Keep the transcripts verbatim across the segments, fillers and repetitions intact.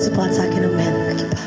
Chapa cha kin amen. Kipa.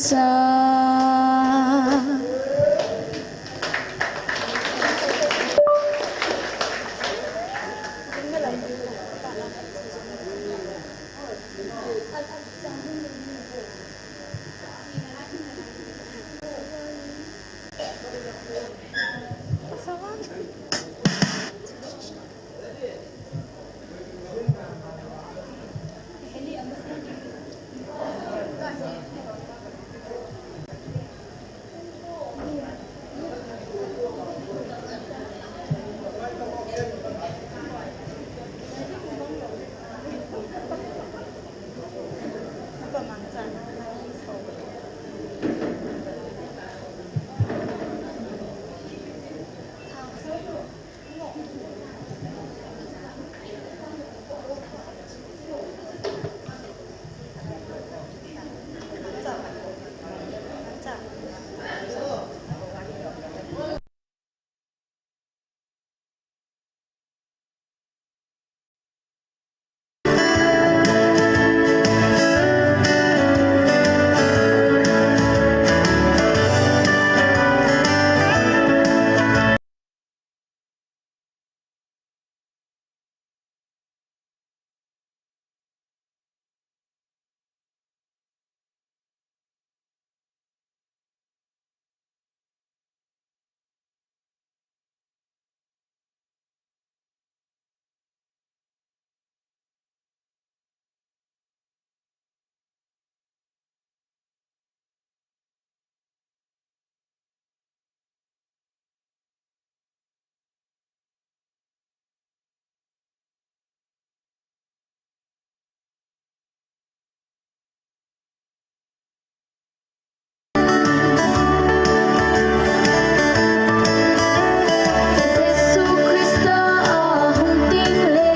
Sa. Jesu Krista ahung ding le,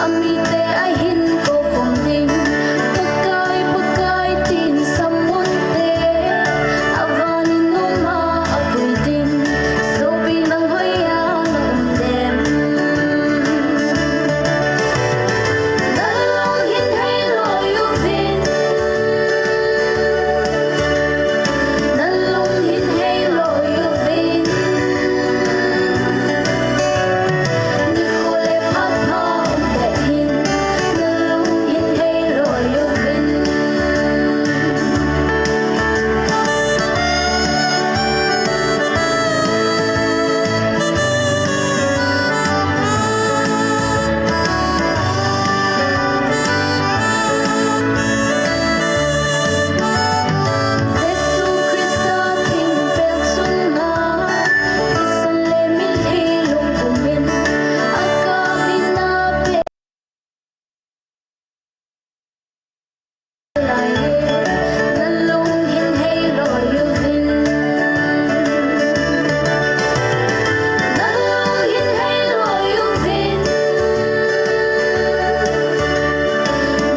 amite ahin kou khom ding, Pakai, Pakai tin sam unte, avan in um a apui ding, sopi nang hoiya na um dem? Na lung hin hei loi uvin. Na lung hin hei loi uvin. Nikho le phat pha um tah in. Na lung hin hei loi uvin. Jesu Krista thingpel sunga, thisan le mitlhi lungpum in, akap in ape lai, na lung hin hei loi uvin. Na lung hin hei loi uvin.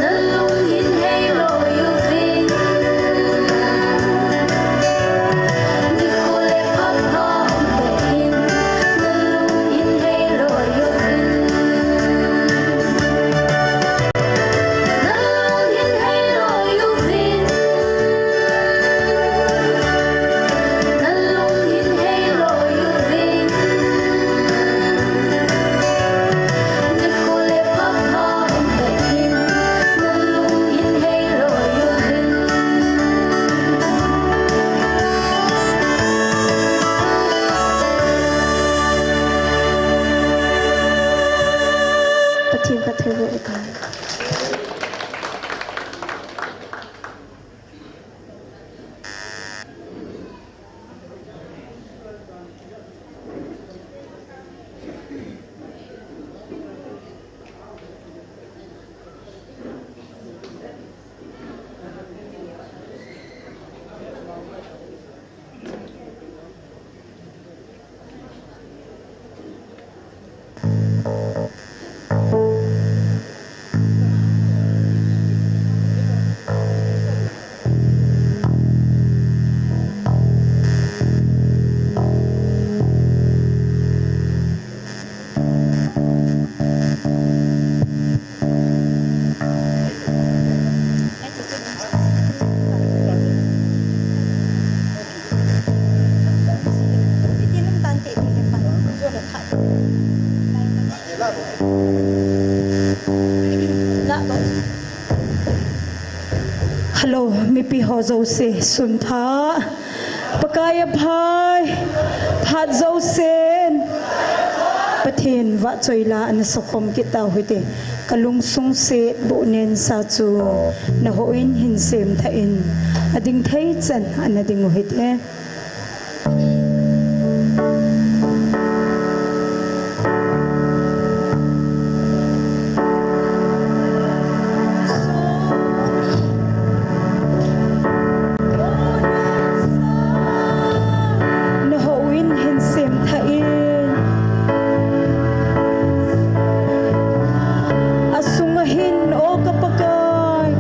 Na lung hin hei loi uvin. Nikho le phat pha um tah in, na lung hin hei loi uvin. Na lung hin hei loi uvin. Na lung hin hei loi uvin. Nikho le phat pha um tah in, na lung hin hei loi uvin. Pathen phattheiboh uta. Hello, mipi ho jouse, sun tha. Pakai aphai, phat jousen Pathen vahchoi la ana sakhom kit tau hite. Ka lungsung set bu nen sa chu na houin hin sem tha in, ading thei chan ana ding u hite. Na houin hin sem tha in. Asunga hin, o ka Pakai.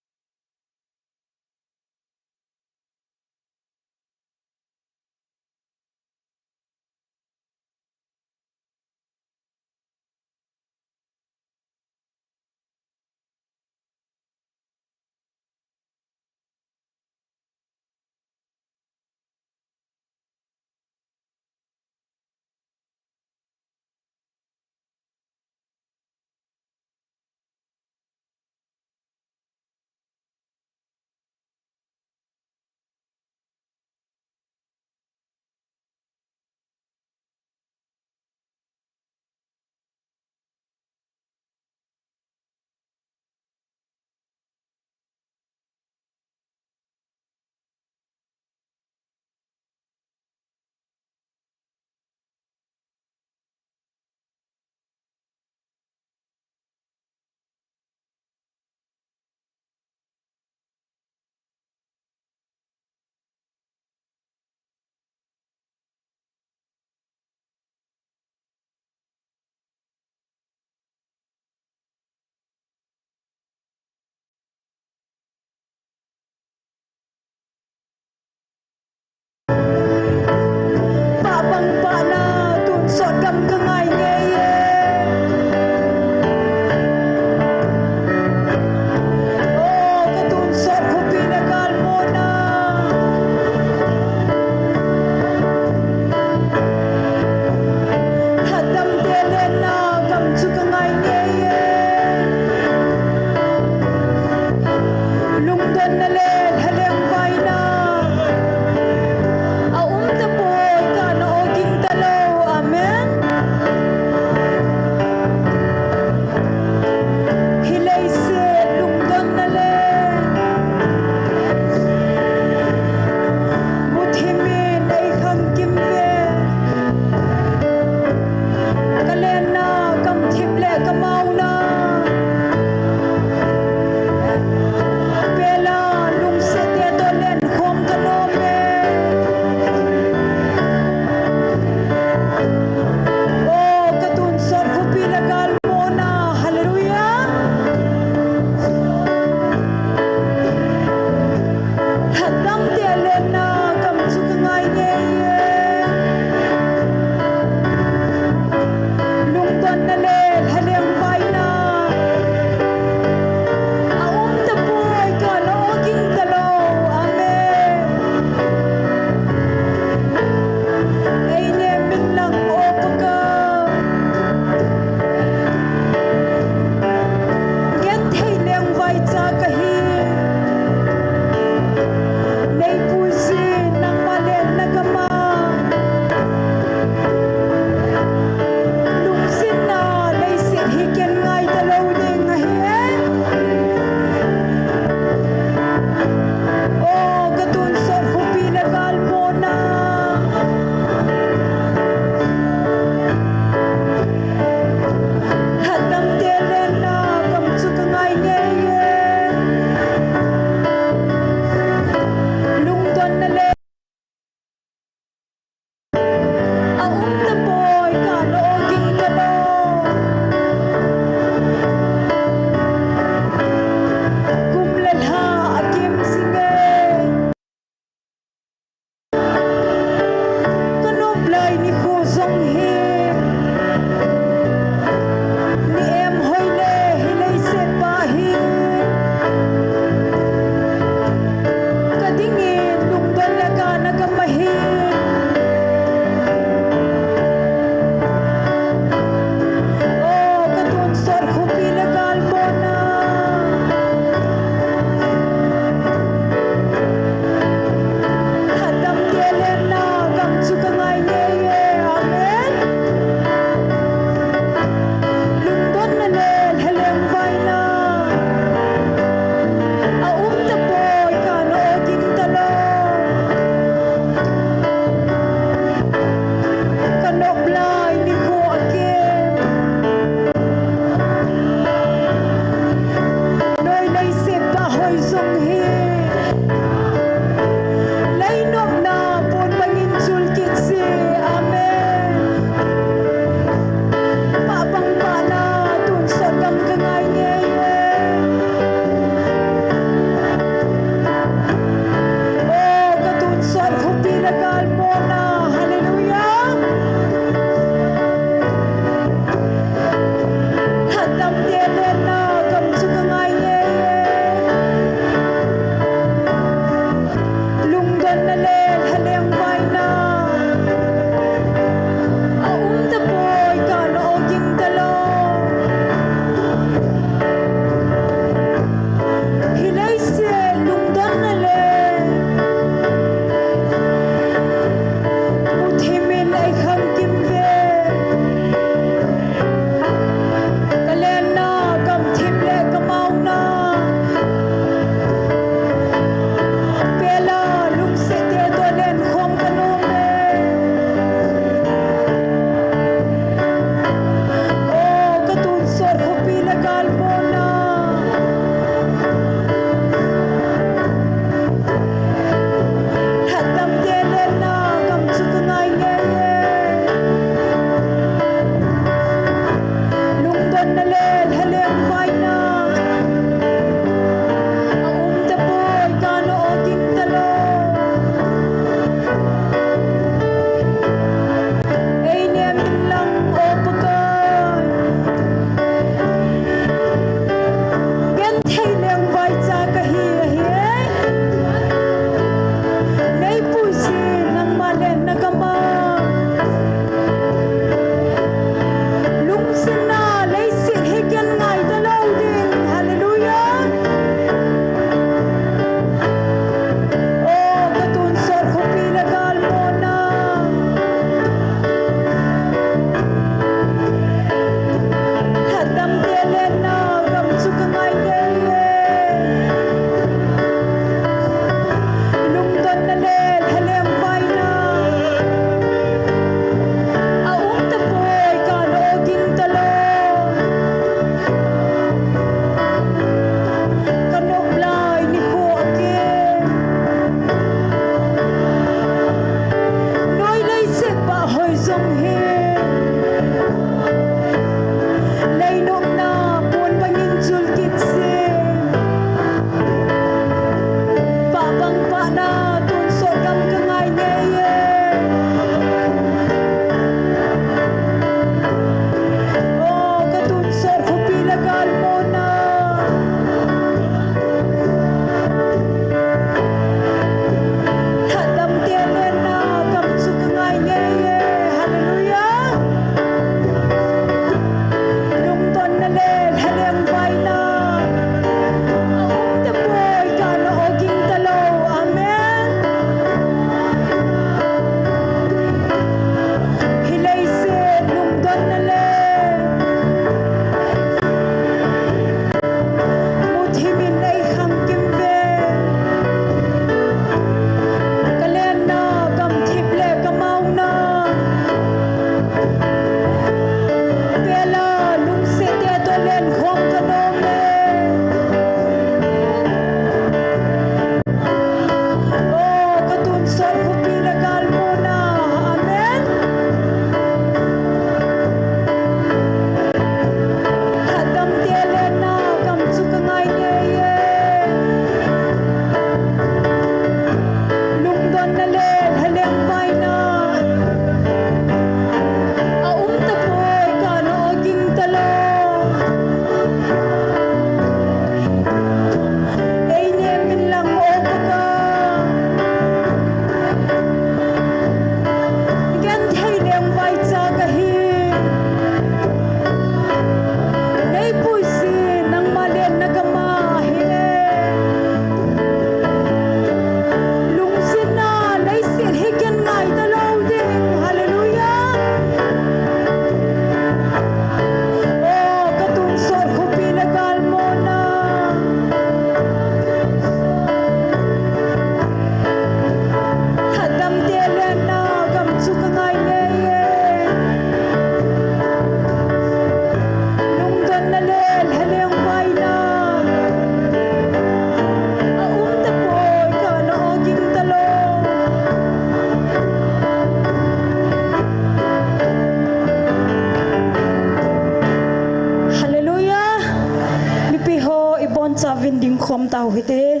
Chavin ding khom tau hite,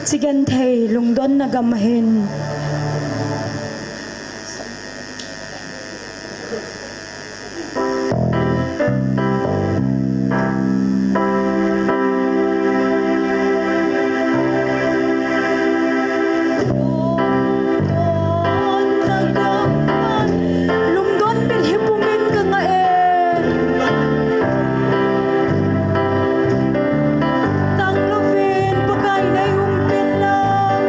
chi genthei lungdonna gam ahin. Lungdon bilhih pumin ka ngah e. Tang louvin Pakai nei umpin lang.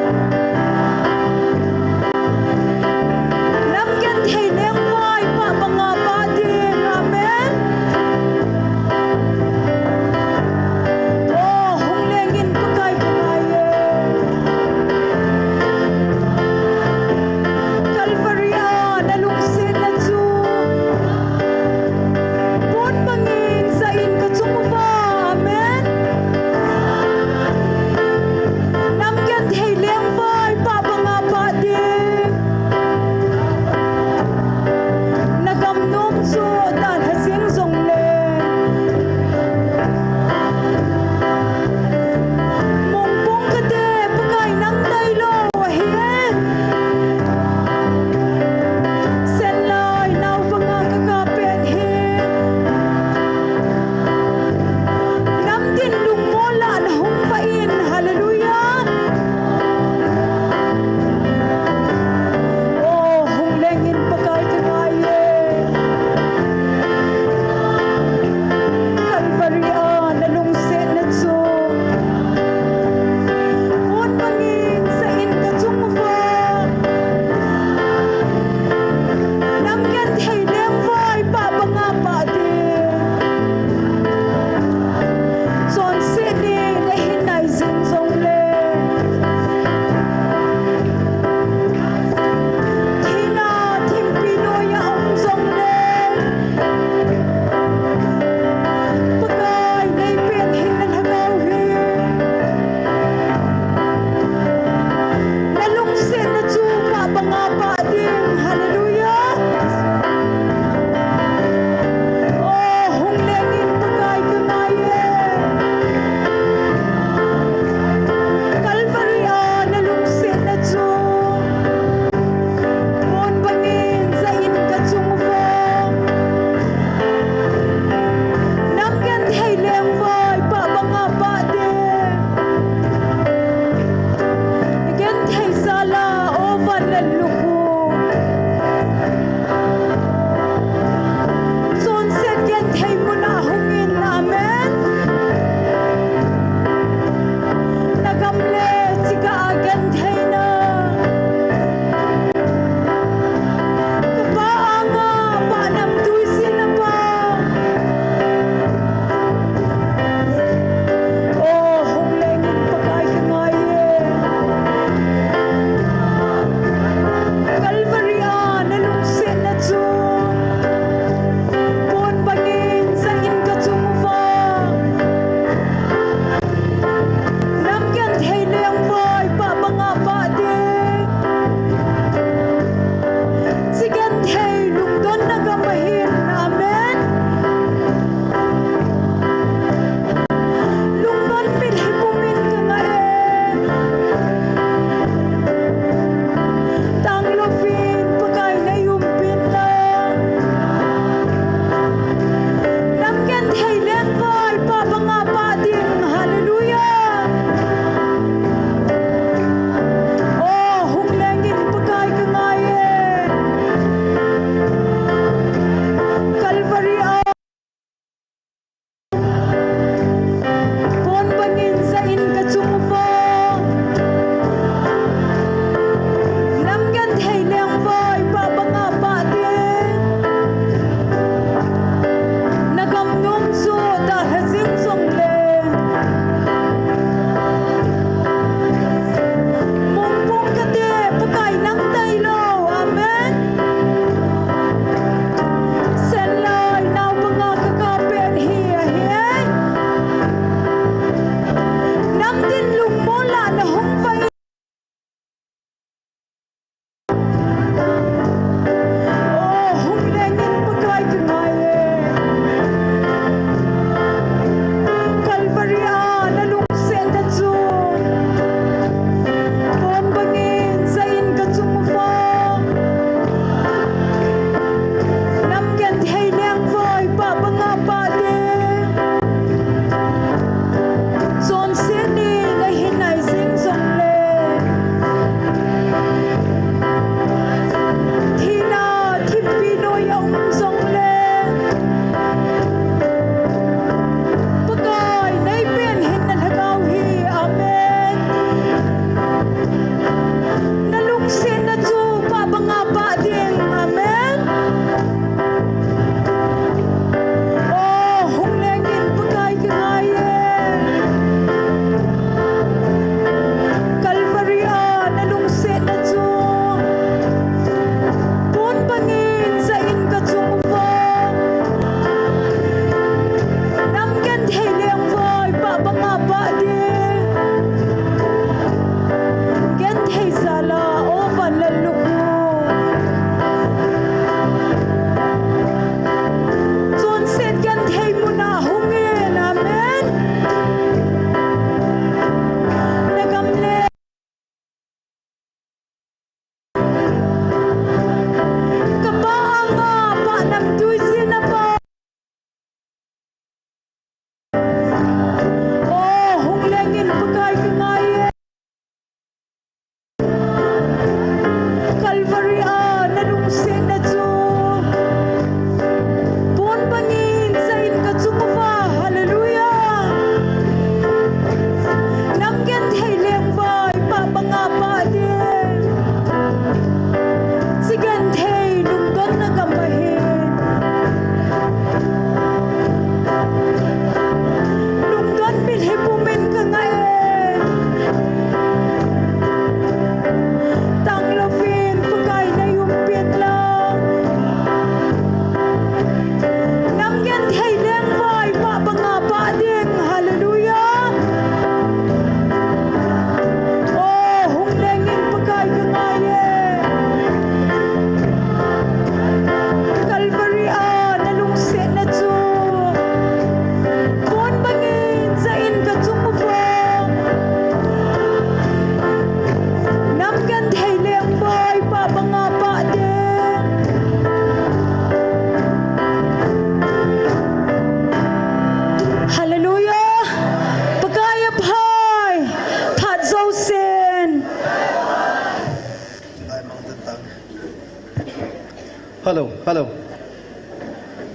Hello, hello.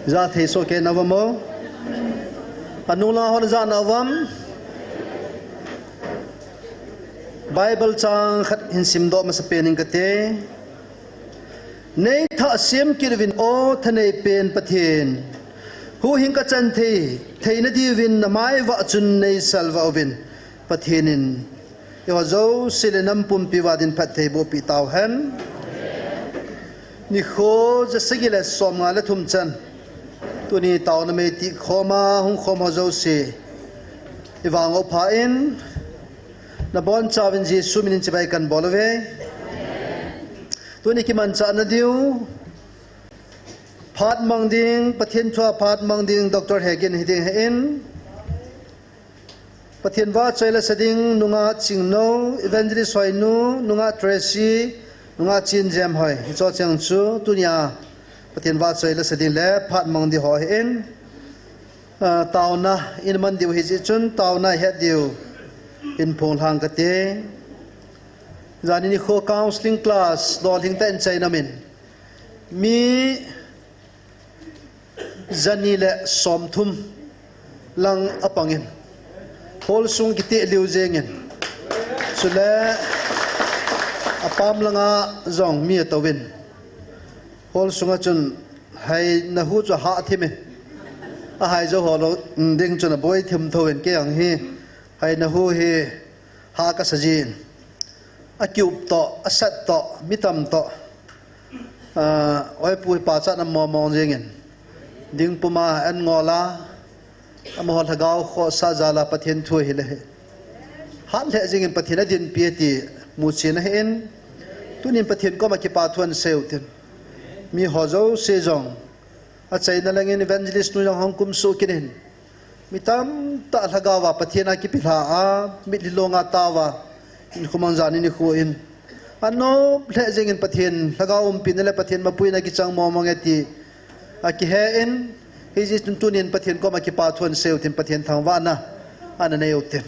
Jathei soh kei nauvem o? Anung lang hon ja nauvem? Bible chang khat hin simdoh masapen ing kate. Neithah sem kit uvin o thanei pen Pathen. Huhhing kachan thei, theina diuvin namai uva chun neisalvah uvin. Pathen in eiho jouse le nam pumpi uva din phatthei boh peh tauhen. Nikho ja sagi le som nga le thum chan. Tuni taona meitih khoma hung khom ho jouse. Ivang u pha in. Nabonchauvin Jesu min in chibai kan bol uve. Tuni kimanchah na diu. Phat mang ding, Pathen thua phat mang ding, Doctor Hegin hiding ahin. Pathen vahchoi la sa ding, nungah Chingno, Evangelist Hoinu, nungah Tracy, nungah Chin Jem Hoi. Hicho cheng chu, tunia Pathen vahchoi la sa ding le, phat mang ding ho ahin. Ah, taona, in man diu hijeh chun, taona het diu, in phong lhang kate. Jani nikho counseling class, dol hing ta in chai namin. Mi, Jani le som thum lang apangin. Hall sung kiti liu jengin. Chule apam langa jong mi atouvin. Hall sunga chun haina hu chu hah thimin. Ahai jou ho lou ding chun aboi thim thouvin kei ang hi. Haina hu hi hah kasa jin. Akiup toh, asat toh, mi tam toh. Ah, oipu hi pachat na mong mong jengin. Ding puma an ngol a. Amaho lhagao khohsah jal a Pathen thu ahile hi. Hat lheh jengin Pathen adinpi ti muchen ahin. Tunin Pathen koma kipa thu ahin seiyu tin. Mi ho jouse jong. Achaina langin evangelist nu jong hung kumsuh kit in. Mi tamtah lhagao va Pathen a kipilha a, mitlhi longa taova, in khumang jani nikho in. Anop lheh jengin Pathen lhagao umpina le Pathen mapuina kichang mong mong e ti akihen, hijeh chun tunin Pathen koma kipa thu ahin seiyu tin Pathen thangvahna ana neiyu tin.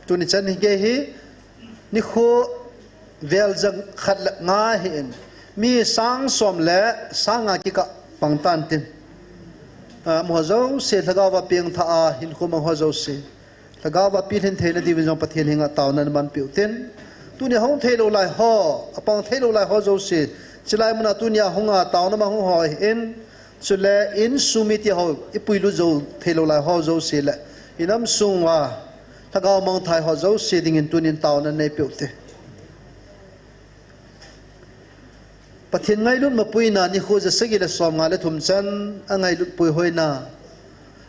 Tuni chan hi kei hi, nikho vel ja khat le nga ahin, mi sang som le sang nga kikah pang tan tin. Ah, amaho jouse lhagao va pengthah a hinkho mang ho jouse. Lhagao va pilhin theina diuvin jong Pathen henga taona naman peuh tin. Tunia hung theilou lai ho, apang theilou lai ho jouse. Chilai muna tunia hunga taona mang hung ho ahin. Chule insung mi ti ho, ipuilut jou theilou lai ho jouse le. Inam sung uva. Lhagao mangthai ho jouse dingin tunin taona neipeuh te. Pathen ngailut mapuina nikho ja sagi le som nga le thum chan angailut puihoina.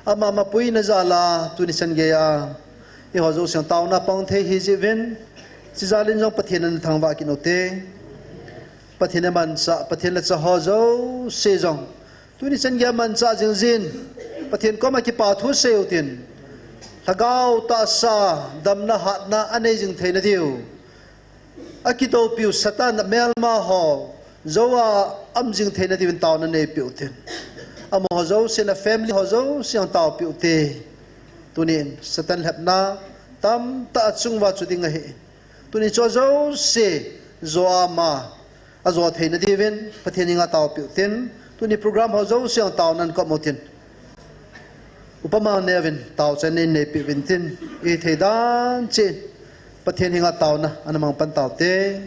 Ama mapuina jal a tuni chan geiya. Eiho jouse taona pang thei hijeh uvin. Chijal in jong Pathen in thangvah kit u te. Pathen in amanchah, Pathen le cha ho jouse jong. Tuni chan geiya manchah jing jin, Pathen koma kipa thu seiyu tin. Lhagao tahsa, damna hatna anei jing theina diu. Akidoupiu Satan melma ho, jou a um jing theina diuvin taona neipeuh tin. Amaho jouse le family ho jouse jong taopeuh te. Tunin Satan lhepna tamtah achung uva chu ding ahi. Tuni chu jouse, jo ama, ajo theina diuvin, Pathen henga taopeuh tin, tuni program ho jouse a taona in kop mo tin. Upama neuvin, tao chan in neipeh uvin tin, ithei dan cheh in, Pathen henga taona, ana mang pan tao te.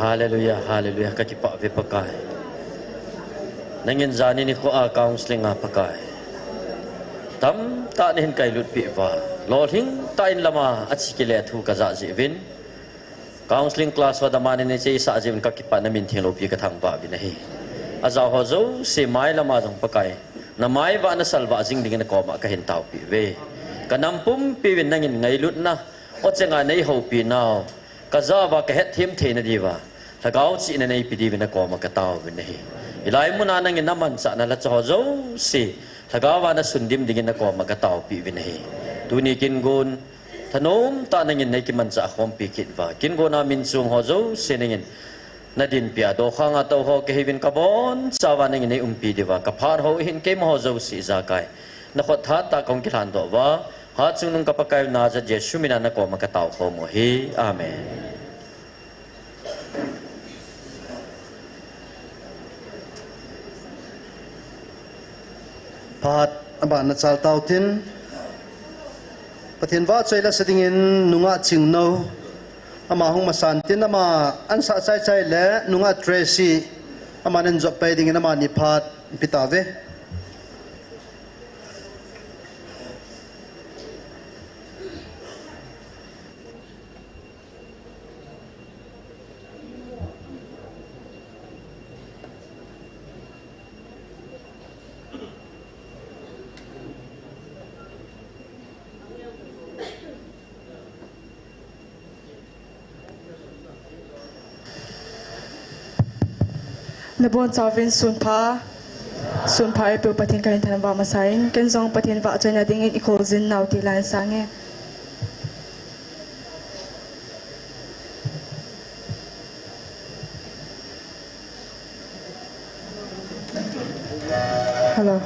Hallelujah, hallelujah, ka kipah ve Pakai. Nangin jani nikho a counseling a Pakai, tamtah nahin kailut peh uva, lolhing tah in lama achi kile thu ka jah jeh uvin, counseling class ho dama nahin cheisah jeh uvin ka kipah, na min theng loupi ka thangvah uvin ahi. Ajao ho jouse mai lama jong Pakai, na mai vah na salvah jing dingin na koma ka hin taopi uve. Ka nam pumpi uvin nangin ngailutna, o chenga nei houpi nau, ka jah uva ka hetthem theina diuva, lhagao chihna neipe diuvin na koma ka tao uvin ahi. Hilai muna nangin na manchahna lhacha ho jouse, lhagao a na sundim dingin na koma ka taopi uvin ahi. Tuni kin gon, thanom tah nangin nei kimanchah khompi kit uva, kin gon a min chung ho jouse nangin na dinpi a, dokhang a tou ho kahiuvin ka boncha uva nangin nei umpi diuva, ka phat ho hin keima ho jouse ijakai, na khut tha tah a kong kilhan doh uva, Hatchungnung ka Pakai u Nazareth Jesu mina na koma ka tao khom u ahi. Amen. Phat abana chal tau tin, Pathen vahchoi la sa dingin nungah Chingno, ama hung masan tin, ama ansah chaichai le nungah Tracy, ama nen jop pai dingin amani phat pe tauve. Nabonchauvin sunpha, sunpha eipeu Pathen kahin thangvah masa in, ken jong Pathen vahchoina dingin ikhol jin nau ti la in sange. Hello.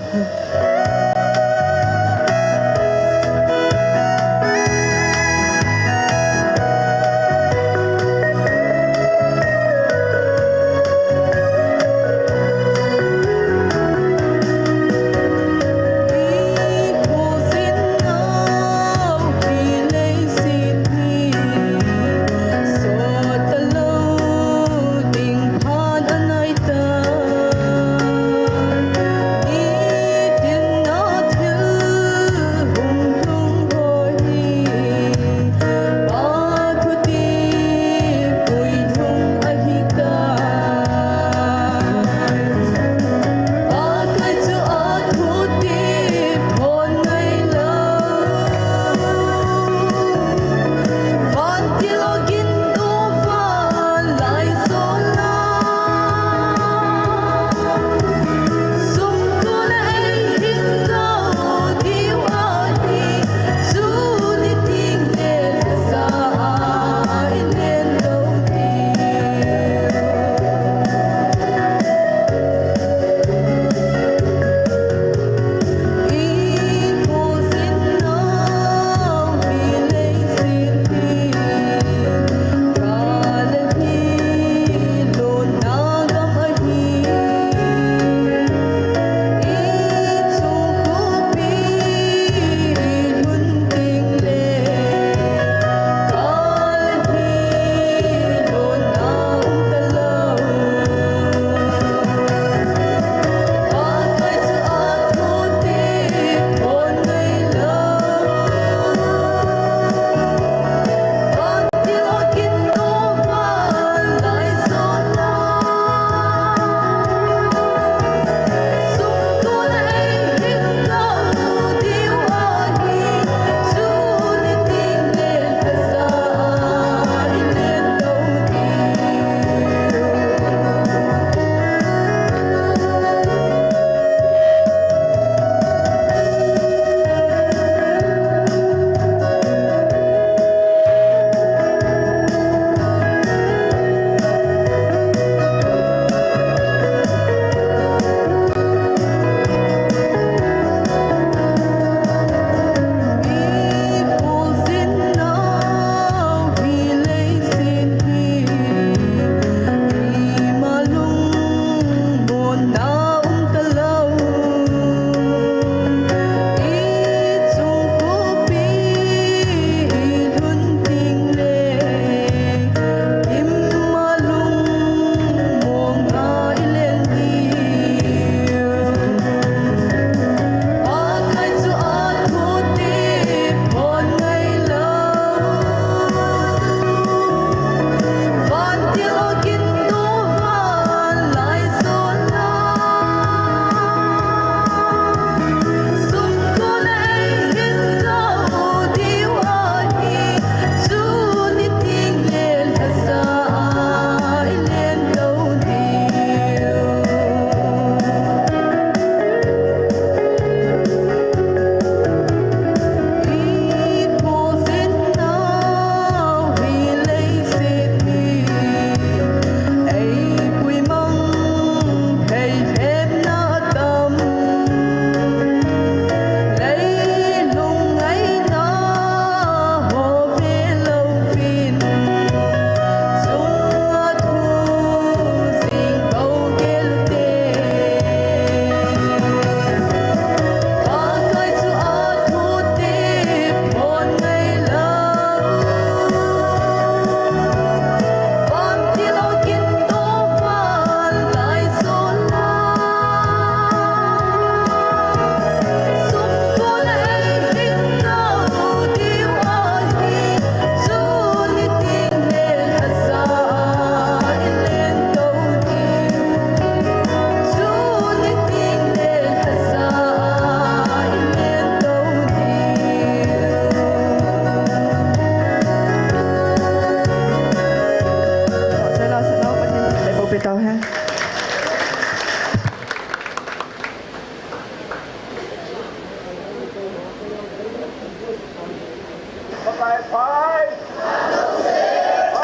Phai, phai.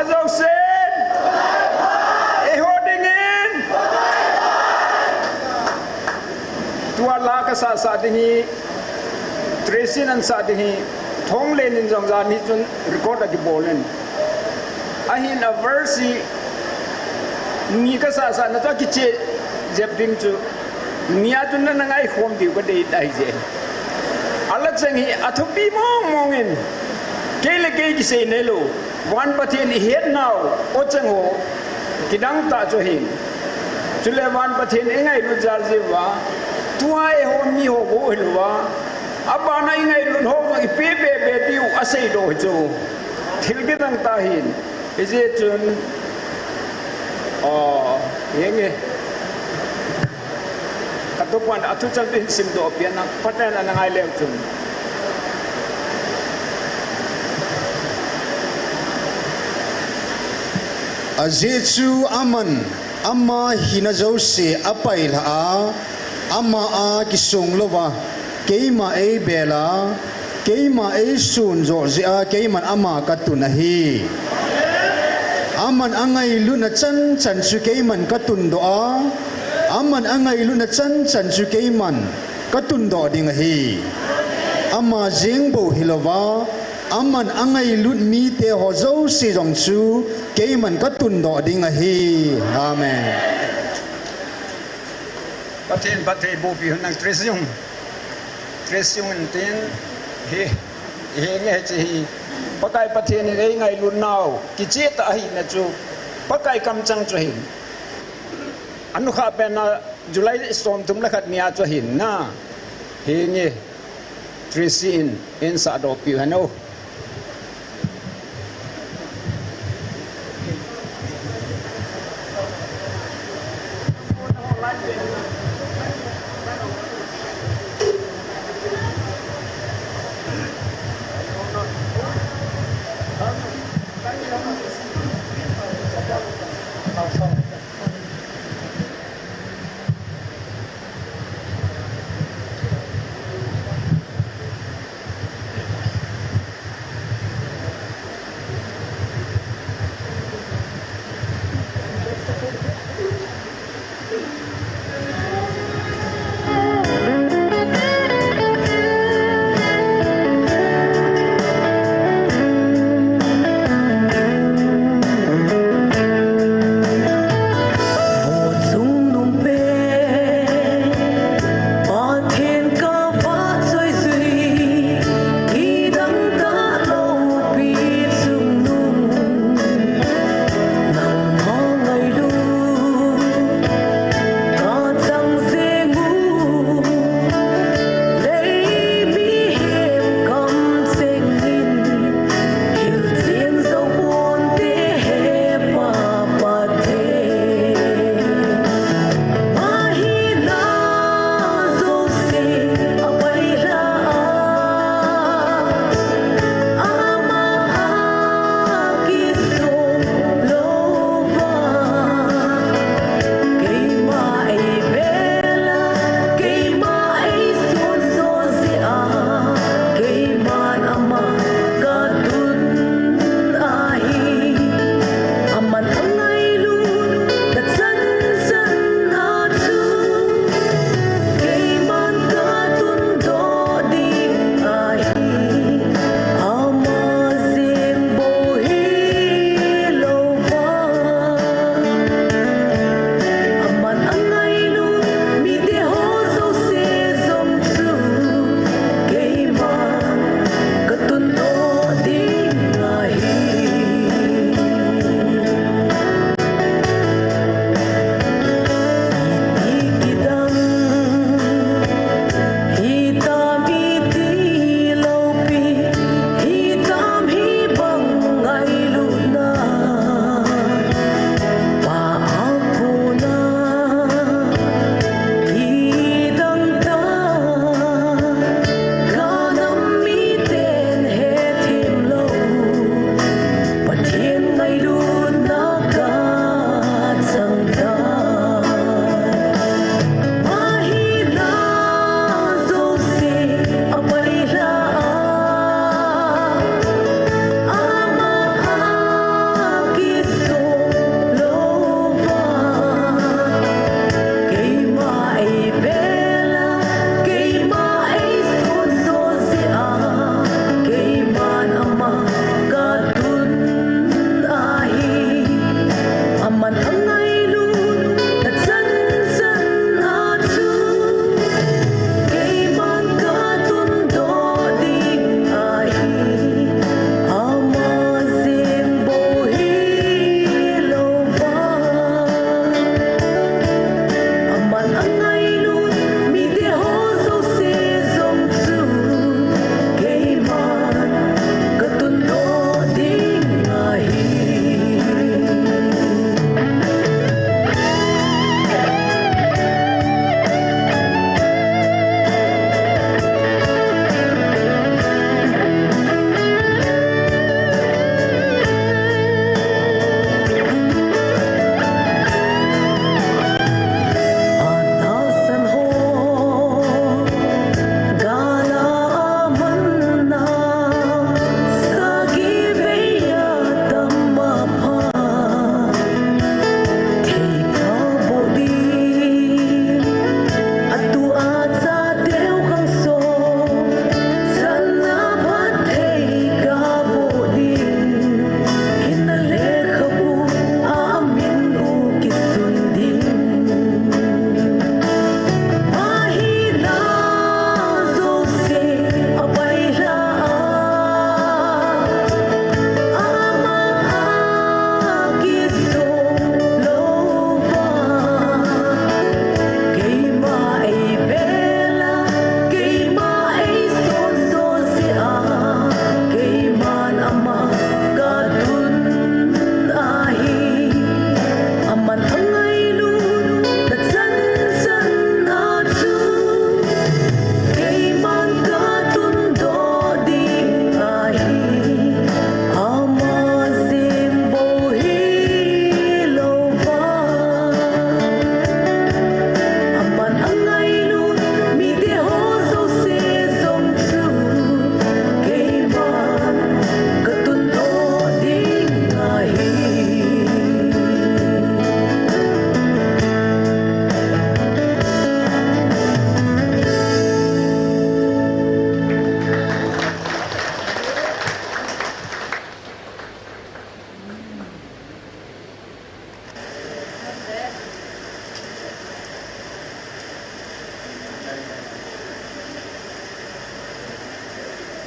Ajouse. Eiho dingin. Tua la kasah sah ding hi, Tracy in asah ding hi, Thonglen in jong jan hi chun record akibol in. Ahin a verse hi, ni kasah sah na chu akiche jep ding chu. Nia chun nana ngaikhom diu kadei tai je. Ala cheng hi athupi mong mong in. Kei le kei kisei nei lou. Van Pathen ihet nau, o cheng ho. Kidang tah chu ahin. Chule Van Pathen ingailut jal jeh uva. Tua eiho mi ho bou hilouva. Abana ingailut ho jong ipe be be diu asei doh hi chu. Thil kidang tah ahin. Hijeh chun. O, henge. Katupan athu chang tin simdoh pian na, Pathen ana ngai leu chun. Ajeh chu aman, ama hina jouse apailha a, ama a kisong louva, keima eibel a, keima eisun joh jeh a, keiman ama katun ahi. Aman angailutna chan chan chu keiman katundoh a, aman angailutna chan chan chu keiman katundoh ding ahi. Ama jeng bou hilouva, aman angailut mite ho jouse jong chu keiman katundoh ding ahi. Amen. Pathen, Pathen, bopi hon nang Tracy jong. Tracy jong in tin, hi, hi nge chi hi. Pakai Pathen in eingailut nau, kicheh tah ahina chu. Pakai kamchang chu ahin. Anukhah pen na July somthum le khat nia chu ahin na. Henge, Tracy in, insah doh piu hen o.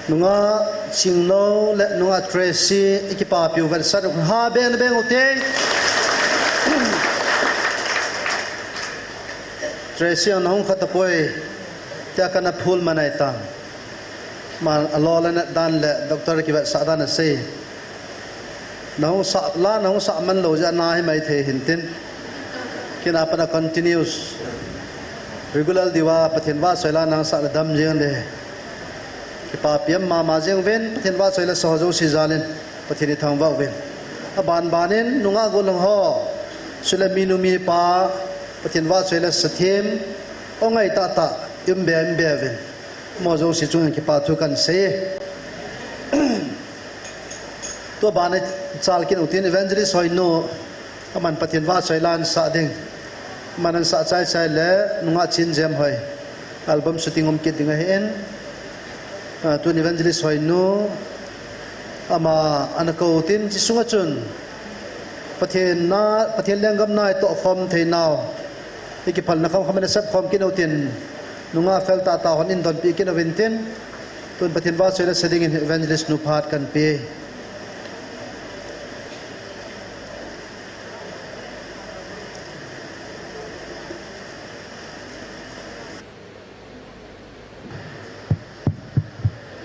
Nungah Chingno le nungah Tracy, i kipapiu vetsah u hen, ha beng beng u te. Tracy ang nahung khat tapoi, tia kana phul manai tan. Man alo le nat dan le doctor kivetsah dan asei. Nahung sah, la nahung sah man lou jeh a nahi mai thei hintin. Kei a pat a continuous, regular diuva Pathen vahchoi la nahung sah le dam jeng le. Kipapi mama jeng uvin, Pathen vahchoi le sa ho jouse jalin Pathen ithangvah uvin. Aban banin nungah gollhang ho, chule minu mipa, Pathen vahchoi le sa them, o ngai tahtah, um be, um be uvin. Mo jouse chunga kipa thu kahin sei. Tua ban a chal kit u tin Evangelist Hoinu, aman Pathen vahchoi la ahin sah ding. Aman ahin sah chai chai le nungah Chin Jem Hoi. Album shooting um kit ding ahin. Ah, tun Evangelist Hoinu, ama ana kou u tin, hiche sunga chun Pathen na, Pathen lenggam na itoh khom thei nau. I kiphalna kham kham in asep khom kit u tin, nungah fel tahtah hon in donpi kit uvin tin, tun Pathen vahchoi le sa dingin Evangelist nu phat kahin pe.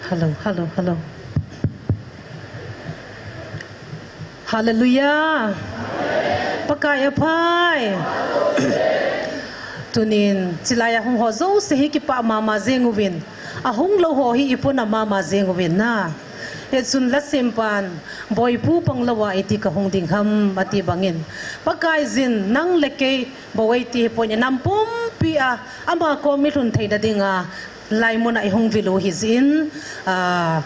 Hello, hello, hello. Hallelujah. Pakai aphai. Tunin, chilai a hung ho jouse hi kipah mama jeng uvin. Ahung lou ho hi ipona mama jeng uvin na. Hichun la sempan, Boipu panglou a iti kahung ding ham, ati bangin. Pakaiyin, nang le kei, bou eiti hipon, inam pumpi a, ama kom ilhun theina dinga, lai muna ihung vil u hijeh in, ah,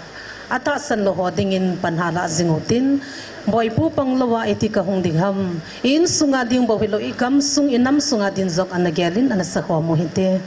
atahsan lou ho dingin pan hala jing u tin, Boipu panglou a iti kahung ding ham, i insunga ding bou hilou, igamsung, inam sunga din jong ana gelin, ana sakhom u hite.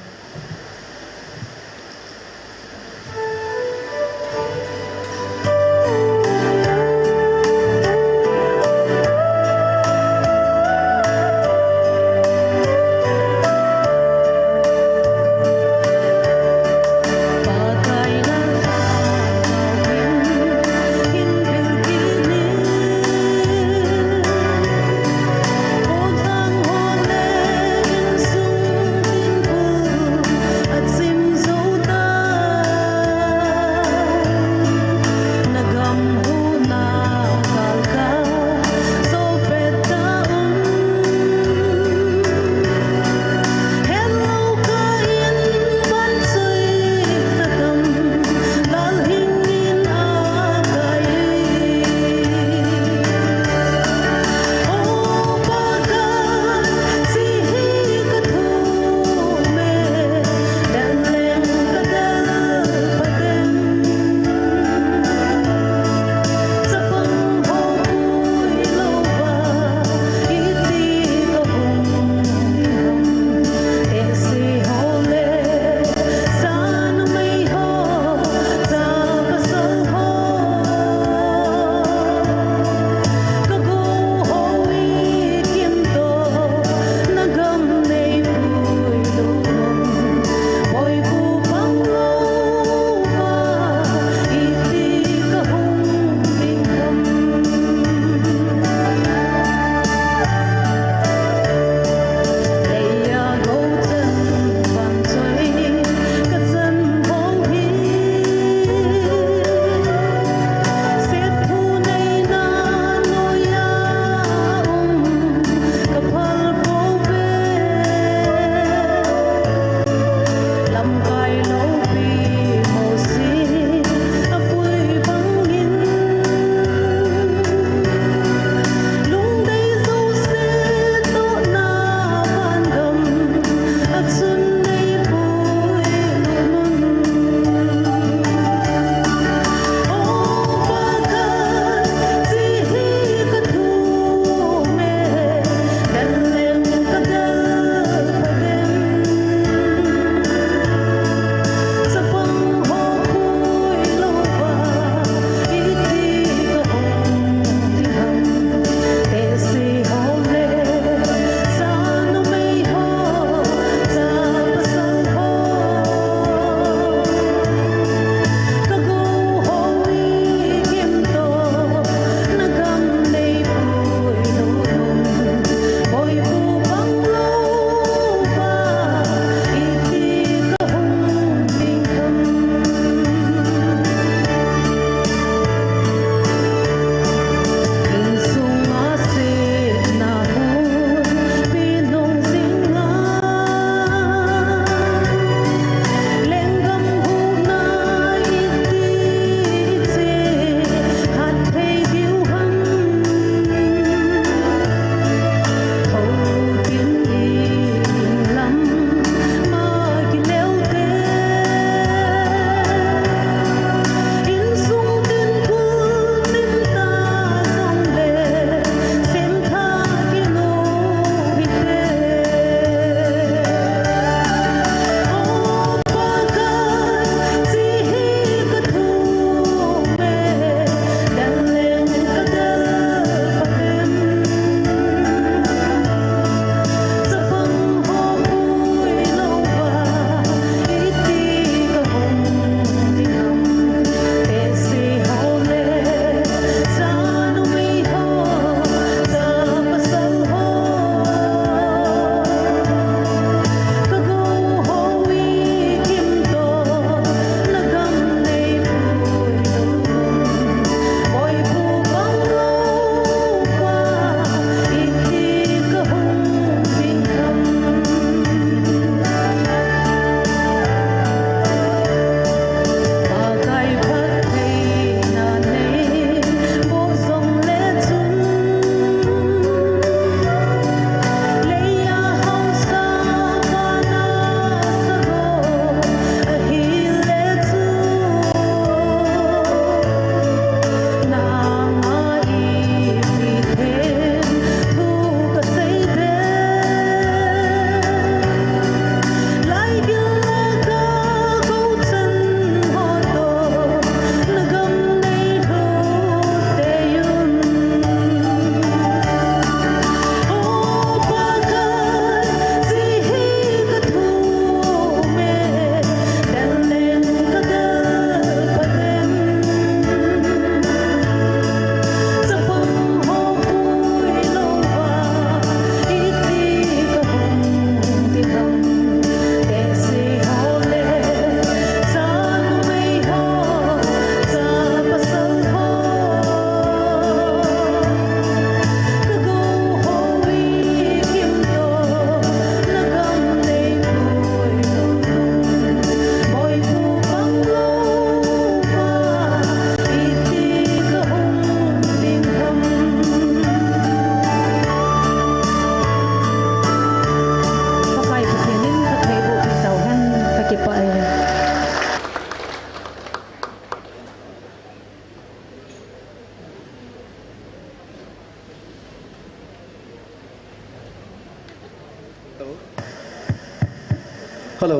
Hello.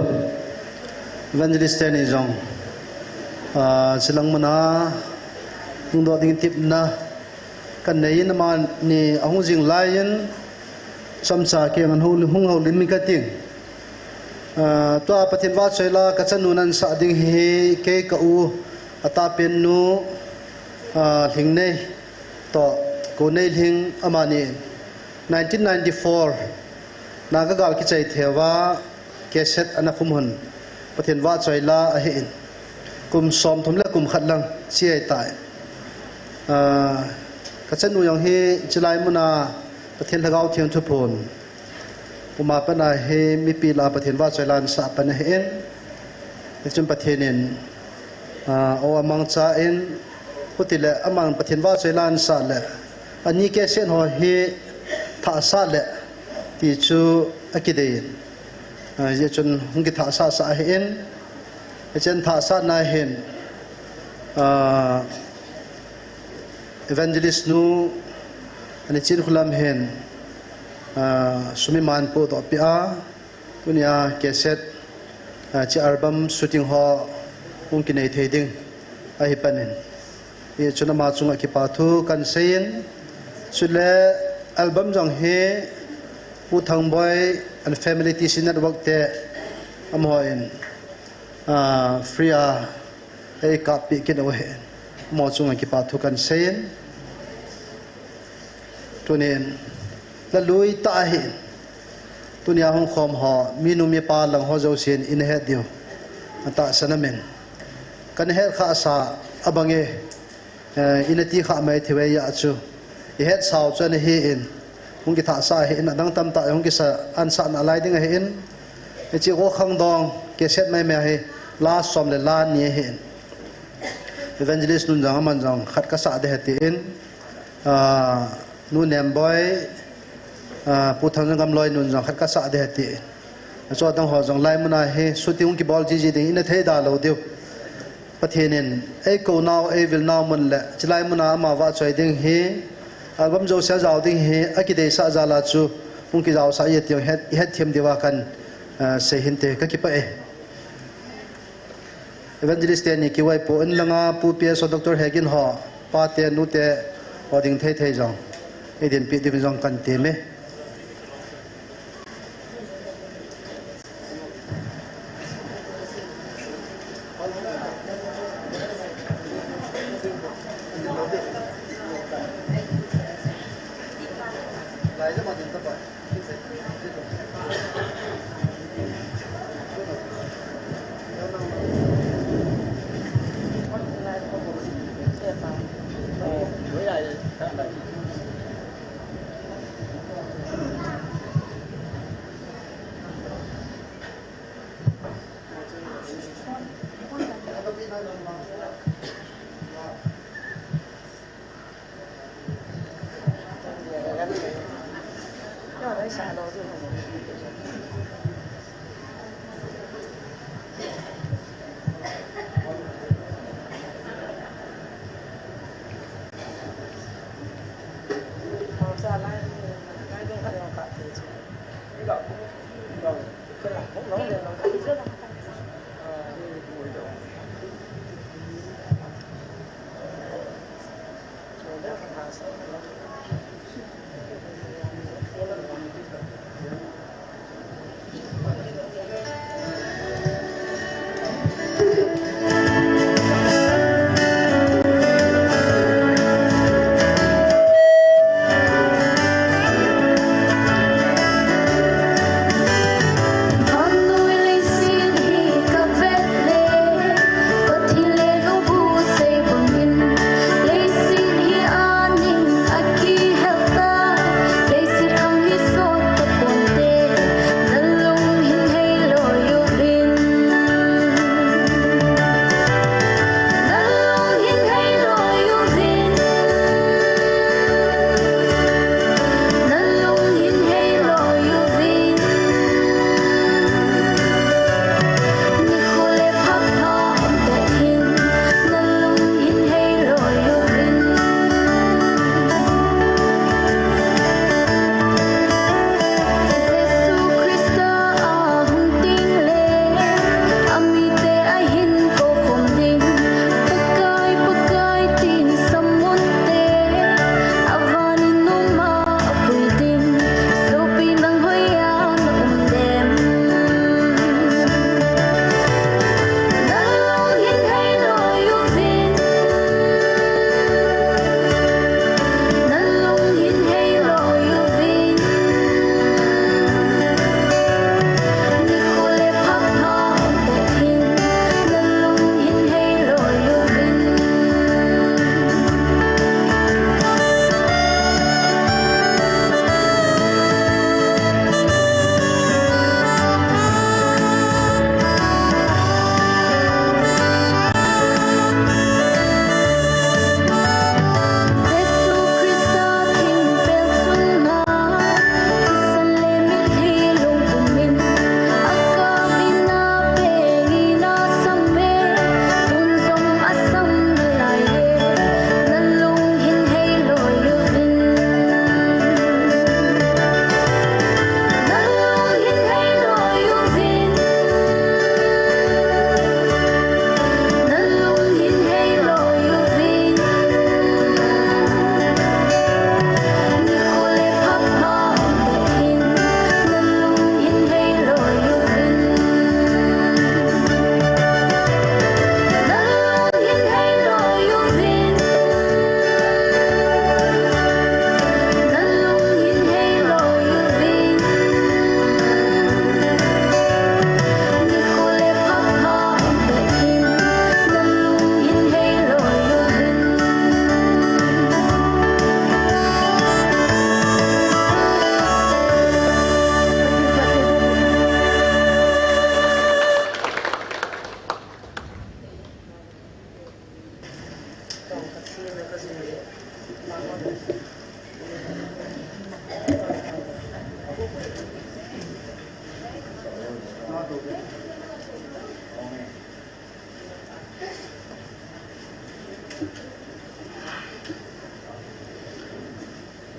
Evangelist teni jong, ah, chilang muna hung doh ding tipna kanei in, amani ahung jing laiyin chomcha kei ngan hung, hung houlim in kating. Ah, tua Pathen vahchoi la kachanu nasah ding hi kei ka u atapenu, ah, Lhingnei toh Koneilhing, amani nineteen ninety-four Naga gal kichai thei uva cassette ana khum hon, Pathen vahchoi la ahin, kum somthum le kum khat lang chi ahitai. Ah, kachanu jong hi chilai muna Pathen Lhagao Theng thuphon puma pana hi mipi la Pathen vahchoi la nasah pan ahin, hichun Pathen in, ah, o amangcha in, hutile aman Pathen vahchoi la nasah le ani cassette ho hi thahsah le ti chu akidei in, ah, hichun hung kithahsah sah ahin, hichun thahsahna hin, ah, Evangelist nu, ani Chinkholam hin, ah, sum imacha podoh peh a, tunia cassette, ah, chi album shooting ho hung kinei thei ding ahi panin, hichun ama chunga kipa thu kahin seiyin, chule album jong hi Pu Thangboi and Family T C Network te amahon, ah, free a eikap peh kit u ahin, amaho chunga kipa thu kahin seiyin, tunin la lui tah ahin, tunia hung khom ho minu mipa lang ho jousen ina het diu atahsan amin, kahin het khah sa abang e, eh, ina ti khah mai thei uve, hijeh chun ihet sau chu ana hin, hung kithahsah ahin, adang tamtah hung kisa ansah nalai ding ahin, hiche Go Khangdong cassette maimai hi la som le la ni ahin, Evangelist nun jong aman jong khat kasah ding ahi tin, ah, Nu Nemboi, ah, Pu Thangjangam loi nun jong khat kasah ding ahi tin, achu adang ho jong lai muna hi shooting hung kibol jiji ding ina thei da lou diu. Pathen in eikou nau, eivil nau mun le chilai muna ama vahchoi ding hi, album jouse jao ding hi akideisah jal a chu hung kijao sah e ti jong het, het them diuva kahin, ah, sei hinte, kakipah e. Evangelist teni kiwai po in langa Pu P S ho, Doctor Hegin ho, pate nute ho ding thei thei jong eidin peh diuvin jong kahin temme.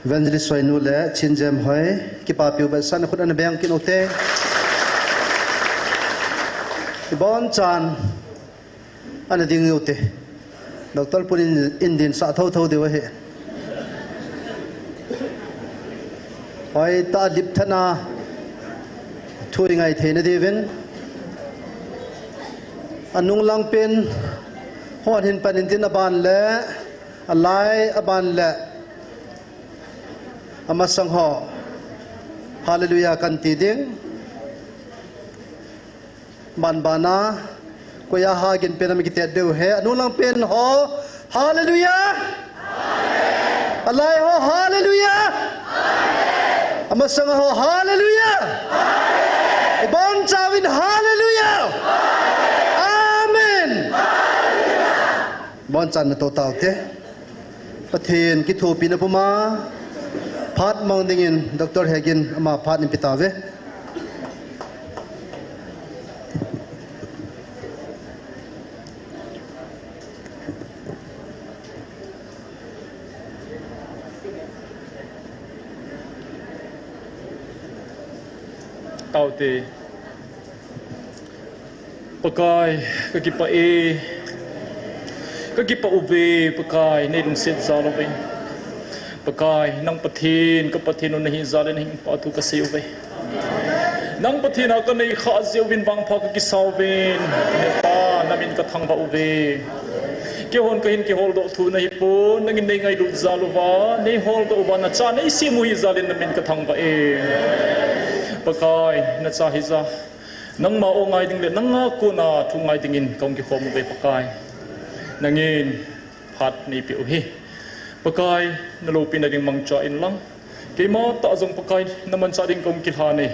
Evangelist Soinu le Chin Jem hoi, kipapiu beh san khut ana beng kit ute. Ibonchan ana ding ute. Doctor Pun in, in din sa tho tho deu ahi. Hoi ta lip thana thu i ngai theina diuvin. Anung lang pen hon hin pan in tin aban le, alai aban le, amasang ho. Hallelujah kan ti ding. Ban bana, koia ha gin pen ami kitet deu he. Anung lang pen ho. Hallelujah. Alai ho. Hallelujah. Amasang ho. Hallelujah. Ibonchauvin. Hallelujah. Amen. Bonchan na to taute. Pathen kithopina puma phat mang dingin Doctor Hegin ama phat in pe tauve. Taute. Pakai, kakipah e. Kakipah uve, Pakai, nei lungset jal uve. Pakai, nang Pathen, ka Pathen u nahi jal in nahi pa thu kasei uve. Nang Pathen a kanei khah jeh uvin vangpha kakisa uvin. Hepa, namin kathangvah uve. Keihon kahin kiholdoh thu nahi pon, nangin nei ngailut jal uva, nei holdoh uva, nacha nei sem u hi jal in namin kathangvah e. Pakai, nacha hi jal. Nangma o ngai ding le nanga kona thu ngai dingin kahung kikhom uve Pakai. Nangin phat neipeh u hi. Pakai, naloupina ding mangcha in lang. Keima tah jong Pakai, namanchah ding kahung kilhan e.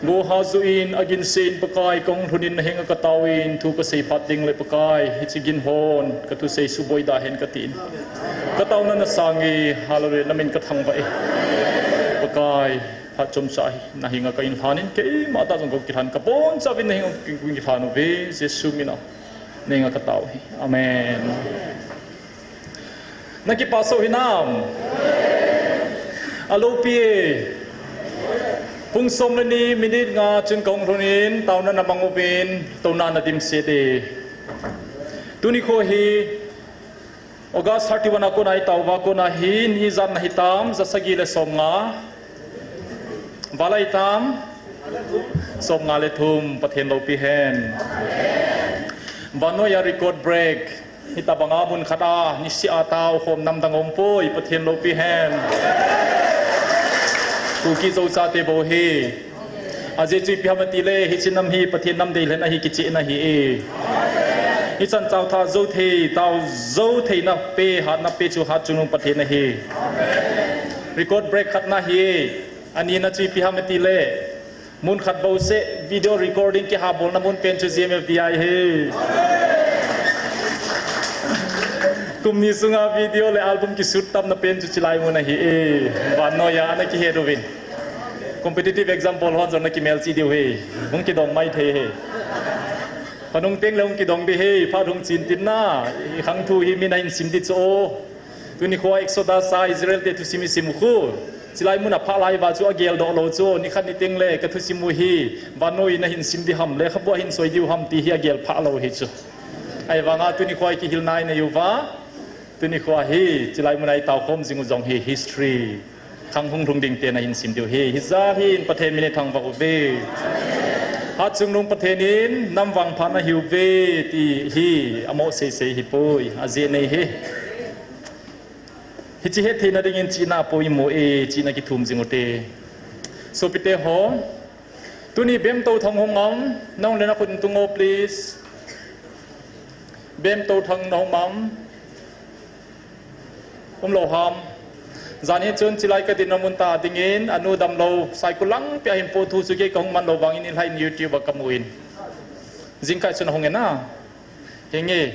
Gohha joh in, agin seh in Pakai, kahung lhun in nahenga kataovin, thu kasei phat ding le Pakai, hiche gin hon, kathusei suboi da hen katin. Kataona nasang e, hallelujah, namin kathangvah e. Pakai, phat chomcha hi, nahenga kahin lhan in, keima tah jong kahung kilhan, kabonchauvin nahenga kahung kilhan uve, Jesu mina, nahenga katao hi. Amen. Nakipah soh hinam? Aloupi e. Pung som le ni minute nga chun kahung lhun in, taona namang uvin, touna nadimset e. Tuni kho hi, August thirty-one a kona itao uva kona hi, ni ijat na hitam, ja sagi le som nga. Val a itam, som nga le thum, Pathen loupi hen. Vannoi a record break, hitobang a mun khat a, niseh a tao khom nam dang umpoi, Pathen loupi hen. Kuki Zo chate bou hi. Ajeh chu ipi ham itile, hiche nam hi Pathen nam deilhen ahi kichehna ahi e. Hichan chaothah jou thei, tao jou theina pe, hatna pe chu Hatchungnung Pathen ahi. Record break khatna ahi e. Anina chu ipi ham itile, mun khat bouseh video recording kihabolna mun pen chu G M F D I ahi. Kum ni sunga video le album kishoot tamna pen chu chilai mun ahi e. Vannoi a ana kihet uvin. Competitive exam bol hon jong nakimelchih diu ahi. Hung kidong maithei ahi. Khonung teng le hung kidong ding ahi, phat hung chen tin na. Ikhang thu hi min ahin sim ding chu o. Tuni kho Exodus a Israel te thusim isim u khu. Chilai mun a phat lai uva chu ageldoh lou chu. Nikhat niteng le kathusim u hi. Vannoi in ahin sim ding ham, lekhabu a hin soi diu ham ti hi agel phah lou hi chu. Ahivanga tuni kho kihilna inei uva. Tuni kho hi, chilai mun a itao khom jing u jong hi history. Khang hung lhung ding te nahin sim diu ahi. Hijat hin Pathen min ithangvah uve. Hatchungnung Pathen in nam vangpha nahiuve ti hi, amo seisei hipoi, ajeh nei hi. Hiche hettheina dingin chihna poimo e, chihna kithum jing ute. Sopite ho, tuni Bemtothang hung am, nahung le nakhut tung o please. Bemtothang nahung am. Umlou ham. Jan hi chun chilai kadinna mun tah dingin, anu damlou, Saikul lang pia hin po thu chu kei kahung manlou vangin, hilai in YouTube a kamun. Jingkah chun ahung e na. Hinge.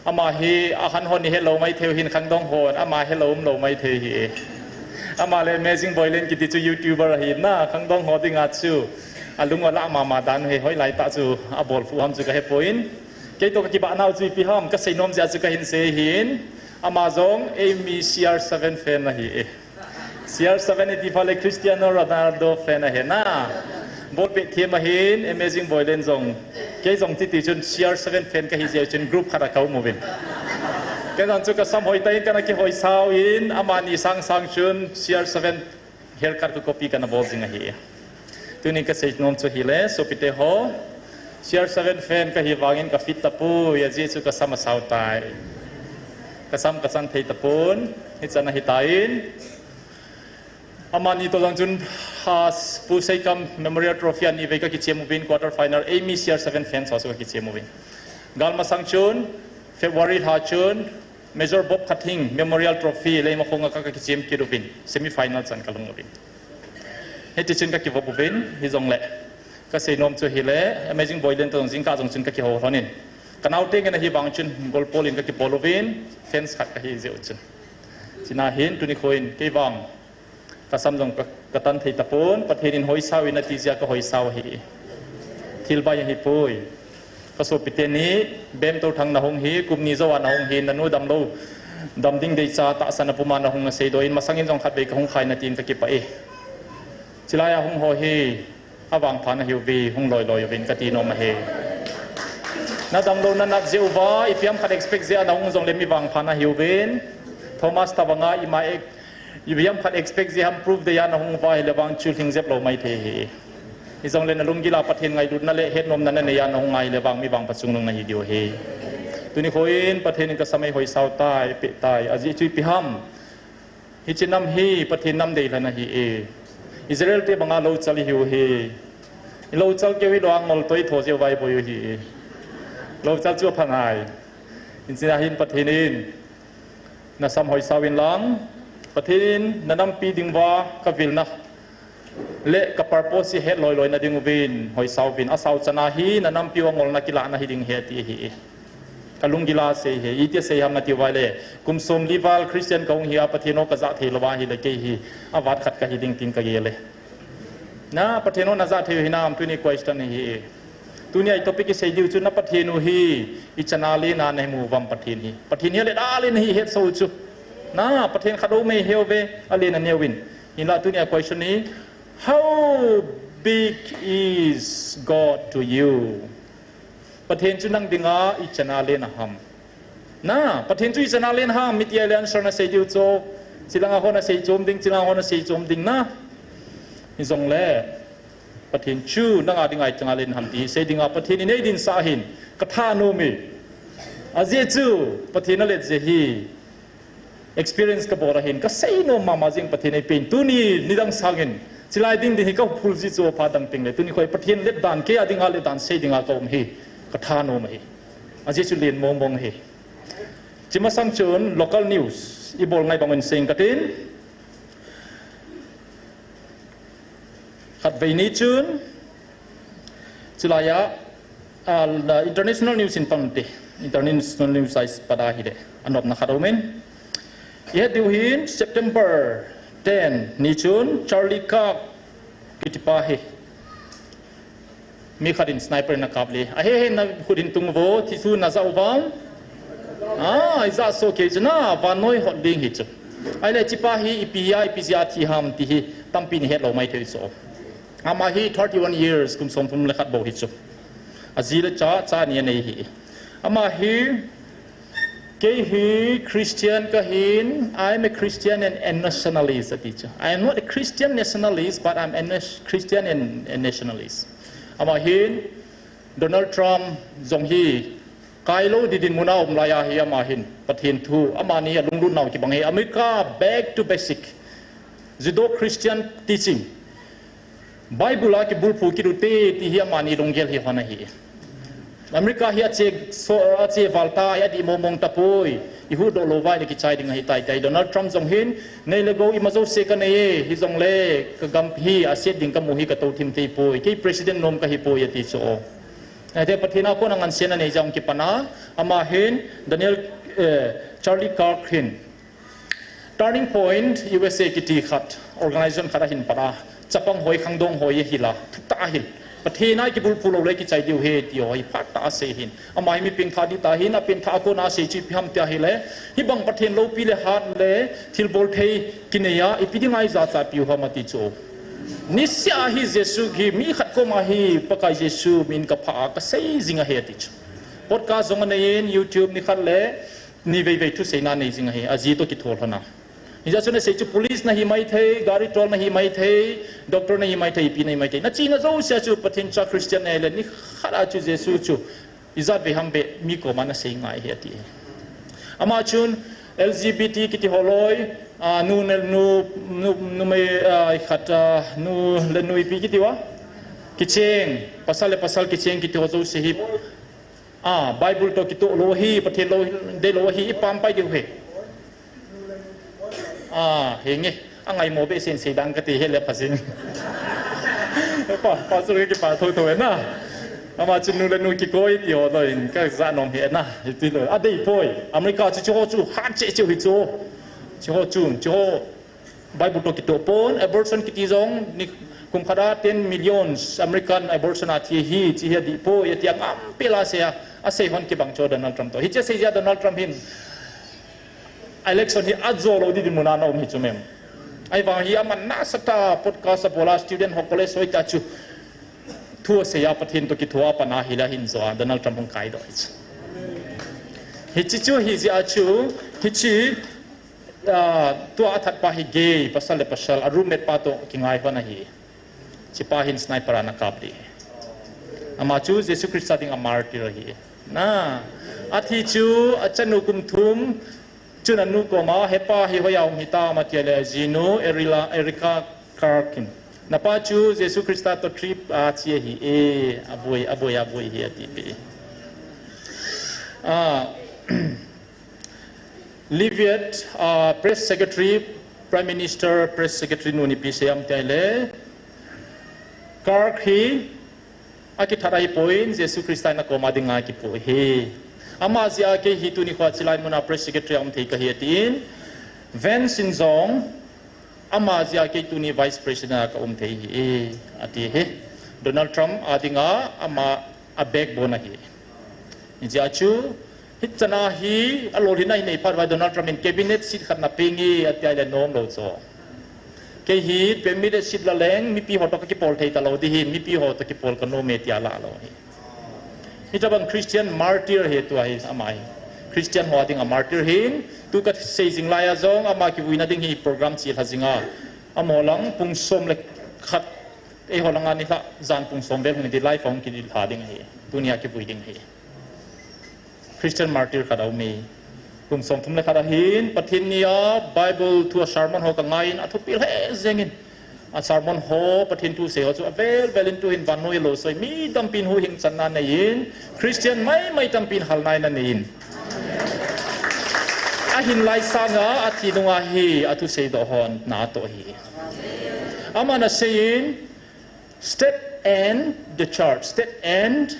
Ama hi ahan hon ihet lou maithei u hin, khangdong hon ama helou umlou maithei hi. Ama le Amazing Boylen kiti chu YouTuber ahi na, khangdong ho dinga chu alung alah mama dan hi, hoilai tah chu abol phu ham chu kahepoi. Kei toh kakibah nau chu ipi ham, kasei nom jeh a chu kahin sei hin. Ama jong eimi C R seven fan ahi e. C R seven iti phat le Cristiano Ronaldo fan ahi na. Ball pet them ahin, Amazing Boylen jong. Kei jong titi chun C R seven fan kahi jeh chun group khat a kaum uvin. Kei jong chu kasam hoitah in kana kihoisau in, amani sangsang chun C R seven haircut ka copy kana bol jing ahi. Tuni kasei nom chu hile, sopite ho, C R seven fan kahi vangin ka fit tapoi, ajeh chu kasam asao tai. Kasam kachan thei tapon, hichan ahitan. Amani toh jong chun, ha, Pu Seikam Memorial Trophy anivei kakichem uvin, quarter final, eimi C R seven fans ho chu kakichem uvin. Gal masang chun, February lha chun, Major Bob Khathing Memorial Trophy Leimakhong a ka, kakichem kit uvin, semi final chan kalhung uvin. Hiti chun kakivop uvin, hijongle. Kasei nom chu hile, Amazing Boylen toh jong jingkah jong chun kakihou lhonin. Kanaote ngen ahi vang chun, goal pol in kakibol uvin, fans khat kahi jeh u chun. Chuna hin, tuni khoin, kei vang. Kasam jong ka, katan thei tapon, Pathen in hoisau in ati jeh a kahoisau ahi. Thil bai ahipoi. Kasopite ni, Bemtothang nahung hi, kum ni jou a nahung hi, nanu damlou, dam ding deicha tahsan a puma nahung naseidoh in, masang in jong khatvei kahung khaina tin kakipah e. Chulai a hung ho hi, avangpha nahiuve, hung loiloi uvin kati nom ahi. Nadamlou nanat jeh uva, ipi ham khat expect jeh a nahung jongle mi vangpha nahiuvin. Thomas Tavanga ima ek Ipi ham khat expect jeh ham prove dei a nahung uva ahile vang chu lhingjep lou maithei hi. Hijongle nalunggil a Pathen ngailutna le hetnomna nanei a nahung a ahile vang mi vangpha chungnung nahi diu ahi. Tuni khoin Pathen in kasam eihoisau tai, peh tai, ajeh chu ipi ham. Hiche nam hi Pathen nam deilhen ahi e. Israel te banga louchal ihiu hi. Ilouchal keu hilou a ngoltoi tho jeh uva iboi u ahi e. Louchal chu apha nai. Hichea hin Pathen in Nasam hoisau in lang, Pathen in nanampi dinguva kavilna le ka purpose hi het loiloina dinguvin hoisau vin, asao chana hi nanampi u angolna kilahna hiding ahi ati ahi. Kalunggil a sei ahi, iti asei ham nati uva ahile, kum somli val Christian kahung hi a Pathen u kajah thei louva ahile kei hi avat khat kahi ding tin kagel e. Na, Pathen u najah thei u hinam, tuni question ahi e. Tunia i topic isei diu chu na Pathen u hi ichana lena namu uvam Pathen hi. Pathen hi alet a len ahi ihetsoh u chu. Na, Pathen khat aume ihiuve, alen aneuvin. Hinla tunia question hi, how big is God to you? Pathen chu nang dinga ichana len aham? Na, Pathen chu ichana len ham, miti ahile answer nasei diu chu. Chilanga ho nasei chom ding, chilanga ho nasei chom ding na. Hijongle, Pathen chu nanga dinga ichana len ham ti sei dinga Pathen in eidinsah ahin, kathanom e. Ajeh chu, Pathen alet jeh hi experience kabol ahin, kasei nom mama jing Pathen eipen. Tuni nidang sangin, chilai ding ding hi kaphul ji chu apha dang tengle. Tuni khoi Pathen let dan, kei a dinga let dan sei dinga kaum hi, kathanom ahi. Ajeh chu len mongmong ahi. Chimasang chun local news ibol ngai bangin sei katin. Khatvei ni chun, chulaiya, ah, international news in pang te, international news a ipat ahile, anopna khat aumin. Ihet diu hin September ten ni chun Charlie Kirk kitipa hi. Mi khat in sniper in akap le. Ahe he, nakhut in tung uvo, thi chu najah uvam. Ah, ijah soh kei chu na, vannoi hot ding hi chu. Ahile hichepa hi ipi a, ipi jeh a thi ham ti hi, tampin ihet lou maithei chu. Ama hi thirty-one years, kum somthum le khat bou hi chu. Aji le cha, cha ni anei hi. Ama hi, Kei hi Christian kahin, I am a Christian and a nationalist, ati chu. I am not a Christian nationalist, but I am a nas-, Christian and a nationalist. Ama hin, Donald Trump jong hi, kailou di dinmun a um laiya hi ama hin, Pathen thu, amani alunglut nau kibang hi, America back to basic, Judeo-Christian teaching. Bible a kibulphu kit u te, ti hi amani lunggel hi hon ahi. America hi ache, so, ache val tai, adih mongmong tapoi. Ihuhdoh lou uva ahile kichai ding ahitai, tia Donald Trump jong hin, nei le gou ima jouse kanei e, hijongle, kagam hi, aset ding kamu hi katou thim thei poi. Kei president nom kahi poi, ati chu. Ate Pathen a kona ngansena nei jong kipan a, ama hin Daniel, eh, Charlie Kirk hin Turning Point U S A kiti khat, organization khat ahin pan a, chapang hoi khangdong hoi ahila, thutah ahin. Pathen a kibulphu lou le kichai diu ahi ti ho hi phatah a asei hin. Ama hi mi pengthah ding tah ahin, apengthah a kona asei chu ipi ham tia ahile, hibang Pathen loupi le hat le thilbol thei kinei a, ipi dinga ijachat piu ham ati chu. Niseh a hi Jesu hi mi khat koma hi Pakai Jesu min kaphah a kasei jing ahi ati chu. Podcast jong anei in, YouTube nikhat le ni veivei thuseina nei jing ahi, aji toh kithol lhon a. Hijeh chun asei chu police nahi maithei, gari tol nahi maithei, doctor nahi maithei, ipi nahi maithei. Nachena jousea chu Pathen cha Christian nahile, nikhat a chu Jesu chu ijat vei ham beh mi koma nasei ngai ahi ati. Ama chun L G B T kiti ho loi, a, nu le nu, nu, numei, a, khat, a, nu le nu ipi kiti uva, kicheng, pasal le pasal kicheng kiti ho jouse hi, a, Bible toh kitoh lou ahi, Pathen lou, deilou ahi, ipampai diu ahi. A, henge, angaimo behseh in sei dang kati hile pha jing. Pa, pasal kipah thotho e na. Ama chun nu le nu kikoi ti ho loi in kajah nom ahi na. Hiti loi. Adei poi. America chu chuho chu hat cheh cheh u hi chu. Chuho chu, chuho Bible toh kitoh pon, abortion kiti jong, ni kum khat a ten millions American abortion a thi ahi, chi hi adih poi, ati angam pela asei a, asei hon kibang chu Donald Trump toh. Hiche asei jeh a Donald Trump hin election hi ajo lou ding dinmun a ana um hi chu mem. Ahivang hi aman nasatah a podcast abol a student ho college hoi tah chu thu asei a Pathen toh kithoa pan ahile ahin jo a Donald Trump hung kaidoh hi chu. Hiche chu hijeh a chu, hiche, ah, tua athat pa hi gay, pasal le pasal, a roommate pa toh kingai hon ahi. Hiche pa hin sniper a ana kap ding ahi. Ama chu Jesu Christa dinga martyr ahi. Na, athi chu achanu kum thum, chun anu koma, hepa hi hoiya um hitam ati le, ajinu, Erila, Erica Kirk in. Napa chu Jesu Christa toh trip a che ahi e, aboi, aboi, aboi ahi ati peh. Ah, Livett, ah, Press Secretary, Prime Minister Press Secretary nun ipi asei ham tia ahile, Kirk hi akithat ahipoi, Jesu Christa in akoma dinga akipoh ahi. Ama jeh a kei hi tuni khoa chilai muna Press Secretary a um thei kahi atin, Vance in jong, ama jeh a kei tuni Vice President a ka um thei ahi, ati ahi. Donald Trump a dinga ama a backbone ahi. Hijeh a chu, hichan a hi, alolhinna hi nei phat uva Donald Trump in cabinet seat khat napeng e, ati ahile nom lou chu. Kei hi cabinet seat la leng, mipi ho toh kakipol thei talou ding ahin, mipi ho toh kipol kanom e tia alah lou ahi. Hitobang Christian martyr ahi tua hi ama hi. Christian ho a dinga martyr ahin, tu kasei jing lai a jong ama kivuina ding hi program chelha jing a. Amaho lang pung som le khat, eiho langa nilhah jan pung som vel hung ding lai phong kidilha ding ahi. Tunia kivui ding ahi. Christian martyr khat aum e. Kum somthum le khat ahin, Pathen nia Bible thu a sermon ho kangai in, athupi lheh jeng in. A sermon ho, Pathen thu sei ho chu avel vel in tuhin vannoi losoi, mi tampin huhhing channa nei in, Christian maimai tampin halna in anei in. Ahin lai sanga, athi nunga hi, athu seidoh hon, natoh ahi. Aman asei in, state and the church, state and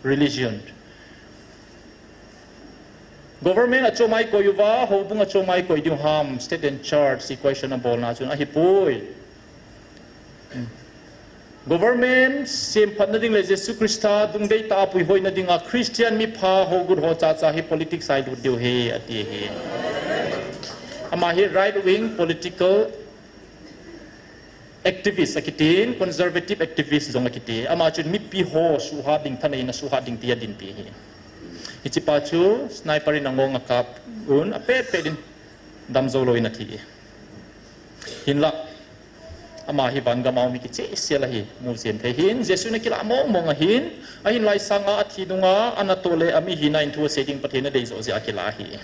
religion. Government achomai koi uva, houbung achomai koi diu ham, state and church equation abolna chun ahipoi. Government semphatna ding le Jesu Christa dungdei tah a puihoina dinga Christian mipha hougut ho chacha hi politics a ilut diu ahi, ati ahi. Ama hi right wing political activist akitin, conservative activist jong akiti. Ama chun mipi ho suhhat ding, thaneina suhhat ding tia adinpi ahi. Hichepa chu sniper in angong akap un, apet pet in damjou louvin athi. Hinlah, ama hi vangam a um mi kicheh sel ahi, muchen thei ahin, Jesu in akilah mong mong ahin, ahin lai sanga athi nunga, anatoh le amihina in thu asei ding Pathen in adei joh jeh a akilah ahi.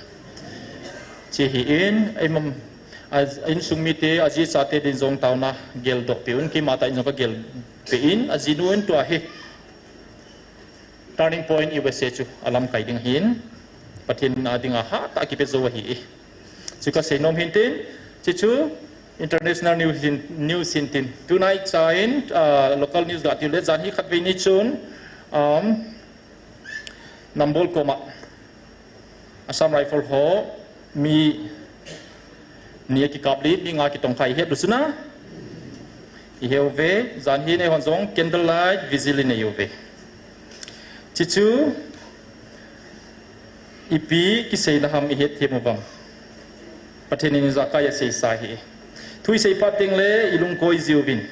Hiche hi in, eimam, a, insung mite, aji achate din jong taona geldoh peh un, keima tah in jong kagel peh in, ajinu in tua hi Turning Point U S A chu alamkai ding ahin, Pathen a dinga hatah a kipe jou ahi. Chu kasei nom hintin, chuchu international news hin, news hintin. Tunai cha in, ah, local news gati le jan hi khatvei ni chun, Um, Nambol koma Assam Rifle ho mi ni akikap le mi nga kitongkha ihet u chuna. Iheuve, jan hi neihon jong candlelight vigil ineiuve. Chuchu ipi kiseina ham ihet thei uvem. Pathen in ijakai aseisa hi. Thu isei phat teng le ilungkoi jiuvin.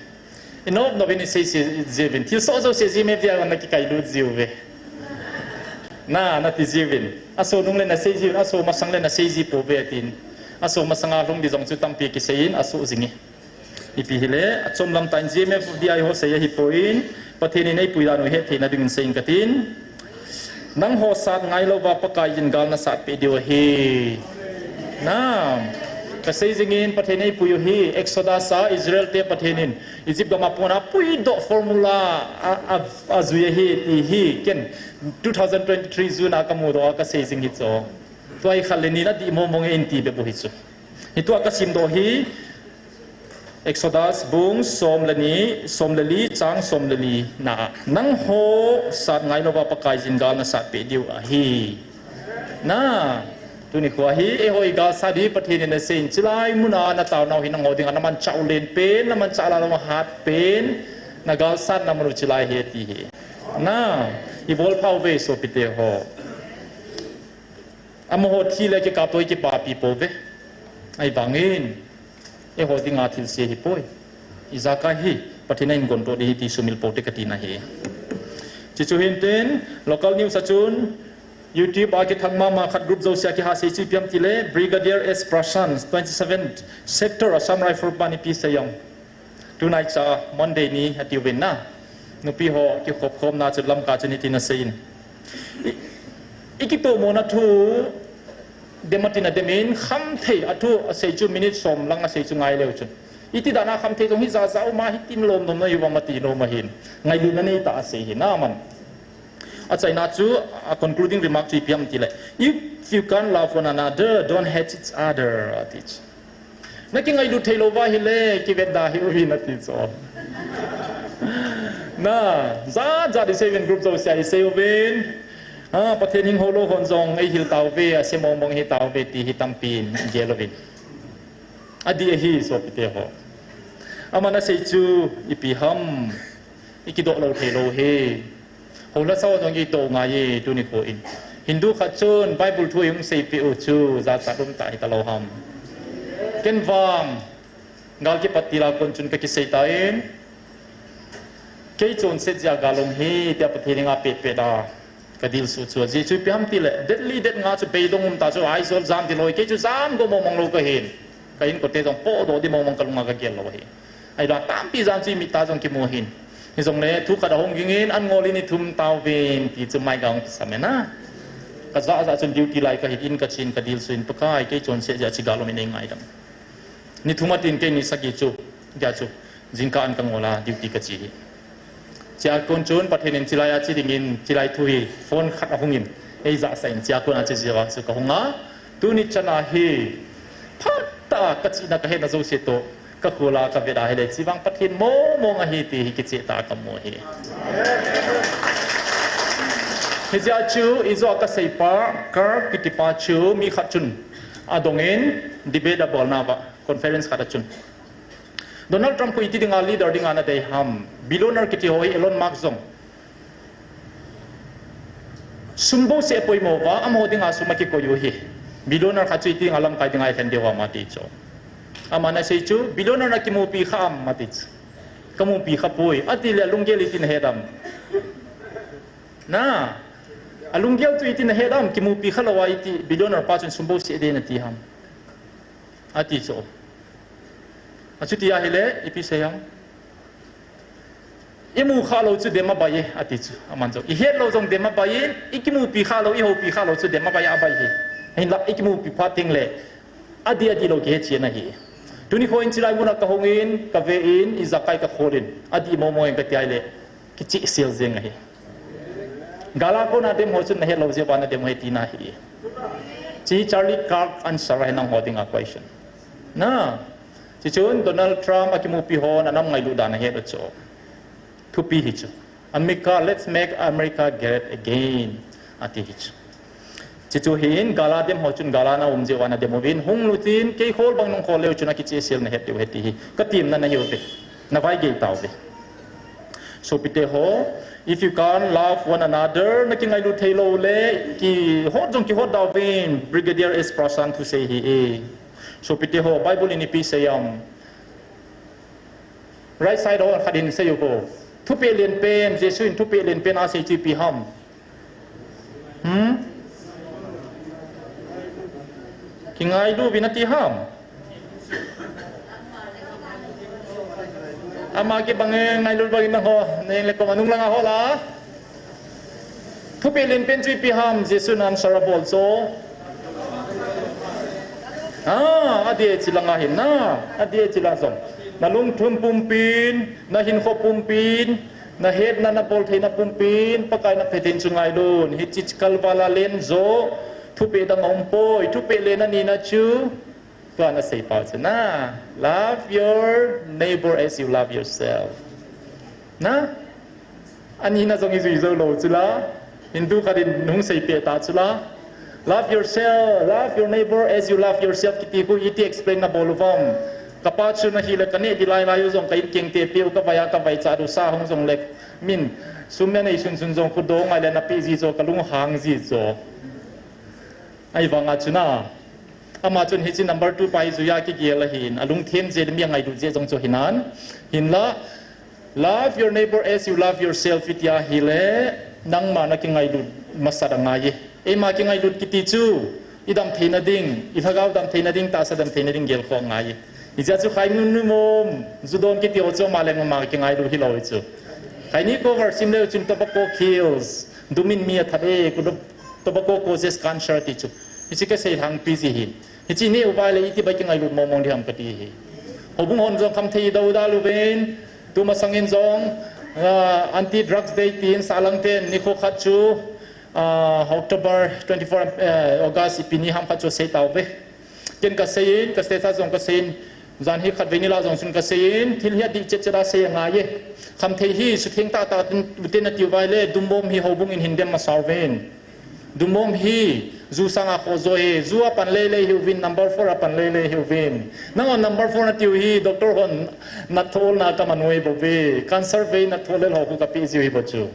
Inop nop in isei jiuvin. Thilsoh jouse jime via nakikailut jiuve. Na, nati jiuvin. Aso nung le nasei jiuvin, aso masang le nasei ji pouve atin. Aso masanga lhung di jong chu tampi kiseiyin, aso jinge. Ipi hile, achom lam tah in G M F D I ho sei ahipoi, Pathen in eipui dan u hettheina dingin seiyin katin. Nangho sat ngailouva Pakaiyin gal nasat peh diu ahi. Na, kasei jingin Pathen eipui u hi, Exodus a Israel te Pathen in Egypt gam a pon a puidoh formula a, a, ajui ahi ti hi, ken two thousand twenty-three June a kamudoh a kasei jing hi chu. Tua hi khat le ni nadih mong mong e inti bep u hi chu. Hitua kasimdoh hi, Exodus bung som le ni, som le li, chang som le li na a. Nangho sat ngailouva Pakaiyin gal nasat peh diu ahi. Na, tuni khoa hi, eiho igal sat hi Pathen in aseiyin chilai muna nataonau hi nangho dinga namanchah u len pen, namanchah la lou hat pen, nagal satna mun u chilai ahi ti hi. Na, ibol phauve sopite ho. Amaho thi le kikap toh ikipapi pouve. Ahivangin, eiho dinga thilse ahipoi. Ijakai hi, Pathen in ahin gontoh ding ahi ti sumil poute katina ahi. Chuchu hintin, local news a chun, YouTube a kithang mama khat group jouse a kiha sei chu ipi ham tile, Brigadier S Prashant, twenty-seventh Sector, Assam Rifle pan ipi sei ham. Tunaicha Monday ni atiuvin na. Nupi ho kikhop khomna chu Lamka chun hitin aseiyin. I, ikitohmona thu dem atin ademin, khamthei a thu asei chu minute som lang asei chu ngai leu chun. Iti dan a khamthei jong hi jaja uma hitin lom nom na hiuvam ati nom ahin. Ngailutna neitah a asei hi na aman. Achaina chu, a concluding remark chu ipi ham tile, if you can't love one another, don't hate each other, ati chu. Nakingailut theilouva hile, kivetda hih uvin ati chu. Na, jat jat iseiuvin group jouse a iseiuvin. Ha, Pathen hing houlou hon jong eihil tauve, ase mong mong hitauve ti hi tampin igel uvin. Adih ahi sopite ho. Aman asei chu ipi ham. Ikidoh lou theilou hi. Houla sao jong itoh ngai e tuni khoin. Hindu khat chun Bible thu ihung seipeh u chu jachat umtah hitalou ham. Ken vang gal kipat til a kon chun kakisei tan. Kei chonset jeh a gal um hi tia Pathen in apeh peh a kadilsu chu. Ajeh chu ipi ham tile, det li det nga chu beidong umtah chu Aizawl jam tilou, kei chu jam go mong mong lou kahin. Ka inkote jong podoh di mong mong kalunga kagel lou ahi. Ahilou tampi jam chu imit a jong kimu ahin. Hijongle thu khat ahung gingin, an ngol in ithum tauvin ti chu mai kahung kisam e na. Kajah jah chun duty lai kahin, in kachen kadilsu in, Pakai kei chonset jeh a hiche gal um in eingaidam. Ni thum atin kei ni sagi chu, dia chu, jingkah an kangol a, duty kache hi. Chea kon chun Pathen in chilai a che dingin, chilai thu hi phone khat ahungin, eijahsah in, chea kon a che jeh uva chu kahung a, tuni chan a hi, phatah a kachihna kahetna jouse toh, kakhol a kavet a ahile, chevang Pathen mong mong ahi ti hi kicheh tah a kamu ahi. Hijeh a chu, ijo a kaseipa, Kirk kitipa chu, mi khat chun, adongin, debate abolna uva, conference khat a chun. Donald Trump khu iti dinga leader dinga nadei ham. Billionaire kiti ho hi Elon Musk jong sum bouseh apoimo uva, amaho dinga sum akikoi u hi. Billionaire khat chu iti dinga lamkai dinga ilhen diu ham ati chu. Aman asei chu, billionaire nakimupi kha am ati chu. Kamupi khapoi. Atile alunggel iti nahet am. Na, alunggel chu iti nahet am, kimupi khalou a iti, billionaire pa chun sum bouseh dei nati ham. Ati chu. Achuti ahile, ipi sei ham. Imu khalou chu dem abai e, ati chu. Aman chu. Ihetlou jong dem abai in, ikimupi khalou, ihoupi khalou chu dem abai abai hi. Hinla, ikimupi phat tengle, adih adih lou kihetchen ahi. Tuni khoin chilai muna kahungin, kaven, ijakai kakholin, adih mong mong in kati ahile, kichehsel jeng ahi. Gal a kona dem ho chun nahetlou jeh uva nadem u ahi tina ahi. Hiche Charlie Kirk answer ahi nangho dinga question. Na, hichun Donald Trump akimupi hon anam ngailut dan ahet u chu. Thupi hi chu. America, let's make America great again, ati hi chu. Chuchu hin, gala dem ho chun gala na um jeh uva na dem uvin, hung lutin, kei khol bang nung khol leu chun akichehsel na het diu ahi ti hi. Ka temna na hiu ve. Na vaigei tau ve. Sopite ho, if you can't love one another, na kingailut thei lou le, kihot jong kihot da uvin, Brigadier S Prashant thu sei hi e. Sopite ho, Bible in ipi sei am. Right side ho, khat in sei u vo. Thupeh len pen, Jesu in thupeh len pen asei chu ipi ham. Hmm? Kingailu uvin ati ham. Ama kibang e, ngailu bang in ho, neng le koma nung langa ho la. Thupeh len pen chu ipi ham, Jesu in answer abol chu. Ah, adeh chilanga hin na, adeh chilanga jong. Na lungthim pumpin, na hinkho pumpin, na hetna, na boltheina pumpin, Pakai na phattheina chu ngailun. Hiche kalvala len jo, thupeh dang aumpoi, thupeh len anina chu. Tua na sei pau chu na. Love your neighbor as you love yourself. Na? Anina jong ijui jou lou chu la. Hindu khat in hung seipeh ta chu la. Love yourself, love your neighbor as you love yourself kiti khu iti explain na bol uvam. Kapa chu na hile ka neh di lai lai u jong ka in keng te piu ka vai a ka vai cha du sa hung jong le min sum na nei sun sun jong khu do ngai le na pi ji jo ka lung hang ji jo. Ahivanga chu na. Ama chun hiche number two pa hi juiya kigel ahin, alungthim jeh le mi angailut jeh jong chu hinan. Hinla, love your neighbor as you love yourself iti ahile, nangma na kingailut masat angai e. Eima kingailut kiti chu, idam theina ding, ilhagao dam theina ding, tahsa dam theina ding gelkhoh angai e. Hijeh chun khaini numom, ju don kiti ho chu ama le ama kingailu hilou hi chu. Khaini cover sim leu chun tobacco kills, dumin mi athat e, kudo Tobacco causes cancer ti chu. Hiche kasei lhangpi ji hi. Hiche neh uva le iti bai kingailut mong mong ding ham kati hi. Houbung hon jong khamthei dou dal uvin, tumasang in jong, ah, anti drugs day tin salang ten nikho khat chu, ah, October twenty-four, eh, August ipi ni ham khat chu sei tauve. Ken kasei in, ka status jong kasei in, jan hi khatvei ni la jong chun kasei in, thil hi adih chet chet a sei angai e. Khamthei hi sutheng tah tah tin, tin nati uva le, dumbom hi houbung in hin dem masa uvin. Dumbom hi, ju sanga khoh jo hi, ju a pan lei lei hiuvin, number four a pan lei lei hiuvin. Nangho number four natiu hi, doctor hon natthol na kaman uve bou ve, cancer vei natthol lel ho khu kapeh jiu hi bou chu.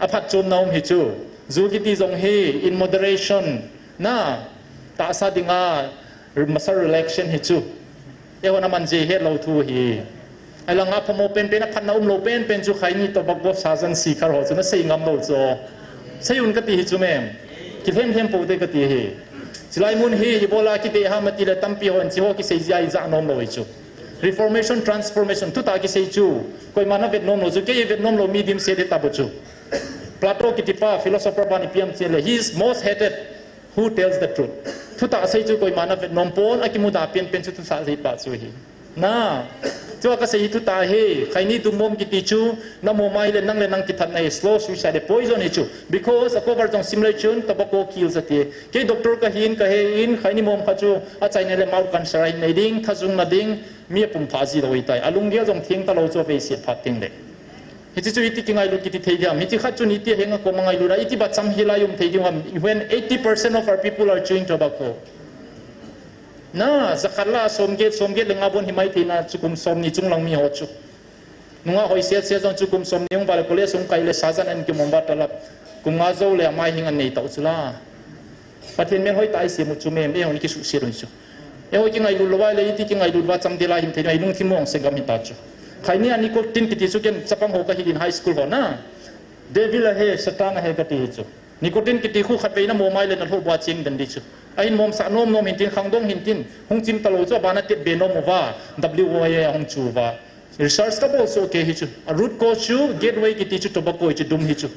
Aphatchomna um hi chu, ju kiti jong hi, in moderation, na, tahsa dinga, masa relaxation hi chu. Eihon aman jeh hetlou thu hi. Ahilang aphamo penpen aphatna umlou penpen chu khaini tobacco sajan sikhar ho chu nasei ngam lou chu. Sei un kati hi chu mem. Kilhem lhem pou te kati hi. Chulai mun hi ibola kidei ham atile tampi hon hiche ho kisei jeh a ijah nom lou hi chu. Reformation, transformation, thutah kisei chu. Koima navet nom lou chu, kei vet nom lou mi dimset hita bou chu. Plato kiti pa, philosopher pa ni piam chele, he is most hated who tells the truth. Thutah sei chu koima navet nom pon, akimuda penpen chu thusei pa chu hi. Na, chua kasei hi thutah hi, khaini dumbom kiti chu, namom ahile nang le nang kithatna hi, slow suicide, poison hi chu. Because a cover jong sim leu chun, tobacco kills ati. Kei doctor kahin, kahe in, khaini mom kha chu, achaina le mouth cancer ahin nei ding, thajung na ding, mi apum pha ji lou ahitai. Alunggel jong theng talou chu aveiset phat teng le. Hiche chu iti kingailut kiti thei diam. Hiche khat chun iti henga koma ngailut a, iti bacham hilai um thei diu ham. When eighty percent of our people are chewing tobacco. Na, jakhat la, somget, somget le nga bon himai theina chu kum somni chunglang mi ho chu. Nunga hoise se jong chu kum somni hung vale college hung kai le sajan an kimom va talap. Kum nga jou le amai hing an nei tau chu la. Pathen melhoi tah isem u chu mem, eihon kisuhset un chu. Eiho kingailut lou vai le, iti kingailut va cham dela hin thei, ilungthim mong se gam hita chu. Khaini a nicotine kiti chu ken chapang ho kahil in high school ho na. Devil ahi, Satan ahi kati hi chu. Nicotine kiti khu khatvei namom ahile nalhoh bua cheng den di chu. Ahin momsah nom nom hintin, khangdong hintin, hung chim talou chu, abana tep be nom uva, W O A ahung chu uva. Research kabol soh kei hi chu. A root cause chu, gateway kiti chu, tobacco hi chu, dum hi chu.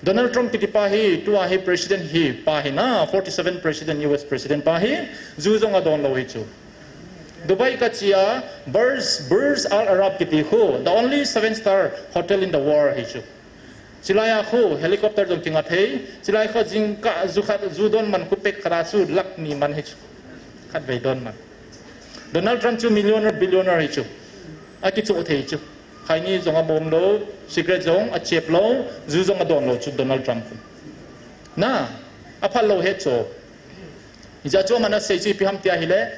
Donald Trump kiti pa hi, tua hi president hi, pa hi na, forty-seven president, U S president pa hi, ju jong adon lou hi chu. Dubai kache a, Burj, Burj Al Arab kiti khu, the only seven star hotel in the world hi chu. Chulai a khu, helicopter jong kinga thei, chulai khu jingkah ju khat, ju don man khu pek khat a chu lakh ni man hi chu. Khatvei don man. Donald Trump chu millionaire, billionaire hi chu. Akichoh thei chu. Khaini jong amom lou, cigarette jong achep lou, ju jong adon lou chu Donald Trump. Na, aphal lou he chu. Hijeh chun aman asei chu ipi ham tia ahile,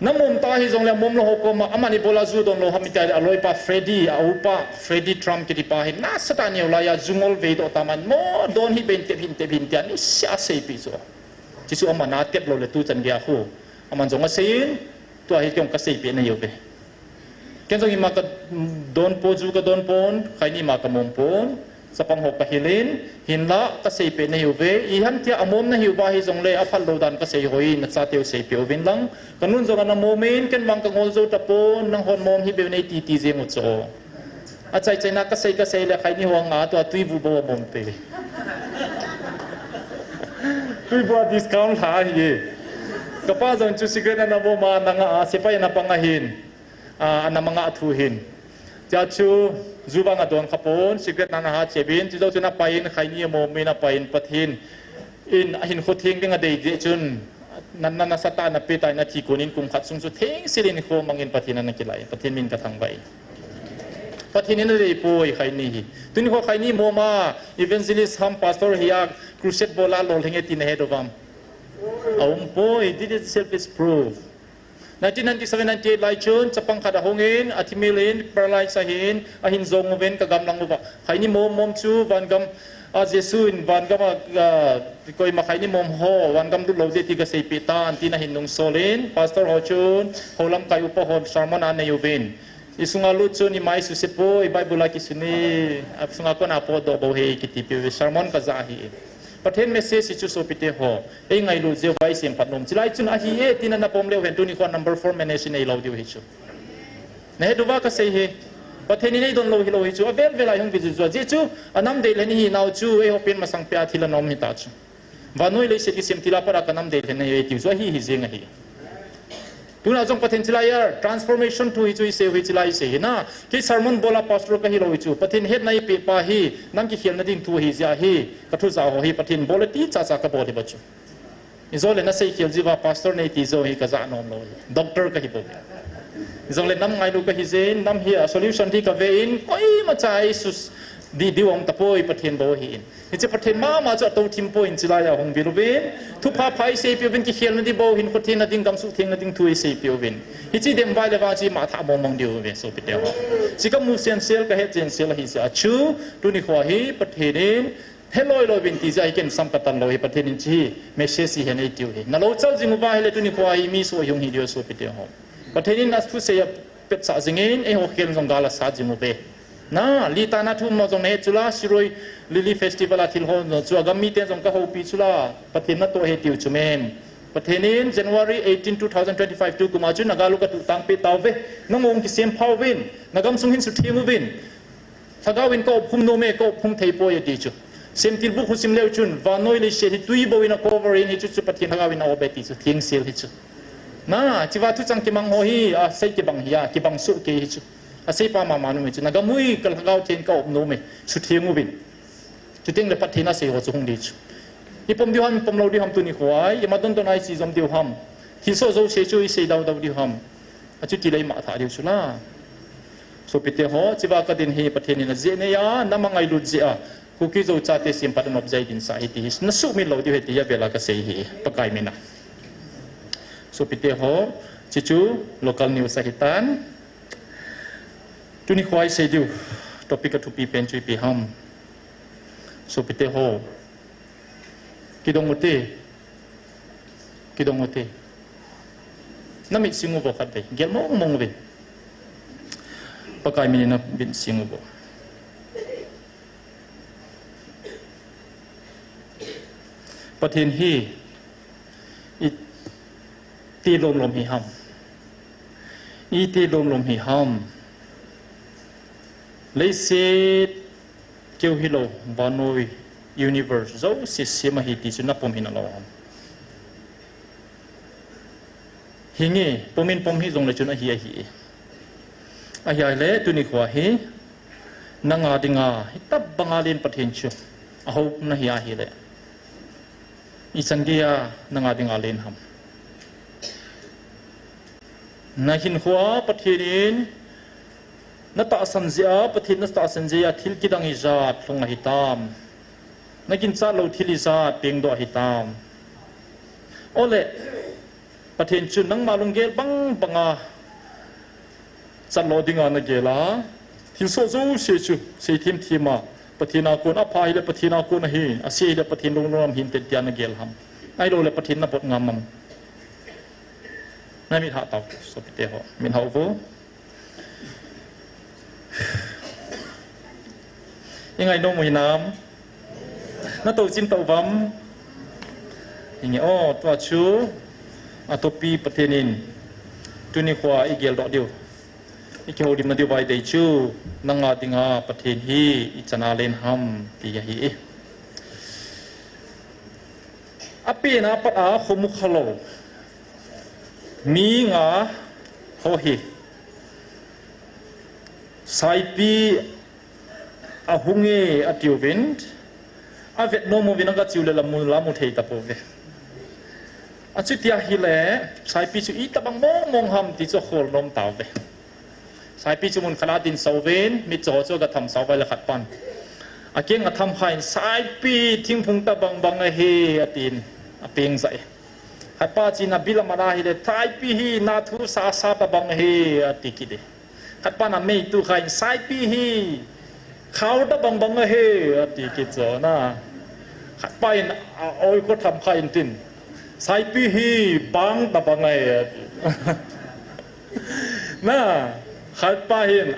namom ta hijongle amom lou ho koma, aman ibola ju don lou ham tia ahile, aloipa Freddy, aupa Freddy Trump kitipa hi, nasatah a neo laiya ju ngol vei doh ta man, mo don hih beh in tep hih in tep hih in tia, niseh a aseipi chu. Chuchu aman atep lou le tuchan geiya khu. Aman jong aseiyin, tua hi kei jong kaseipeh nahiuve. Ken jong ima kadon pon, ju kadon pon, khaini ima kamom pon, chapang ho kahilin, hinla kaseipeh nahiuve, iham tia amom nahiuva hijongle aphal lou dan kasei hoi, nachateu seipeh uvin lang, kanun jong ana momin, ken vang kangol jou tapon, nanghon mom hih beh nei titi jeng u chu. Achai chaina kasei kasei le khaini ho anga tua twibu bou amom pe. Twibu a discount lha ahi. Kapa jong chu cigarette ana mom a, ana nga a, sepai ana pang ahin. A, ana manga thu hin. Tia chu, ju vang adon khapon, cigarette ana ha chepin, chujou chun apaiyin, khaini amomin apaiyin, Pathen in ahinkho theng ding adei jeh chun, na, na, nasatah a napeh tai, nathi konin kum khat sung chu thengselin hinkho mangin Pathen ana kilai, Pathen min kathangvah e. Pathen in adei poi khaini hi. Tuni kho khaini mom a, evangelist ham, pastor hi a, crusade bol a lolhing e ti nahet uvem? Aum poi, this itself is proof. Nineteen ninety-seven ninety-eight lai chun, chapang khat ahungin, athimilin, paralyze ahin, ahin jong uvin, kagamlang uva. Khaini mom mom chu, vangam, a Jesu in vangam a, a, koima khaini mom ho, vangam lut lou ding ti kaseipeh tan, tin ahin nungsolin, pastor ho chun, houlamkai upa hon sermon anei uvin. Isunga lut chun imai suse poi, Bible a kisun e, asunga kona potdoh bou ahi kiti peh uve, sermon kaja ahi. Pathen message hi chu sopite ho, eingailut jeh uva isemphat nom. Chulai chun ahi e, tin ana pom leu hen tuni kho number four message neilou diu hi chu. Nahet uva kasei hi. Pathen in eidon lou hilou hi chu, avel vel a ihung vit jeh chun, ajeh chu, anam deilhen ihinau chu, eiho pen masang peh a thil ana um hita chu. Vannoi leiset kisem thil a pat a kanam deilhen nahi e tiu chu ahi hi jeng ahi. Tuna jong Pathen chilai a, transformation thu hi chu isei u hi chilai isei hi na. Kei sermon bol a pastor kahilou hi chu. Pathen hetna eipeh pa hi, nam kikhelna ding thu ahi jeh ahi. Kathu ja ho hi Pathen bol e ti cha cha kabol hi bou chu. Ijole nasei khel jeh uva pastor nei ti jou hi kaja nom lou hi. Doctor kahi bou. Ijongle nam ngailu kahi jeh in, nam hi a solution ti kave in, koima cha isus di, di um tapoi Pathen bou ahi in. Hiche Pathen mama chu atou thim poi in chilai a hung vil uvin. Thupha pha isei peh uvin kikhelna ding bou, hinkho thengna ding, gamsung thengna ding thu isei peh uvin. Hiche dem vai le vang chu ima tha mong mong diu ve sopite ho. Chu kamu sensel kahet sensel ahi jeh a chu, tuni kho hi Pathen in, heloi loi uvin ti jeh a hi ken sam katan lou hi Pathen in chu hi, message hi hen eitiu hi. Nalou chal jing uva ahile tuni kho hi mi soh hung hi diu sopite ho. Pathen in athusei a petsah jingin, eiho khel jong gal asat jing uve. Na, litana thum mo jong nahet chula, Shirui Lily Festival a thil ho jong chu agam miten jong kahoupi chula, Pathen natoh e tiu chu men. Pathen in January eighteen, two thousand twenty-five tukum a chu nagal u katuh tang peh tauvin, nangong kisem pha uvin, nagamsung hin sutheng uvin. Lhagao in ka-op khum nom e, ka-op khum thei poi ati chu. Semtil buk husim leu chun, vannoi leiset hi twi bou in a cover in hichu chu Pathen Lhagao in a-op e ti chu, thengsel hi chu. Na, chuva thuchang kimang ho hi, asei kibang hi a, kibang soh kei hi chu. Asei pa mama nom e chu, nagam u hi ka lhagao theng ka-op nom e, sutheng uvin. Chuteng le Pathen asei ho chu hung di chu. Ipom diu ham, ipom lou diu ham tuni kho a, ima don don a iche jom diu ham. Thilsoh jouse chu isei dau dau diu ham. Achuti le ima tha diu chu la. Sopite ho, chuva kadin hi Pathen in ajeh nei a, nam angailut jeh a, Kuki Zo chate sempat anop jeh a idin sa hi ti hi, nasuhmil lou diu ahi ti avela kasei hi, Pakai min a. Sopite ho, chuchu local news ahitan. Tuni kho a isei diu, topic athupi pen chu ipi ham. Sopite ho, kidong ute, kidong ute. Namit sing uvo khatvei, gel mong mong uvin. Pakai min in namit sing uvo. Pathen hi iti lom lom hi ham. Iti lom lom hi ham. Leiset keu hilou, vannoi, universe, jouse sem ahi ti chu napom hi nalou ham. Hinge, pom in pom hi jongle chun ahi ahi. Ahi ahile, tuni kho hi, nanga dinga, hitobanga len Pathen chu, ahou nahi ahile. Ichan geiya, nanga dinga len ham. Nahinkho a Pathen in, Na tahsan jeh a, Pathen na tahsan jeh a thil kidang ijat lhung ahitam? Na ginchat lou thil ijat pengdoh ahitam? Ole, Pathen chu nangma lunggel bang banga chat lou dinga na gel a, thilsoh jouse chu seithem them a, Pathen a kon a pha hile Pathen a kon ahi, ase hile Pathen lunglham hinte tia na gel ham? Ahilouleh Pathen na bot ngam am? Na mit hah tau, sopite ho, mit hah uvo. I ngainom u hinam? Na touchim tauvam? Inge o, tua chu atopi Pathen in tuni khoa i geldoh diu, i kihoulimna diuva i dei chu, nanga dinga Pathen hi ichan a len ham ti ahi. Apen a pat a khomukha lou mi nga ho hi Saipi ahung e atiuvin, avet nom uvin, aga chiu le la mu, la mu thei tapouve. Achuti ahile Saipi chu itobang mong mong ham ti chu akhol nom tauve. Saipi chu mun khat a adinsa uvin, mitcho chu aga thamsa uva ahile khat pan akeng atham khan, "Saipi thingphung tobang bang ahi," atin, apeng jai. Khat pa chun abil aman ahile, "Saipi hi nathu sasa tobang ahi," ati kit e. Khat pan amei tu khan, "Saipi hi khao tobang bang ahi," ati kit chu na. Khat pa in a-oi kho tham khan tin, "Saipi hi bang tobang ahi," ati. Na, khat pa hin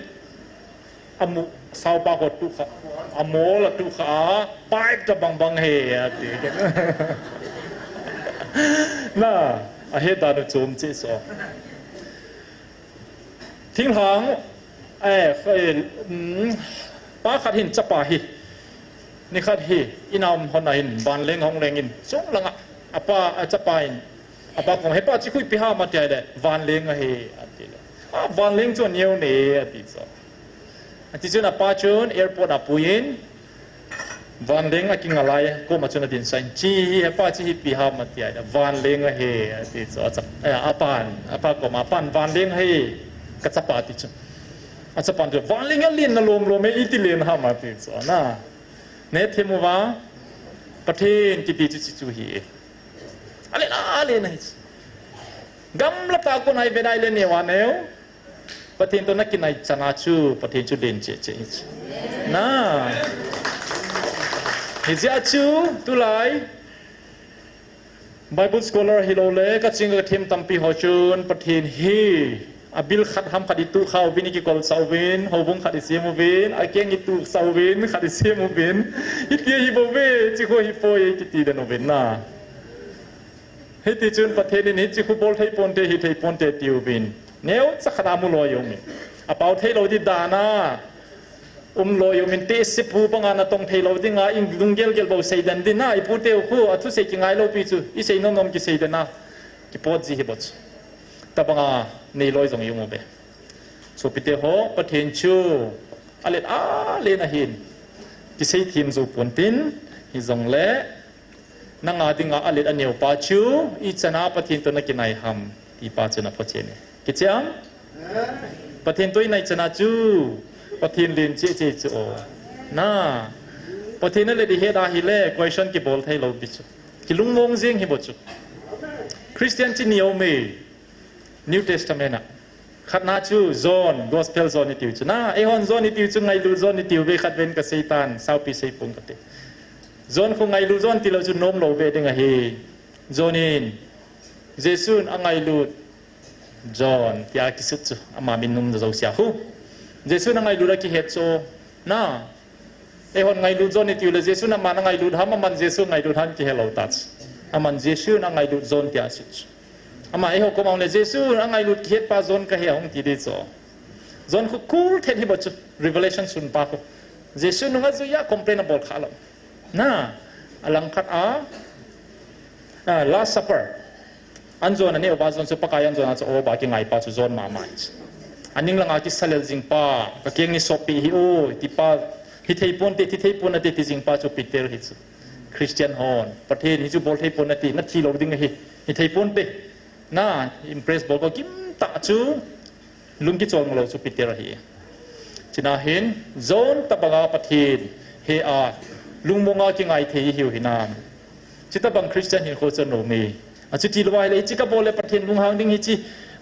amu, saopa kho tukha, amol atukha a, "Pipe tobang bang ahi," ati. Na, ahe dan u chom cheh so. Thinglhang, eh, eh, um, pa khat hin chapa hi, nikhat hi, in a um hon a hin, vanleng ahung leng in, chung langa, apa, achapa in, apa koma, "Hepa, chi khu ipi ham?" ati ahile, "Vanleng ahi," ati le. "A, vanleng chu aneo ne," ati chu. Ati chun apa chun airport a apuiyin, vanleng akinga lai koma chun adinsan, "Chi hi, hepa, chi hi ipi ham?" ati ahile, "Vanleng ahi," ati chu. Acha, eh, apan, apa koma, "Apan, vanleng ahi, kachapa," ati chu. Achapan chu, "Vanleng alen na lom lom e, iti len ham?" ati chu. Na, na hethem uva, Pathen kiti chu chi chu hi e. Alen, alen ahi chu. Gamla tah a kon a ivet a ahile neo a neo. Pathen toh na kinai chan a chu, Pathen chu len cheh cheh hi chu. Na. Hijeh a chu, tulai Bible scholar hilou le, kaching kathem tampi ho chun, Pathen hi abil khat ham khat ituh kha uvin, ikikolsa uvin, houbung khat isem uvin, akeng ituhsa uvin, khat isem uvin, hitia hi bouve, chi khu hi poi, kiti den uvin na. Hiti chun Pathen in hichi khu bol thei ponte, hi thei ponte ati uvin, neocha khat a mu loi um in. Apao thei lou di dan a um loi um in, tehsepu banga natong thei lou dinga, in lunggel gel bou sei den din a, ipu teu khu, athusei kingai lou pi chu, isei nom nom kisei den a, kipot ji hi bou chu. Tabanga nei loi jong i um uve. Sopite ho, Pathen chu alet alen ahin, kisei them jou ponte, hijongle, nanga dinga alet aneo pa chu, ichan a Pathen toh na kinai ham, ti pa chu na phochen e. Kichai am? Pathen toh inai chan a chu, Pathen len cheh cheh chu o. Na, Pathen alet ihet ahile, question kibol thei lou pi chu. Kilungmong jeng hi bou chu. Christian chi ni um e, New Testament a. Khatna chu John, Gospel John itiu chu. Na, eihon John itiu chu ngailut John itiu ve, khatvei in kasei tan, saupi sei pong kate. John khu ngailut John tilou chu nom lou ve ding ahi. John in, Jesun angailut John, tia kisut chu, ama min nom jousea khu. Jesun angailut akihet chu, na, eihon ngailut John itiu le, Jesun aman angailut ham, aman Jesu angailut ham kihe lou ta chu. Aman Jesun angailut John tia asut chu. Ama eiho koma hung le, Jesun angailut kihet pa John kahi a hung ti di chu. John khu cool thet hi bou chu, Revelation sunpa khu. Jesu nunga juiya complain abol kha lou. Na, alangkhat a, a, Last Supper. An jon aneh uva John chu Pakai an jon a chu o ba kingai pa chu John mama hi chu. Aning langa kisa lel jing pa, kakeng nei sop peh hih o, ti pa, hithei ponte, tithei pon nate ti jing pa chu Peter hi chu. Christian hon, Pathen hichu bol thei pon nate, nathi lou ding ahi, hithei ponte. Na, impress bol ko kim tah chu, lung kichol lou chu Peter ahi. China hin, jon tabanga Pathen hea lungmonga kingai thei hiu hinam. Chutabang Christian hinkho chu anom e. Achuti lou ahile, hiche kabol le Pathen lunghang ding hiche,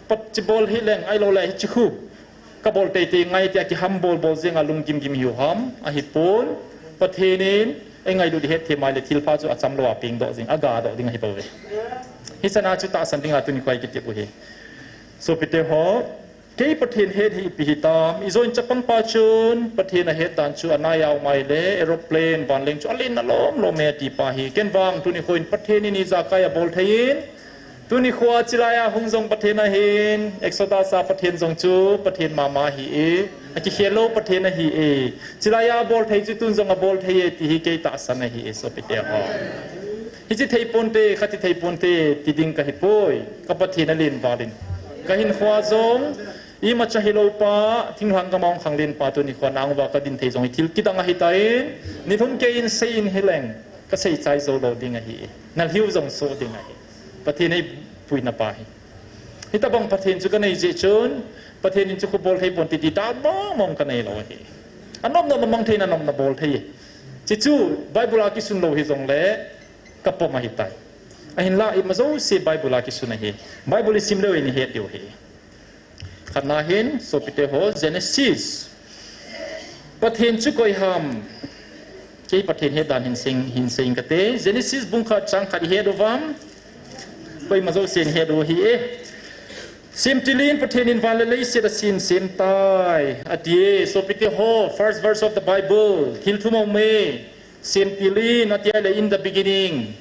pat chibol hileng, ahiloule hiche khu kabol teitei ngai tia kihambol bol jenga lunggim gim hiu ham, ahipon, Pathen in eingailut ihet them ahile thilpha chu achamlouva pengdoh jing, agadoh ding ahibouve. Hichana chu tahsan dinga tuni khoa ikitep u ahi. Sopite ho, kei Pathen het hi ipi hitam, ijoin chapangpa chun Pathen ahet dan chu anaiya um ahile, aeroplane, vanleng chu alen nalom lom e atipa hi. Ken vang tuni khoin Pathen in ijakai abol thei in, tuni khoa chilaiya hung jong Pathen ahin, Exodus a Pathen jong chu Pathen mama ahi e, akikhel lou Pathen ahi e. Chilaiya abol thei chu tun jong abol thei e ti hi kei tahsan ahi e, sopite ho. Hiche theiponte, khati theiponte, ti ding kahipoi, ka Pathen alen valin. Kahinkhoa jong, imacha hiloupa, thinglhang gama hung khanglenpa tuni khoa nauva kadin thei jong hi thil kidang ahitan, nilhum keiyin seiyin hileng, kasei chai joulou ding ahi, nalhiu jong soh ding ahi. Pathen eipuinapa hi. Hitabang Pathen chu kanei jeh chun, Pathen in chu khu bol thei ponte ti dan mong mong kaneilou ahi. Anomna namang thei, nanomna bol thei. Hiche chu Bible a kisun lou hijongle, kapom ahitai. Ahinla ima jouse Bible a kisun ahi. Bible isim leu in ihet diu ahi. Khatna hin, sopite ho, Genesis. Pathen chu koi ham. Kei Pathen het dan hin sei, hin sei inge kati. Genesis bung khat chang khat ihet uvam. Koima jousen ihet u ahi e. Semtil in, Pathen in van le leiset asem, semtai, ati e. Sopite ho, first verse of the Bible. Thil thum aume. Semtil in, ati ahile in the beginning.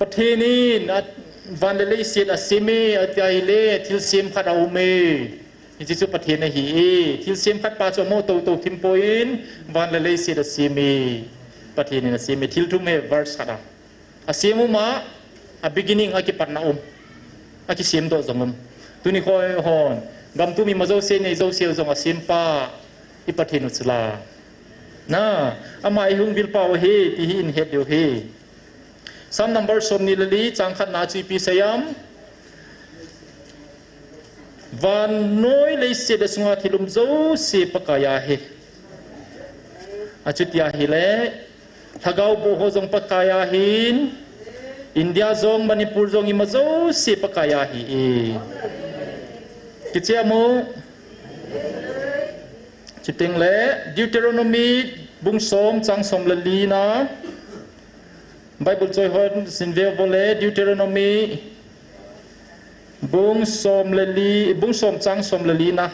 Pathen in, a, van le leiset asem e, ati ahile thilsem khat aume. Hiche chu Pathen ahi e. Thilsem khatpa chu amoh toutou thim poi, van le leiset asem e. Pathen in asem e. Thil thum ahi, verse khat a. Asem um a, a beginning, akipatna um. Akisemdoh jong um. Tuni khoa hon, gamtum ima jouse nei jouse u jong asempa, i Pathen u chu la. Na, ama ihung vilpau ahi, ti hi ihet diu ahi. Psalm number somni le li, chang khatna chu ipi asei em? Vannoi leiset le sunga thil um jouse Pakai a ahi. Achuti ahile, lhagao boh ho jong Pakai a ahin, India jong, Manipur jong, ima jouse Pakai a ahi e. Kichai mo? Chuteng le, Deuteronomy bung som chang som le li na. Bible choi hon sim ve vo le, Deuteronomy bung som le li, bung som chang som le li na.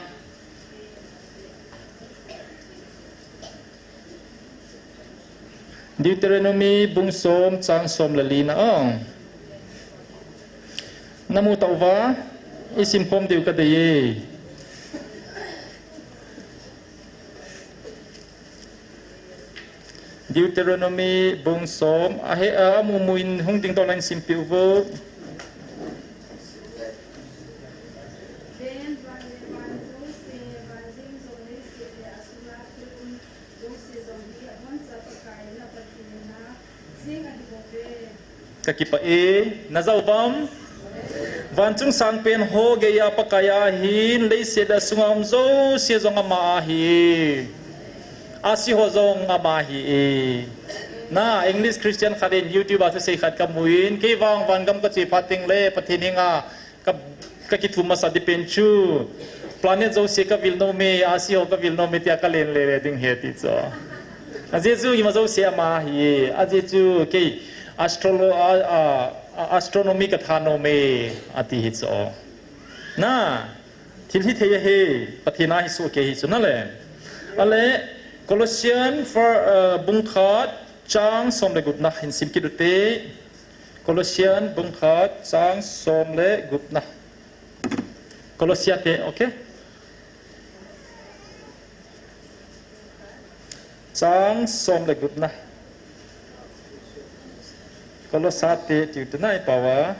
Deuteronomy bung som chang som le li na, o. Namu tauva, isim khom diu kadei e. Deuteronomy bung som, ahe, a, amu mu in hung ding tah le hin simpi uvo. Kakipah e, najah uvam? Vanchung sangpen ho geiya Pakai a ahin, leiset le asunga um jouse jong ama a ahi. Ahsi ho jong ama ahi e. Na, English Christian khat in YouTube a thusei khat kamu in, kei vang vangam kache phat teng le, Pathen henga ka, kakithum masa ding pen chu, planet jouse kavil nom e, ahsi ho kavil nom e tia kalen lele ding ahi ati chu. Ajeh chu ima jouse ama ahi e, ajeh chu kei astrolo-, a, a, a, astronomy katha nom e, ati hi chu. Na, thil hithei ahi, Pathen a hi soh kei hi chu nale. Ale, Colossian for, uh, bung khat, chang som le gupna hin sim kit ute. Colossian bung khat, chang som le gupna. Colossian te, okay? Chang som le gupna. Colossian te, tiu te nai pawa.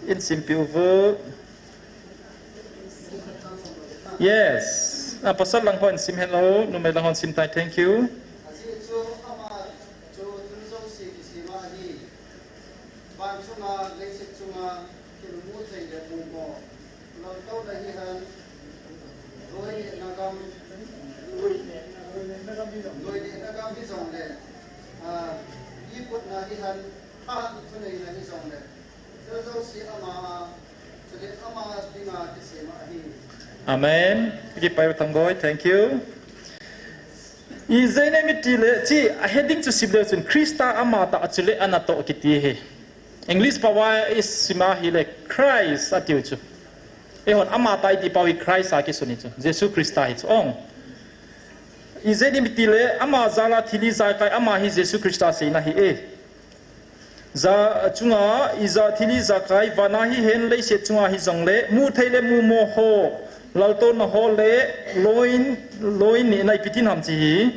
In simpi uvo. Yes. Ah, pasal lang hon sim hello. Numei lang hon sim tai. Thank you. Van chunga, leiset chunga, thil mu thei le mumo, lamtouna hihen, Loinehna gam, loinehna gam hi jongle, ah, iputna hi han, ahan thuneina hi jongle, thil jouse ama, chule ama dinga kisem ahi. Amen. Kipa Thangboi, thank you. Ijeh inem itile, chi a heading chu sim leu chun Christa amatah chule anatoh kiti hi. English pao a isim a hile Christ atiu chu. Eihon amatah iti pao hi Christ a kisun hi chu. Jesu Christa hi chu. Ong. Ijeh inem itile ama jal a thil ijakai ama hi Jesu Christa seina ahi e. Ja chunga ija thil ijakai, vana hihen leiset chunga hijongle, muthei le mumo ho, laltouna ho le loin, loinehna ipi tin ham chi hi.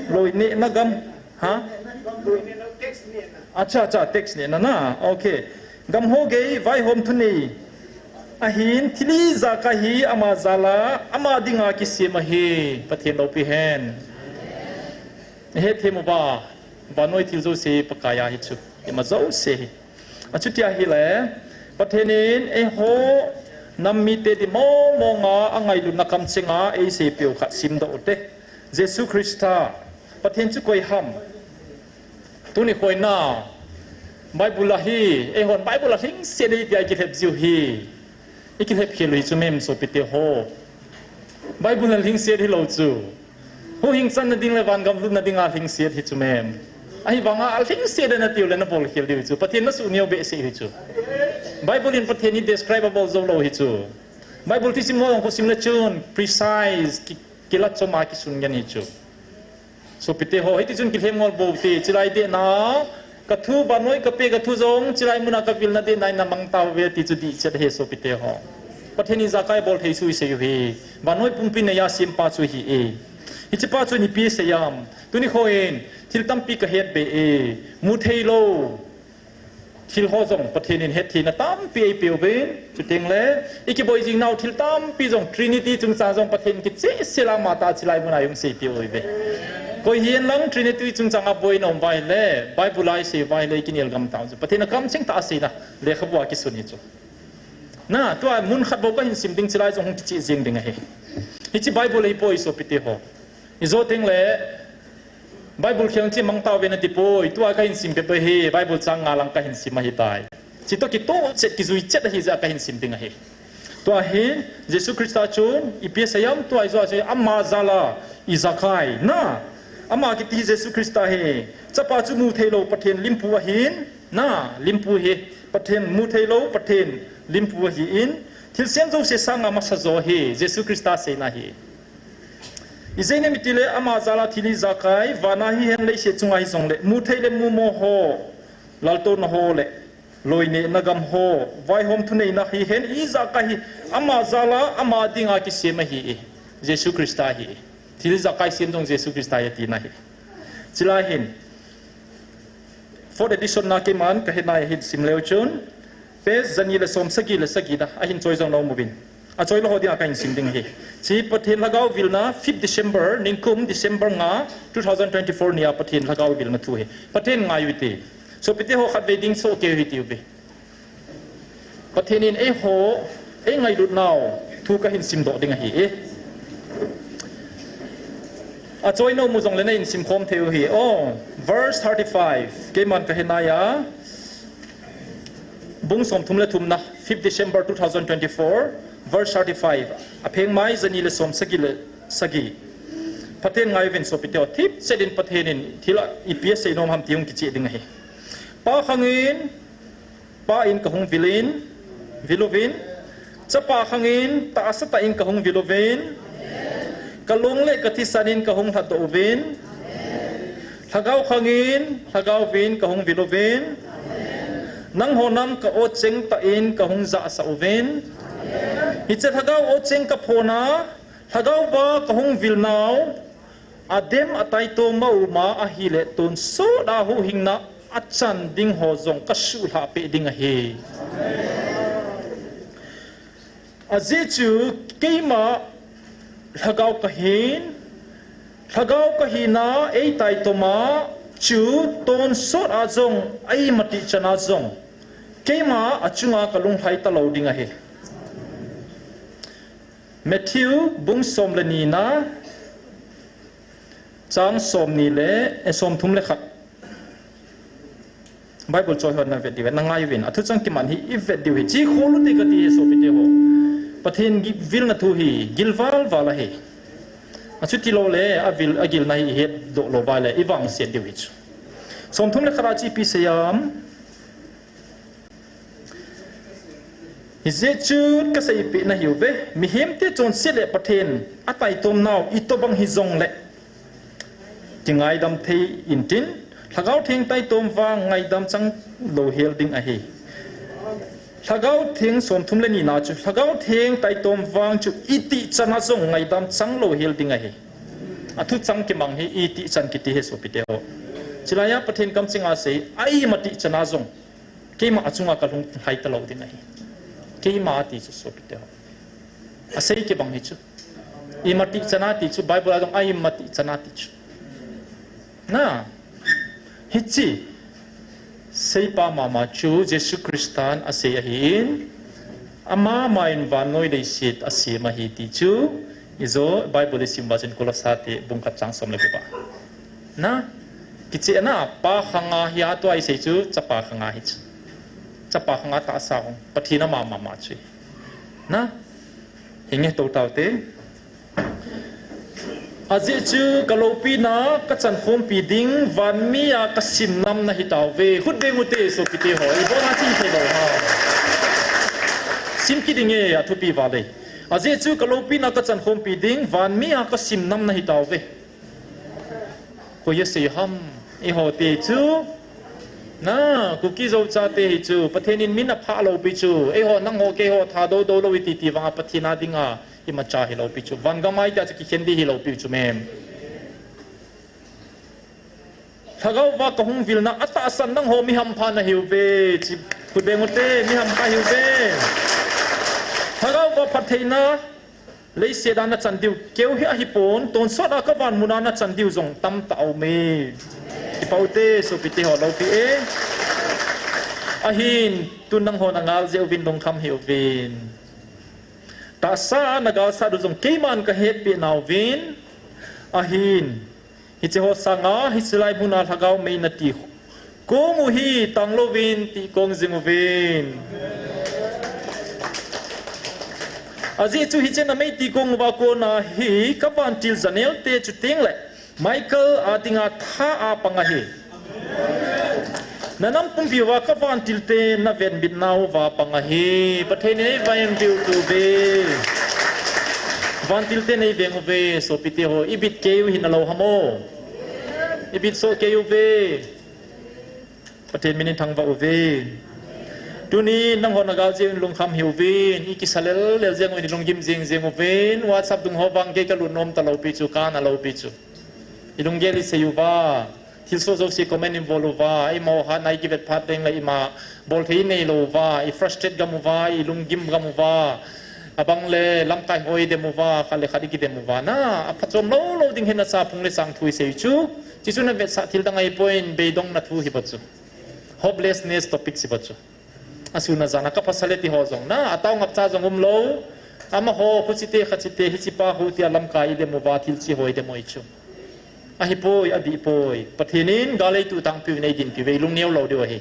Loinehna gam. Ha? Acha, acha, tax nehna na. Okay. Gam ho gei, vaihom thunei. Ahin, thil ijakai hi ama jal a, ama dinga kisem ahi. Pathen loupi hen. Hethem uva, vannoi thil jouse Pakai a hi chu. Ima jouse hi. Achuti ahile, Pathen in eiho nam mite dimong mong a angailutna kamcheng a eiseipeh u khat simdoh u te. Jesu Christa, Pathen chu koi ham. Tuni khoina, Bible a hi, eihon Bible a lhingset hi tia ikilhep jiu hi. Ikilhep khel u hi chu mem sopite ho. Bible a lhingset hilou chu. Huhhing channa ding le vangam lutna dinga lhingset hi chu mem. Ahivanga alhingset le natiu le nabol khel diu chu. Pathen nasuh neo behseh hi chu. Bible in Pathen hi describe abol jou lou hi chu. Bible thusim ho jong khosim le chun precise ki, kilat chom a kisun ngen hi chu. Sopite ho, hiti chun kilhem ngol bou te, chilai dehna, kathu vannoi kape kathu jong, chilai muna kavilna dehna in namang tauve ti chu dihchet ahi sopite ho. Pathen in ijakai bol thei chu isei u hi, vannoi pumpi neiya sempa chu ahi e. Hichepa chu ipi asei em, tuni khoin, thil tampi kahet be e, mu thei lou. Thil ho jong Pathen in hetthemna tampi eipeuvin, chuteng le, ikiboi jing nau thil tampi jong Trinity chungchang jong Pathen kichehsel a amatah chilai muna jong seipeh uve. Koi hihen lang Trinity chungchang a boina um uva ahile, Bible a isei uva ahile, ikinel gam tau chu. Pathen a kamcheng tah a seina, lekhabu a kisun hi chu. Na, tua mun khat bou kahin sim ding chilai jong hung kicheh jeng ding ahi. Hiche Bible ahipoi sopite ho. Ijo teng le, Bible khel chi mang tauve nati poi, tua kahin sim peh peh hi, Bible chang nga lang kahin sim ahitai. Chitoh kitoh chet kijui chet ahi jeh a kahin sim ding ahi. Tua hi, Jesu Christa chun, ipi asei em tua ijo a chu, ama jal a ijakai, na, ama kiti hi Jesu Christa hi, chapa chu mu thei lou Pathen limpu ahin, na, limpu hi, Pathen mu thei lou, Pathen limpu ahin, thilsem jouse sanga masa jo hi, Jesu Christa seina hi. Ijeh inem itile ama jal a thil ijakai, vana hihen leiset chunga hijongle, mu thei le mumo ho, laltouna ho le, loinehna gam ho, vaihom thuneina hihen ijakai hi, ama jal a, ama dinga kisem ahi e, Jesu Christa ahi e. Thil ijakai sem jong Jesu Christa ahi tina ahi. Chilai hin, fourth edition na keiman kahet nai ahin sim leu chun, page jani le som sagi le sagi na, ahin choi jong naum uvin. Achoi lou ho dinga kahin sim ding ahi. Chi Pathen lhagao vilna, fifth December, nikum December nga, two thousand twenty-four nia Pathen lhagao vilna thu ahi. Pathen ngai u hite. Sopite ho khatvei ding soh kei u hite uve. Pathen in eiho, eingailut nau, thu kahin simdoh ding ahi e. Achoi naum u jongle nahin simkhom thei u ahi. Oh, verse thirty-five. Keiman kahet nai a. Bung somthum le thumna, fifth December two thousand twenty-four, verse thirty-five. Apheng mai jani le som sagi le sagi. Pathen ngai uvin sopite ho, thipchet in Pathen in thil a ipi asei nom ham ti hung kicheh ding ahi. Pa khangin, Pa in kahung vil in, vil uvin. Chapa khangin, tahsa tah in kahung vil uvin. Kalung le kathisan in kahung lhatdoh uvin. Lhagao khangin, lhagao vin kahung vil uvin. Nangho nam ka-o cheng tah in kahung jahsah uvin. Hiche lhagao o cheng kaphona, lhagao va kahung vil nau, adem ataitom a um a ahile tonsot a huhhingna achan ding ho jong kasuhlhah peh ding ahi. Ajeh chu keima lhagao kahin, lhagao kahina eitaitom a chu tonsot a jong, eimatih chan a jong, keima achunga kalunglhai talou ding ahi. Matthew bung som le ni na, chang som ni le, eh, som thum le khat. Bible choi hon na vet diu, na ngai uvin. A thuchang kiman hi i vet diu hi. Chi khol u te ka ti hi sopite ho. Pathen gi-, vilna thu hi, gil val val ahi. A chuti lou le, a vil, a gilna hi i het doh lou va le, i vangset diu hi chu. Som thum le khat a chi pi seiya. Hijeh chun ka seipeh nahiuve, mihemte chonset le Pathen a taitom nau itobang hijongle kingaidam thei intin, Lhagao Theng taitom vang ngaidam chang lou hel ding ahi. Lhagao Theng som thum le ni na chu, Lhagao Theng taitom vang chu itih chan a jong ngaidam chang lou hel ding ahi. A thuchang kimang hi itih chan kiti hi sopite ho. Chilai a Pathen kamcheng a sei, a ima tih chan a jong. Keima a chunga ka lhung hai ta lou ding ahi. Keima a ti chu sopite ho. A sei kibang hi chu. Ima tih chan a ti chu, Bible a jong a ima tih chan a ti chu. Na, hichi. Seipa mama chu Jesu Christan a sei ahin. Ama ma in vannoi leiset a sem ahi ti chu. Ijo Bible i sim uva chun Kolosate bung khat chang som le gup a. Na, kicheh na, pa khanga hi a tua i sei chu, chapa khanga hi chu. Chapa khanga tahsa hung, Pathen ama mama chu. Na, hinge to tau te. Ajeh chu ka loupina ka chankhompi ding, vanmi a ka simnam na hi tauve. Khut beng u te, sopite ho. I bona chi thei lou ha. Sim kit ding e, a thupi vale. Ajeh chu ka loupina ka chankhompi ding, vanmi a ka simnam na hi tauve. Koi a sei ham, eiho te chu. Na, Kuki Zo chate hi chu, Pathen in min a phah lou pi chu. Eiho nangho keiho tha dou dou lou i ti ti vang a Pathen a ding a, i macha hi lou pi chu. Van gam a i tia chu kikhen di hi lou pi chu mem. Lhagao va ka hung vilna a tahsan nangho mi hampha na hiuve. Chi, khut beng u te, mi hampha hiuve. Lhagao va phattheina, leiset a na chan diu, keu hi ahi pon, tonsot a ka van mun a na chan diu jong tam ta um e. Kipa u te, sopite ho loupi e. Ahin, tun nangho na ngal jeh uvin lungkham hi uvin. Tahsa a na galsat u jong keiman ka hetpi nauvin. Ahin, hiche ho sanga, hiche lai mun a Lhagao mei na ti kong u hi tang louvin ti kong jing uvin. Ajeh chu hiche na mei ti kong uva kona hi ka vantil Janel te chuteng le Michael a dinga tha a pang ahi. Na nam pumpi uva ka vantil te na venbit nauva pang ahi. Pathen in ei venbit u ve. Vantil te nei veng uve, sopite ho, i bit kei u hi na lou ham o. I bit soh kei uve. Pathen min in thangvah uve. Tuni nangho na gal jeh in lungkham hi uvin, i kisa lel lel jeng uvin, i lunggim jing jing uvin, WhatsApp dung ho vang kei ka lut nom ta lou pi chu, ka na lou pi chu. I lunggel i sei uva, thilsoh jouse comment in bol uva, i mo ha nai kivet phat ding le i ma bol thei nei lou uva, i frustrate gam uva, i lunggim gam uva, abang le lamkai hoi dem uva, khat le khat i kidem uva, na, a phachom lou lou ding hin na sa phung le sang thu i sei chu, chi chu na vetsah thil dang ahi poi, beidong na thu hi ba chu. Hopelessness topic si ba chu. A sun a jan a ka pasal e ti ho jong na, a tao ngap cha jong um lou. Amaho, khu chite, kha chite, hiche pa khu tia lamkai i dem uva, thil chi hoi dem u hi chu. Ahi poi, a dih poi. Pathen in gal ei tu tang piu, nei din piu ve, i lung neo lou diu ahi.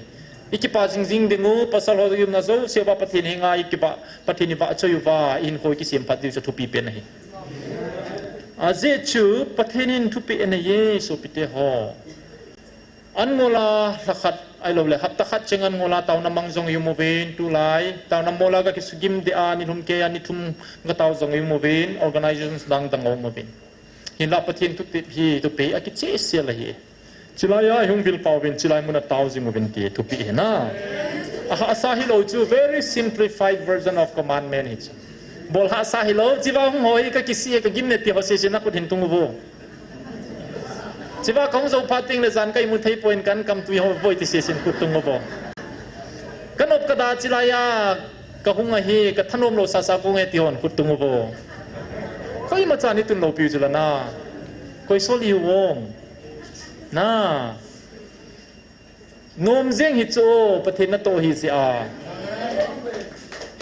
I kipa jing jing ding u, pasal ho i umna jouse uva Pathen henga i kipa, Pathen i vahchoi uva, i hinkho i kisem phat diu chu thupi pen ahi. Ajeh chu, Pathen in thupeh anei e, sopite ho. An ngol a lha khat, ahilou le, hapta khat cheng an ngol a taona mang jong i um uvin, tulai, taona mol a ka kisugim deh a, ni lhum kei a, ni thum ka tao jong i um uvin, organizations dang dang a um uvin. Hinlah Pathen thutep hi, thupeh a kicheh sel ahi. Chilai a i hung vil pau vin, chilai mun a tao jing uvin ti, thupeh hi na. A hahsa hilou chu, very simplified version of commandment hi chu. Bol hahsa hilou, chiva hung ho hi ka kisih e, ka gim e ti ho sese na khut hin tung uvo. Chiva ka hung jou phat teng le jan ka imu thei poi in kan kam tui ho voi ti sese in khut tung uvo. Ka nop ka da chilai a ka hung ahi, ka thanom lou sasa kong e ti hon khut tung uvo. Koima chan i tun lou piu chu la na. Koi sol i u vong. Na. Nom jeng hi chu, Pathen natoh hi jeh a.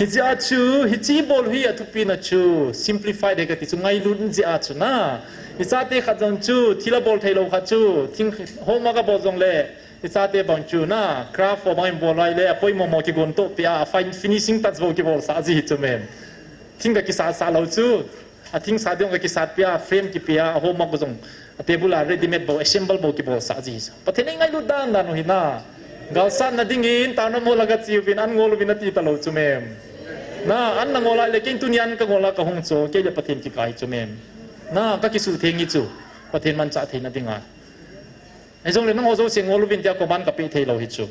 Hijeh a chu, hiche bol hi athupina chu, simplify de kati chu, ngailut jeh a chu na. Ichate khat jong chu, thil abol thei lou khat chu, thing homework abol jongle, ichate bang chu na, craft ho bang in bol lai le, apoimo mo kigon toh peh a, a fine finishing touch bou kibol sah ji hi chu mem. Thing ka kisah sah lou chu, athing sah ding ka kisat peh a, frame kipeh a, homework jong, a table a ready made bou, assemble bou kibol sah ji hi chu. Pathen in ngailut dan dan u hi na. Galsatna dingin, taona mo la ka chi uvin, an ngol uvin ati talou chu mem. Na, an na ngol a le, kei tunia an ka ngol a ka hung chu, kei le Pathen kikah hi chu mem. Na, ka kisutheng hi chu, Pathen manchah theina dinga. Hijongle nangho jouse ngol uvin tia command ka peh thei lou hi chu.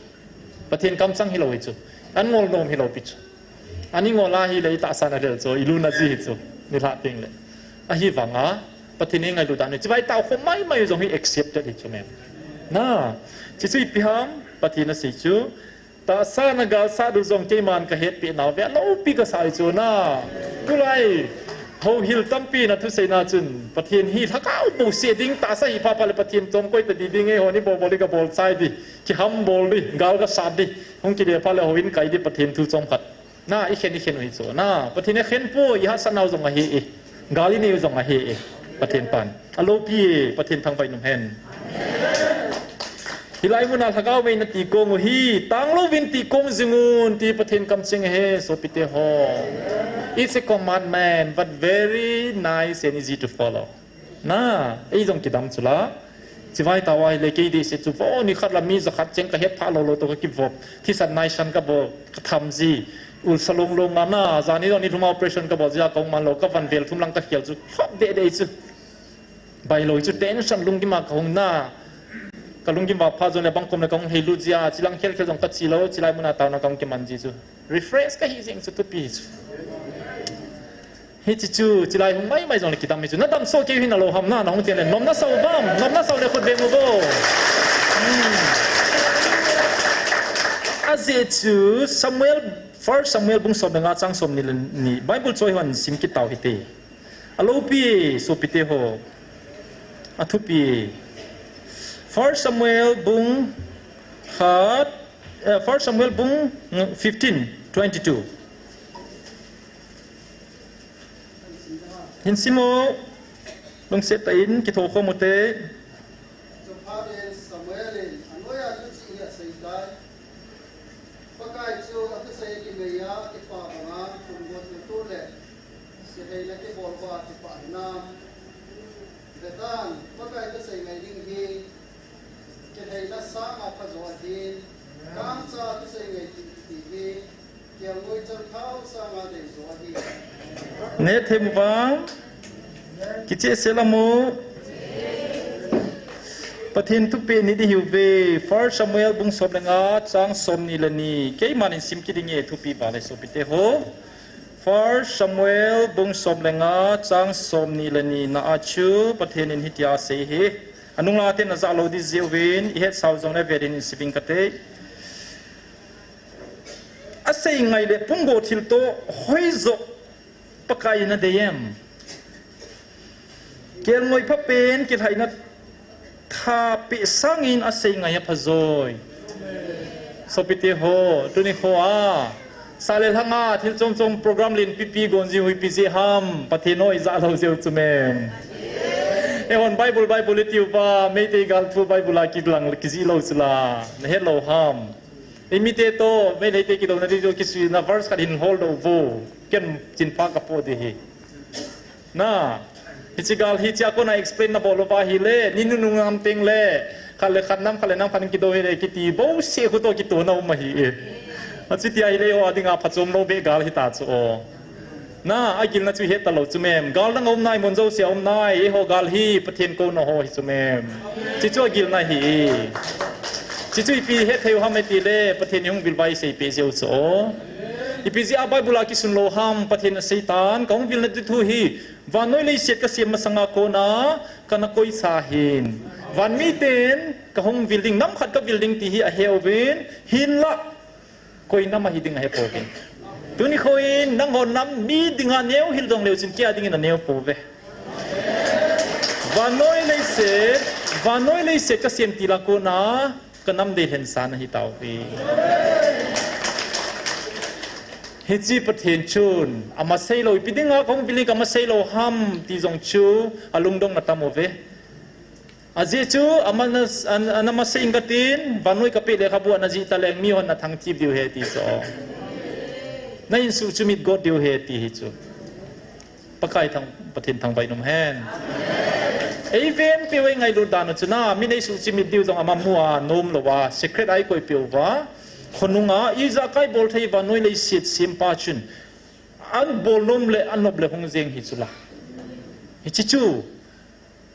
Pathen kamchang hilou hi chu. An ngol nom hilou pi chu. An i ngol a hile i tahsan a lel chu, i luna ji hi chu. Nilhah teng le. Ahivanga, Pathen in ngailut dan u. Chivai tao kho mai mai jong hi accepted hi chu mem. Na, chi chu ipi ham, Pathen asei chu. Tahsa na galsat u jong keiman ka hetpeh nau ve, alopi ka sa hi chu na. Tulai, houhil tampi na thuseina chun, Pathen hi lhagao bouseh ding, tahsa hi pha pha le Pathen chom koi ta di ding e, hon i bol bol i ka bol chai di, kiham bol di, gal ka sat di, hung kile pha le houin kai di, Pathen thu chom khat. Na, i khen i khen u hi chu na, Pathen a khen poi, i hahsat nau jong ahi e. Gal i nei u jong ahi e. Pathen pan. Alopi e, Pathen thangvah in um hen. Hilai muna lhagao vei na ti kong u hi, tang louvin ti kong jing un, ti Pathen kamcheng ahi, sopite ho. It's a commandment, but very nice and easy to follow. Na, ei jong kidam chu la. Chivai tao a hile kei dehset chu vo nikhat la mi jakhat cheng ka het phah lou lou toh ka kivop. Thisan naisan ka bol, ka tham ji. Ulsa long long a na, jani jong nilhum a operation ka bol jia ka hung man lou, ka van vel thum lang ka khel chu. Khop deh deh chu. Bai lou chu tension lunggim a ka hung na. Ka lunggim vah phat jong le bang kom le ka hung heilut jia, chilang khel khel jong ka chi lou, chilai muna taona ka hung kiman ji chu. Refresh ka hi jeng chu thupi chu. Hiche chu, chilai hung mai mai jong le kidam hi chu. Na dam soh kei u hi na lou ham na, na hung tin le. Nom na sa u bam, nom na sa u le khut beng u vo. Hmm. Ajeh chu Samuel, First Samuel bung som le nga chang som ni le ni. Bible choi hon sim kit tau hite. Alopi, sopite ho. Athupi. First Samuel bung khat, eh, First Samuel bung, mm, fifteen, twenty-two. Hin sim u, lungset tah in kitho khom u te. Chuphat in Samuel in anoiya hiche hi asei tai. Pakai chu athusei kinei a, kipa banga, thumgot na tu le, kiheina kibol uva kipah hinam. Vetan, Pakai thusei ngai ding hi, kiheina sanga phajo ahin, kangcha thusei ngai ding kiti hi, kelngoi chanthao sanga deijo ahi. Neh them uva, kicheh sel a mo. Pathen thupeh ni ding hiuve. First Samuel bung som le nga chang som ni le ni. Keiman hin sim kit ding e, thupi val e sopite ho. First Samuel bung som le nga chang som ni le ni na a chu Pathen in hitia asei hi. Anung lang a ten na ja lou ding jeh uvin, i hetsau jong le vet in sim ing kate. Asei ngai le pumgo thil toh hoijo Pakai in adei em? Kelngoi phapen kilhaina thapeh sangin asei ngai aphajoi. Sopite ho, tuni kho a, sa le lhanga thil chom chom program len pipi gon ji u hi ipi jeh ham, Pathen ho ija lou jeh u chu mem. Eihon Bible, Bible i tiu va, Meitei gal thu Bible a kilang kijih lou chu la, na het lou ham. Eimite toh, Meitei te kidouna ding toh kisuina verse khat hin hol doh vo. Ken chinpha ka po ding hi. Na, hiche gal hi chia kona explain na bol uva ahile, ni nunung nam teng le, khat le khat nam, khat le nam khat in kidou hile, kiti bouseh khu toh kitouna um ahi e. Achuti ahile, eiho a dinga phachom lou beh gal hita chu o. Na, agilna chu het talou chu mem. Gal dang a um nai, mun jouse a um nai, eiho gal hi Pathen kouna ho hi chu mem. Chi chu agilna hi. Chi chu ipi het thei u ham itile, Pathen in hung vilvai seipeh jeh u chu o. Ipi jeh a Bible a kisun lou ham, Pathen in aseitan, ka hung vilna ding thu hi, vannoi leiset kasem masanga kona, kana koisa ahin. Van miten, ka hung vil ding, nam khat ka vil ding ti hi ahe uvin, hinlah, koi nam ahi ding ahe pouvin. Tuni kho in, nangho nam mi dinga neo hil dong leu chun kei a dingin aneo pouve. Vannoi leiset, vannoi leiset kasem til a kona, ka nam deilhen san ahi tauve. Hiche Pathen chun, amasei lou, ipi dinga kahung vil in kamasei lou ham, ti jong chu, alungdong na tam uve. Ajeh chu, ama na, an, ana masei inge tin, vannoi kapeh lekhabu ana jih taleng, mihon na thangthip diu ahi ti chu. Na insuh chu mit got diu ahi ti hi chu. Pakai thang, Pathen thangvah in um hen. Eiven peh u, eingailut dan u chu na, min eisuh chimit diu jong ama mu a, nom lou a, secret a eikoi peh uva. Khonung a, ijakai bol thei uva, vannoi leiset sempa chun. Abol nom le, anop le hung jeng hi chu la. Hiche chu,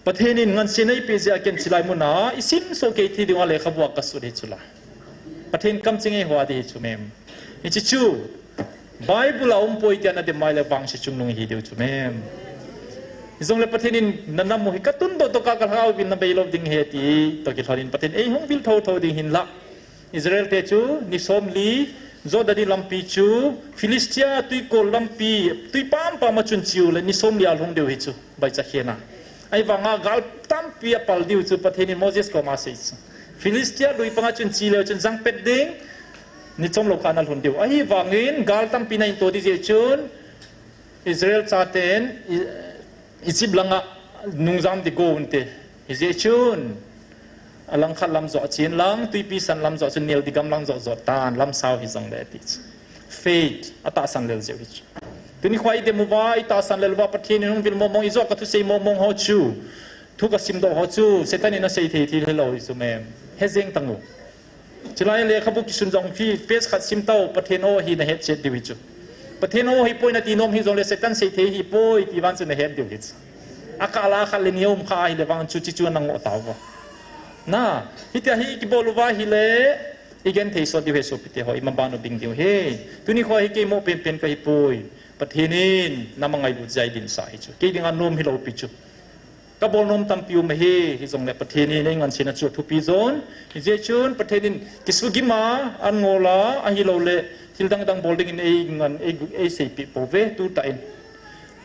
Pathen in ngansena eipeh jeh a ken chulai mun a, isim soh kei thei ding a lekhabu a kasut hi chu la. Pathen kamcheng eiho a ding hi chu mem. Hiche chu, Bible a umpoi tia na dem mai le vangse chungnung ihi diu chu mem. Hijongle Pathen in na nam u hi katundoh tokah kalhagao vil na bei lou ding ahi ti toh kilhon in Pathen eihung vil thotho ding hinlah. Israel te chu ni somli, Jordan lampi chu, Philistia tuikol lampi, tui pampam a chun che u le ni somli a lhung diu hi chu, vaicha khen a. Ahivanga gal tampi apal diu chu Pathen in Moses koma asei chu. Philistia lui panga chun che leu chun jangpet ding, ni chom lou kah a na lhun diu. Ahivangin gal tampi na hin to ding jeh chun, Israel chaten, I-, Egypt langa nungjam ding go unte. Hijeh chun, alangkhat lam joh chen lang, tuipi san lam joh chun nel ding gamlang joh joh tan, lam sao hijongle ti chu. Faith, atahsan lel jeh u hi chu. Tuni khoa idem uva, itahsan lel uva, Pathen in hung vil mongmong, ijou a kathusei mongmong ho chu. Thu kasimdoh ho chu, Satan in asei thei thil hilou hi chu mem. He jeng tang u. Chulai lekhabu kisun jong hi, page khat sim tau, Pathen o hi na hetchet diu hi chu. Pathen o hipoi nati nom hijongle Satan sei thei hipoi ti vang chu na het diu hi chu. Akah la khat le ni aum kha ahile vang chu hiche chu ana ngoh tauva. Na, hitia hi kibol uva ahile, igen thei sot diu ahi sopite ho, imaban u ding diu ahi. Tuni khoa hi kei mo penpen kahipoi. Pathen in, na ma ngailut jeh a eidinsah hi chu. Kei dinga nom hilou pi chu. Kabol nom tampi um ahi, hijongle Pathen in eingansena chu athupi jon. Hijeh chun Pathen in kisugim a, an ngol a, ahilouleh thil dang dang bol dingin eingan, ei, eiseipeh pouve, tutah in.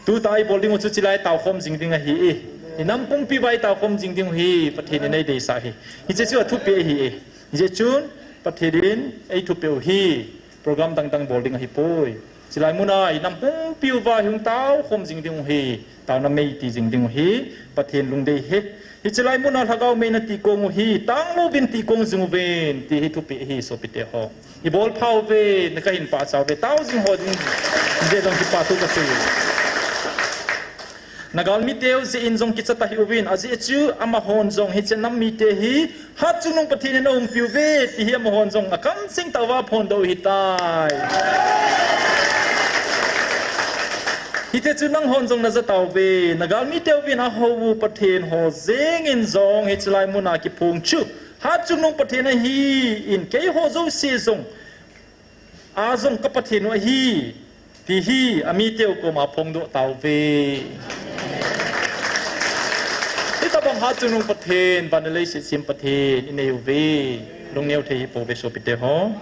Tutah a eibol ding u chu chulai taokhom jing ding ahi e. Inam pumpi uva eitaokhom jing ding u hi, Pathen in eideisah ahi. Hiche chu athupeh ahi e. Hijeh chun Pathen in eithupeh u hi. Program dang dang bol ding ahipoi. Chulai muna inam pumpi uva hung taokhom jing ding u hi, taona mei ti jing ding u hi, Pathen lungdei ahi. Hiche lai muna lhagao mei na tihkong u hi, tanglouvin tihkong jing uvin, ti hi thupeh ahi sopite ho. Ibol phauve, na kahin pachat uve, tao jing ho ding, jeh jong kipa thu kasei. Na galmite u jeh in jong kicha tahih uvin, ajeh chu amahon jong hiche nam mite hi, Hatchungnung Pathen in aumpiuve, ti hi amahon jong akamcheng tah uva aphondoh u ahitai. Hiti chun nanghon jong najah tauve, na galmite uvin ahou u Pathen ho jeng in jong hiche lai muna kiphong chu, Hatchungnung Pathen ahin, keiho jouse jong a jong ka Pathen u ahi, ti hi amiteu koma phongdoh tauve. Hitabang Hatchungnung Pathen, van le leiset sem Pathen inei uve, lungneo thei hipouve sopite ho.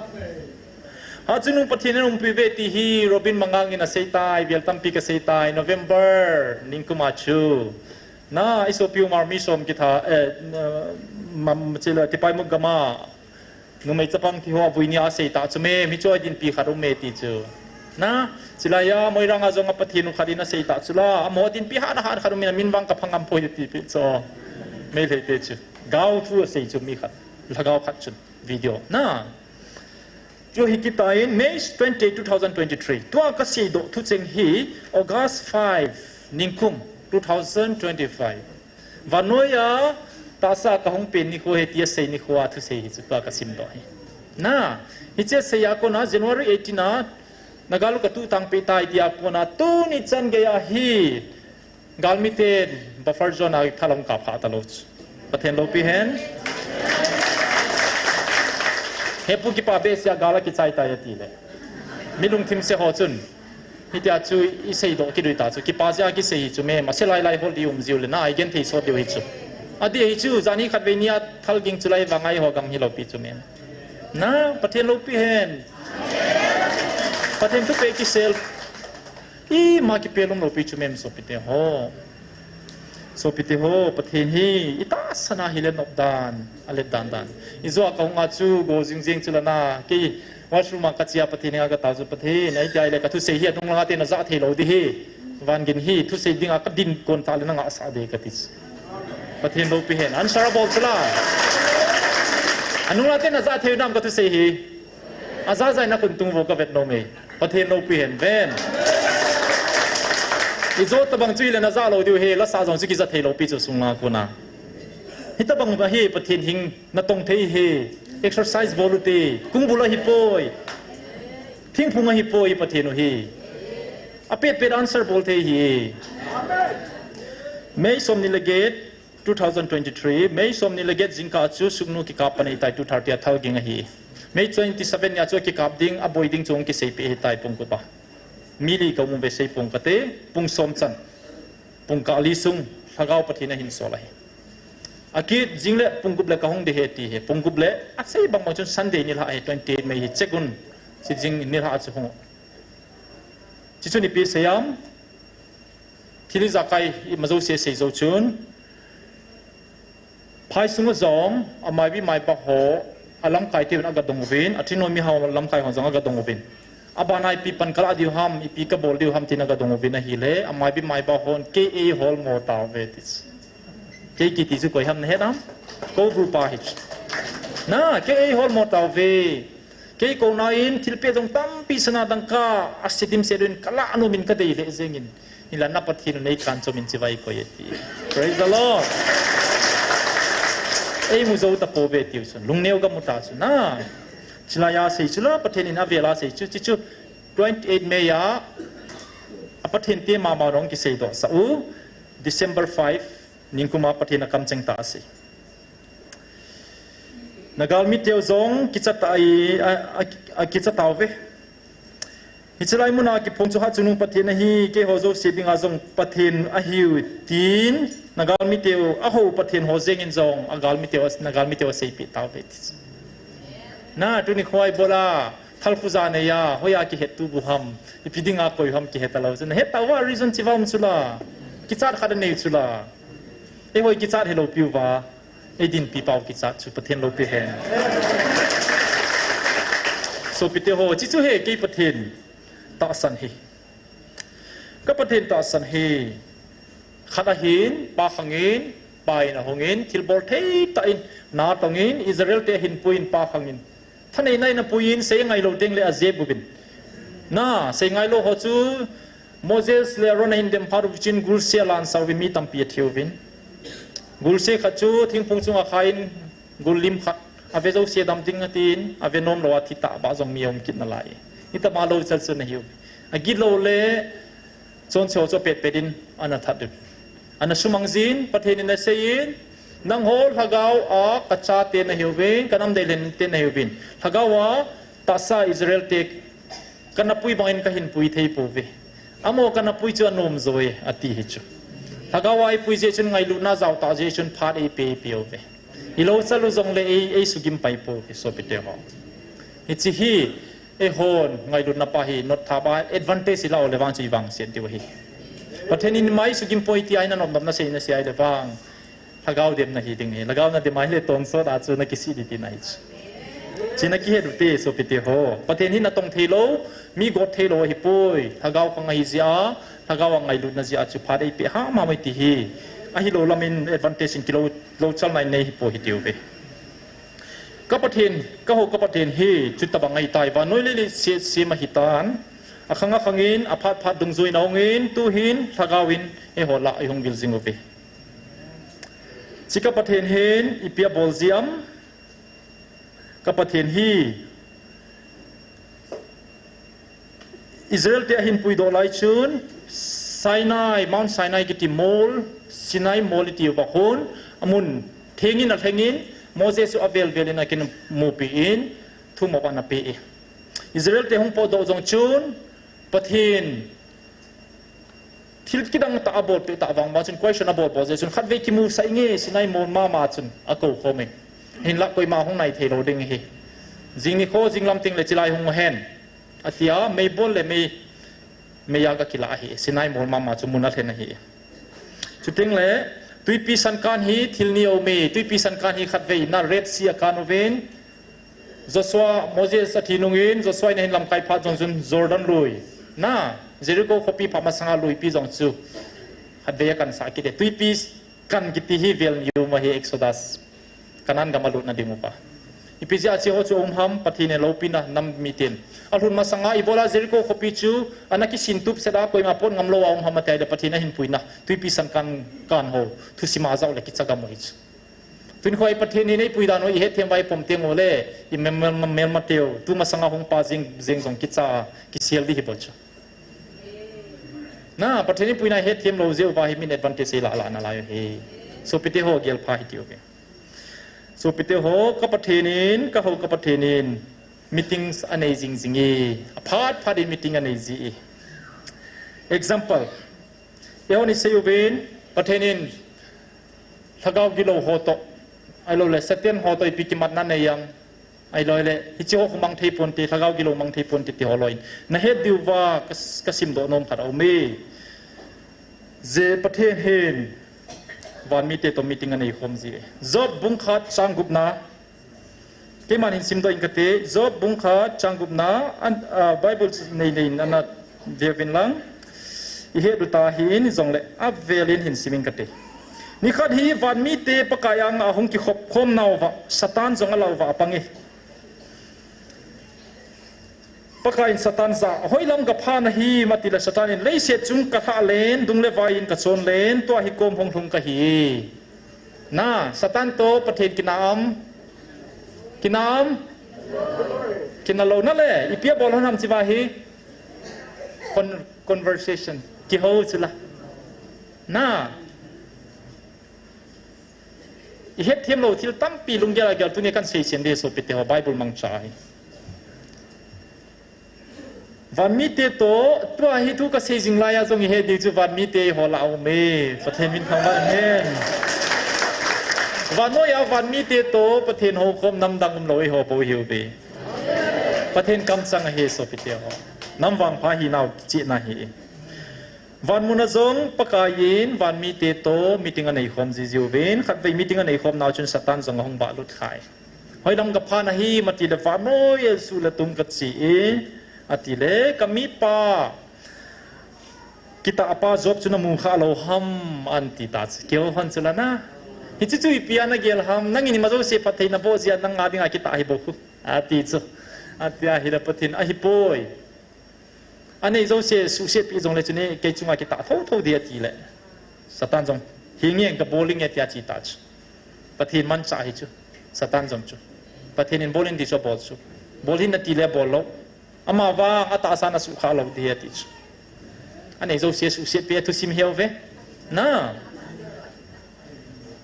Hatchungnung Pathen in umpiuve ti hi Robin Mangang in aseitai, vel tampi kaseitai, November ningkuma chu. Na, isopiu Marmi som kitha, eh, na, mam, chila, Tipaimukh gama, numei chapang thi ho avui nia asei tah chu me, mi choi dinpi khat um me ti chu. Na, chilai a, Moirang a jong a Pathen u khat in asei tah chu la, amaho dinpi hat hat khat um in amin vang kaphang ngam poi ti pi chu. Meitei te chu. Gao thu asei chu mi khat. Lhagao khat chun. Video. Na. Chu hi kitan May twenty, two thousand twenty-three. Tua kaseidoh thucheng hi August five, ningkum two thousand twenty-five. Vannoi a tahsa kahung pen nikho hi tia sei nikho a thusei hi chu tua kasimdoh hi. Na, hiche sei a kona January eighteen a, na gal u katuh tang peh tai tia kona tuni chan gei a hi, galmiten buffer zone a thalong kaphah talou chu. Pathen loupi hen. Hepu kipa behseh a gal a kichai tai atile. Mi lungthim se ho chun. Hitia chu iseidoh kidui ta chu. Kipa jeh a kisei hi chu me. Mase lai lai hol di um jiu le na. Igenthei sot diu hi chu. Adih hi chu. Jani khatvei nia thal ging chu lai vang a eiho gam hi loupi chu me. Na, Pathen loupi hen. Pathen thupeh kisel. Ima kipelum loupi chu mem sopite ho. Sopite ho, Pathen hi, itahsan a hile nop dan, alet dan dan. Ijou a kahung a chu, go jing jing chu lana, kei Washroom a kache a Pathen henga katao chu, Pathen, ahi tia ahile kathusei hi anung langa ten ajah thei lou ding ahi. Van gin hi thusei dinga kadin kon tah le nangah sah ding kati. Pathen loupi hen. Answer bol chu la. Anung langa ten ajah thei nam kathusei hi. Ajah jai na khun tung vo kavet nom e. Pathen loupi hen ven. Ijo tabang chu ile najah lou diu ahi, lasa jong chu kija thei lou pi chu sung langa kona. Hitabang ahi Pathen hing natong thei hi. Exercise bol u te. Kung bul ahi poi. Thingphung ahi poi Pathen u hi. Apet pet answer bol thei hi. May som ni le get, two thousand twenty-three, May som ni le get jingkah chu suknu kikap pan ahitai two thirty a thal ging ahi. May twenty-seven nia chu kikap ding, aboi ding chu hung kiseipeh ahitai pungkup a. Mi li kaum uve sei pung kate, pung som chan. Pung kah li sung, Lhagao Pathen ahin sol ahi. Akit jing le pungkup le kahung ding ahi ti ahi. Pungkup le, asei bang bang chun Sunday nilhah ahi, twenty-eight May hi check un. Chi jing nilhah chu hung. Chi chun ipi sei am. Thil ijakai ima jouse sei jou chun. Phai sunga jong, amaibi maipa ho, alamkai teuvin aga dong uvin, athingnoi miho lamkai ho jong aga dong uvin. Abana ipi pan kalah diu ham, ipi kabol diu ham tin aga dong uvin ahile, amaibi maipa hon, kei eihol mo tauve ti. Kei kiti chu koi ham nahet am? Kou group a hi. Na, kei eihol mo tauve. Kei kouna in thilpeh jong tampi sana dangka, ase dimset un kalah nom in kadei lheh jengin. Hinla na Pathen u neikan chom in chibai koi e ti. Praise the Lord. Eimu jou tapouve tiu chun. Lungneo kamu ta chu na. Chilai a sei chu la, Pathen in avel a sei chu, chi chu twenty-eight May a, a Pathen te mama jong kiseidoh sah u, December five, ningkum a Pathen akamcheng tah asei. Na galmi teu jong kicha ta i, a, a, a kicha tauve. Hiche lai muna kiphong chu Hatchungnung Pathen ahi, keiho jouse dinga jong Pathen ahiu tin, na galmi teu, aho Pathen ho jengin jong, a galmi teu, na galmi teu aseipeh tauve ti. Na, tuni khoi bola, thal khu ja nei a, hoiya kihettup u ham, ipi dinga koi u ham kihe talou chu. Nahet tauva, reason chi va um chu la. Kichat khat anei chu la. Eiho kichat helou piuva. Eidinpi pau kichat chu Pathen loupi hen. Sopite ho, chi chu ahi kei Pathen tahsan hi. Ka Pathen tahsan hi. Khat ahin, pa khangin, pa in ahungin, thilbol thei tah in, na tongin, Israel te ahin puiyin pa khangin. Thaneina in apuiyin, sei ngailou teng le ajep uvin. Na, sei ngailou ho chu, Moses le Aaron ahin dem phat uvin chin gulse alan sa uvin mi tampi athi uvin. Gulse khat chu thingphung chunga khan gul lim khat. Ave jouse dam ding atin, ave nom lou a thi tah ba jong mi aum kit nalai. Hitama lou chal chu ana hiu. Agilou le chonse ho chu apet pet in ana that uvin. Ana sumang jin, Pathen in aseiyin, nangho lhagao a kachate nahiuvin, kanam deilen te nahiuvin. Lhagao a tahsa Israel te Kana pui bangin kahin pui thei pouve. Amaho kana pui chu anom jo e, ati hi chu. Lhagao a eipui jeh chun ngailutna jao tah jeh chun phat eipe, eipe uve. Ilou chal u jongle ei, eisugim pai pouve, sopite ho. Hiche hi, eihon ngailutna pa hi, not thap a advantage ila u le vang chu ivangset diu ahi. Pathen in mai sugim poi tia ina nopnop nasei, nasei a ile vang. Lhagao demna hi ding ahi. Lhagao nadem a hile tonsot a chu nakisih ding tina ahi chu. Chu nakihet u te, sopite ho. Pathen hi natong theilou, mi got theilou ahipoi. Lhagao khang ahi jeh a, lhagao a ngailutna jeh a chu phat eipeh ham ham e ti hi. Ahilou lamin advantage in kilou, lou chalna in nei hipoi hiti uve. Ka Pathen, kaho ka Pathen hi, chutabang ahitai, vannoi le leiset sem ahitan. Akhang akhangin, aphat phat dungjuiyin ahungin, tuhin, lhagao in, eiho lah a eihung vil jing uve. Chu ka Pathen hin ipi abol jiem, ka Pathen hi Israel te ahin puidoh lai chun Sinai, Mount Sinai kiti mol, Sinai mol iti uva khun, amun thengin alhengin, Moses chu avel vel in akin mupi in, thumop ana pe e. Israel te hung potdoh jong chun, Pathen Thil kidang tah abol peh tah vang ma chun question abol bol jeh chun khatvei kimusah inge Sinai mol mama chun akou khom e. Hinlah koima hung nai thei lou ding ahi. Jing nikho jing lam teng le chilai hung hen. Atia mei bol le mei, mei a ga kila ahi. Sinai mol mama chu mun alhen ahi. Chuteng le tuipi san kan hi thil ni aum e. Tuipi san kan hi khatvei na Red Sea a kan uvin. Joshua, Moses athi nungin, Joshua in ahin lamkai phat jong chun Jordan lui. Na, Jericho khopi phat masanga luipi jong chu. Khatvei akansah kit e. Tuipi kan kiti hi vel ni um ahi Exodus. Canaan gam alutna ding uva. Ipi jeh a hiche ho chu aum ham, Pathen in loupina nam miten. Alhun masanga ibola Jericho khopi chu, ana kisin tup set a koima pot ngam lou a um ham ati le Pathen ahin puina. Tuipi sang kan, kan ho. Thusim a jao le kicha gam u hi chu. Tun khoi Pathen in eipui dan u ihet them uva ipom teng ule, i mel, mel, melma teu, tu masanga hung pa jeng, jeng jong kicha, kisel di hi bol chu. Na, Pathen in puina het them lou jeh uva hi min advantage eila, la, nalai u hi. Sopite ho gel pha hiti uve. Sopite ho, ka Pathen in, ka hou ka Pathen in, meetings anei jing jing e, aphat phat in meeting anei ji e. Example, eihon isei uvin, Pathen in, Lhagao gilou ho toh, ahilou le, Satan ho toh ipi kimatna nei ham, ahilou le, hiche ho khu mang thei ponte, Lhagao gilou mang thei ponte, ti ho loi. Nahet diu va, ka, ka simdoh nom khat aum e. Je Pathen hin, van mite toh meeting anei khom ji e. Job bung khat chang gupna, Keiman hin simdoh ing kate, Job bung khat chang gupna, an, ah, Bible nei nei in ana ve uvin lang. Ihet u ta hin, jongle avel in hin sim ing kate. Nikhat hi van mite Pakai anga hung kikhop khom nauva, Satan jong alah uva apang e. Pakai in Satan jah, hoilam kapha nahim ati le Satan in leiset chung kalhah len, dung le vai in kachon len, tua hi kom hung lhung kahi. Na, Satan toh Pathen kina am? Kina am? Kina lou na le, ipi abol hon ham hiche va hi? Con-, conversation. Kihou chu la. Na. Ihet them lou thil tampi lunggel a gel tuni kan sei chen di sopite ho Bible mangcha hi. Van mite toh, tua hi thu kasei jing lai a jong ihet di chu van mite ho lah a um e. Pathen min thangvah hen. Vannoi a van mite toh, Pathen houkhom namdang umlou eiho bou hiu ve. Pathen kamchang ahi sopite ho. Nam vangpha hinau chihna hi. Van muna jong Pakai in van mite toh meeting anei khom ji jiuvin, khatvei meeting anei khom nau chun Satan jong ahung vahlut khai. Hoilam kapha nahim ati le vannoi a suh le tung kache e, ati le kamipa kitah pa Job chu namu kha lou ham an ti ta chu. Kihou hon chu la na. Hiche chu ipi a nagel ham, nangin ima jouse phatthei naboh jeh a nang a dinga kitah hi bou khu. Ati chu. Ati ahile Pathen ahipoi. Anei jouse suhset peh jongle chun kei chunga kitah thotho di ati le. Satan jong, hinge kabol inge tia che ta chu. Pathen manchah ahi chu. Satan jong chu. Pathen in bol in ti chu abol chu. Bol hih in ati le abol lou. Ama vang atahsa in asuhkhah lou di ati chu. Anei jouse suhset peh thusim hiu ve. Na.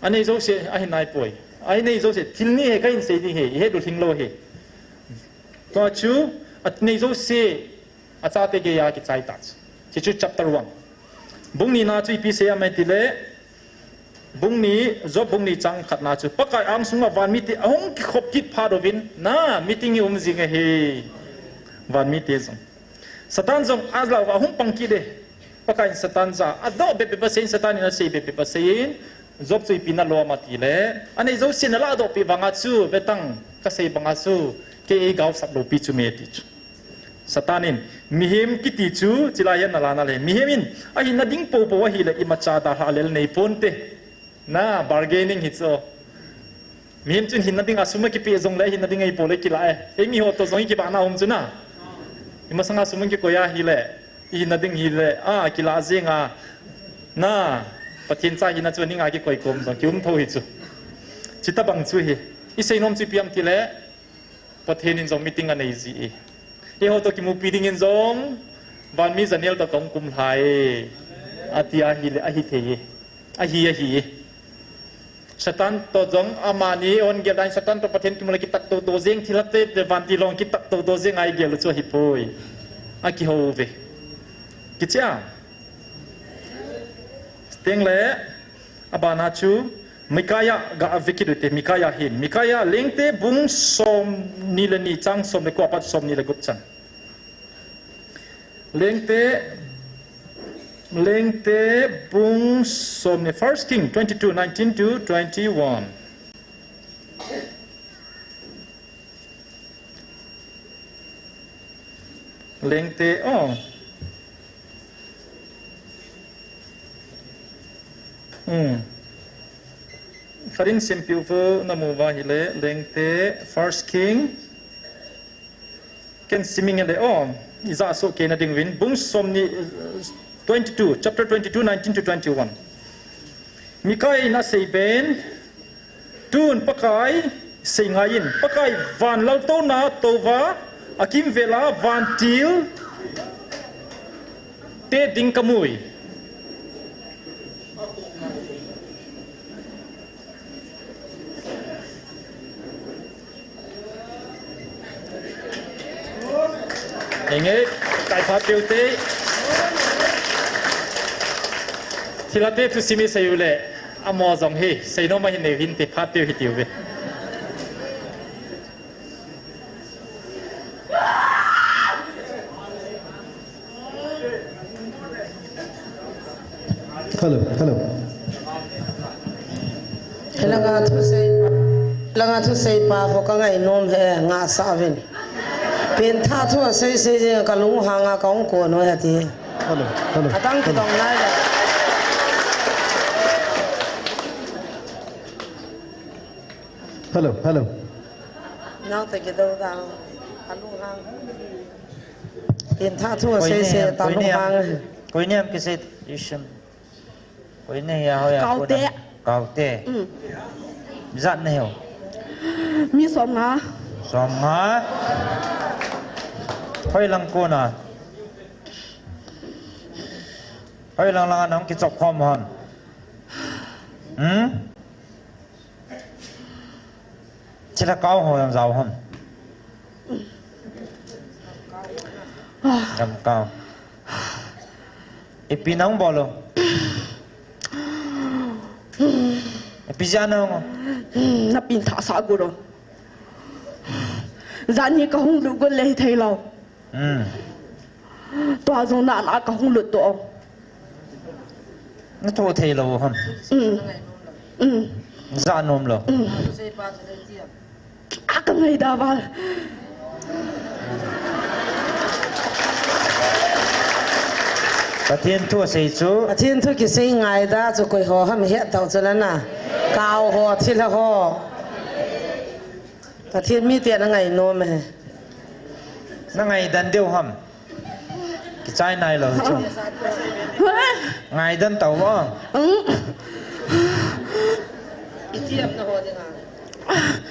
Anei jouse ahi nai poi. Anei jouse thil ni hi kahin sei ding hi. Ihet u lhing lou hi. Tua chu, anei jouse, achate geiya kichai ta chu. Hichu chapter one. Bung ni na chu ipi sei ham iti le, bung ni, Job bung ni chang khat na chu. Pakai angsunga van mite ahung kikhop kit phat uvin, na, meeting hi um jing ahi. Van mite jong. Satan jong alah uva ahung pang kit e. Pakai in Satan jah, adoh bep bep asei in, Satan in asei bep bep asei in, Job chu ipi nalom ati le, anei jouse naladoh peh vanga chu, vetang kasei banga chu, kei eigaosap lou pi chu me ti chu. Satan in, mihem kiti chu, chilai a nala na le, mihem in, ahinna ding popo ahile, imacha dalha lel nei ponte. Na, bargaining hi chu. Mihem chun hinna dinga sum akipeh jongle, hinna ding ahi pole kila e. Eimi ho toh jong ikibahna um chu na. Imasanga sum akikoi ahile, ihinna ding hile, a, kila jeng a. Na, Pathen cha hina chu aning a kikoi kom jong, kium tho hi chu. Chuti bang chu hi. Isei nom chu ipi ham ti le, Pathen in jong meeting anei ji e. Eiho toh kimupi dingin jong, vanmi janel toh kahung kum lhai e. Ati ahile, ahi thei e. Ahi, ahi e. Satan toh jong amani eihon gel dan Satan toh Pathen kimu le kitat toto jeng thil hate te vantil hon kitat toto jeng a igel u chu ahipoi. Akihou ve. Kichea. Teng le, abana chu, Micaiah ga ve kit u te, Micaiah hin. Micaiah lengte bung som ni le ni chang som le ko apat som ni le gup chan. Lengte, Lengte bung som ni, First King twenty-two, nineteen to twenty-one. Lengte, oh. Hmm. Kharin simpiu vo namu va hile, Lengte, First King. Ken siming le, oh, ija so ke na ding vin. Bung som ni, uh, twenty-two, chapter twenty-two, nineteen to twenty-one. Mika in asei ben, tun Pakai sei ngai in, Pakai van laltouna touva, akimvela vantil te ding kamui. Enge, kai phat peuh te. Thilha te thusim i sei u le, amo jong hi, sei nom ahin nei u hinte, phat peuh hitiu ve. Hello, hello. Langa thusei, langa thusei pa ko ka ngainom he, nga sa vin. Pengthah thu asei sei jing ka lunghang a ka hung kon u he ti. Hello, hello. Atang hello. Kidong nai le. Hello, hello. Nang te kidong dang. Ka lunghang. Pengthah thu asei sei ta lunghang. Koi niam kisei isim. Koi nei ya ho ya. Kaute. Kaute. Mm. Ijat nei ho. Mi som nga. Som nga. Hoi lang kona. Hoi lang lang nang kichop khom ham. Hmm? Chila kau ho yang jao ham. Gam kau. Ipi nang bolo. Ipi jana ngo. Na pengthah sa guro. Jani ka hung lu gun le thei lo. Hmm. Tua jong na na ka hung lut to. Na tho thei lo ham. Hmm. Hmm. Janom lo. Hmm. A ka ngaida val. Pathen thu asei chu. Pathen thu kisei ngaida chu koi ho ham he tau chu lana. Kau ho thilha ho. Pathen mite na ngainom e. Na ngaidan diu ham. Kichai nai lo chu. Ngaidan tau mo.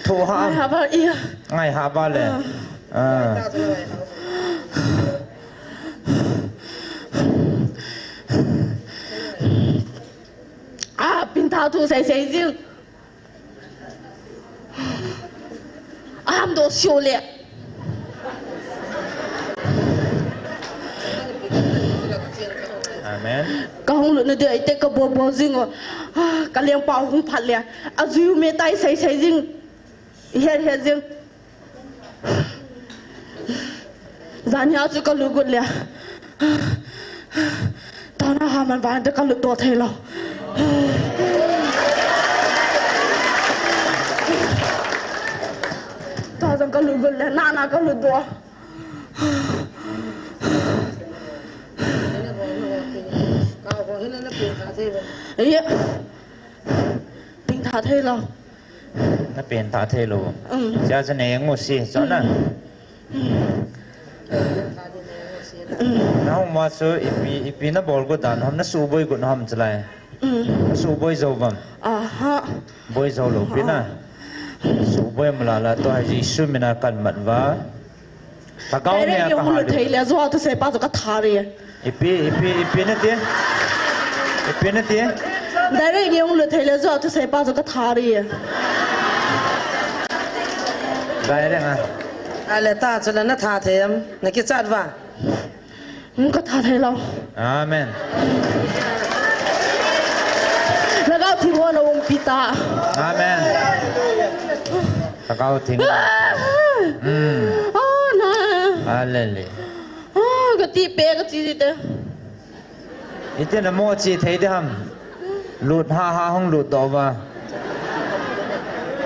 Thu ha. Ngai ha ba le. Ah. Ah, pengthah thu sei sei jing. Aham do sio le. Amen. Ka hung lut na dia ite ka bo bo jing o. Ah, ka leng pa hung phat le. Ajui u me tai sei sei jing. He he jing. Jania chu ka lut got le. Tana ha man van te ka lut do thei lo. Ta jong ka lut got le, na na ka lut do. Ye. Pengthah thei lo. Na pengthah thei lo. Mm. Cha cha ne ngu si, cha na. Mm. Mm. Na hung ma chu ipi, ipi na bol got dan ham, na suboi got ham chalai. Mm. Na suboi jo vam. Aha. Boi jo lo pi na. Aha. Suboi mala la to ha Jesu mina kan mat va. Thagau direct ne ka hung lut thei le, jo thusei pa chu ka tha re. Ipi, ipi, ipi na ti. Ipi na ti. Direct ne hung lut thei le, jo thusei pa chu ka tha re. Direct a. Ale ta chu la na tha thei am, na kichat va. Hmm, ka tha thei lo. Amen. Lhagao Theng ho na umpi ta. Amen. Lhagao Theng. Ah! Hmm. Oh, na. Hallelujah. Oh, ka ti pe ka ti te. Iti na mo chi thei de ham. Lut ha ha hung lut do va.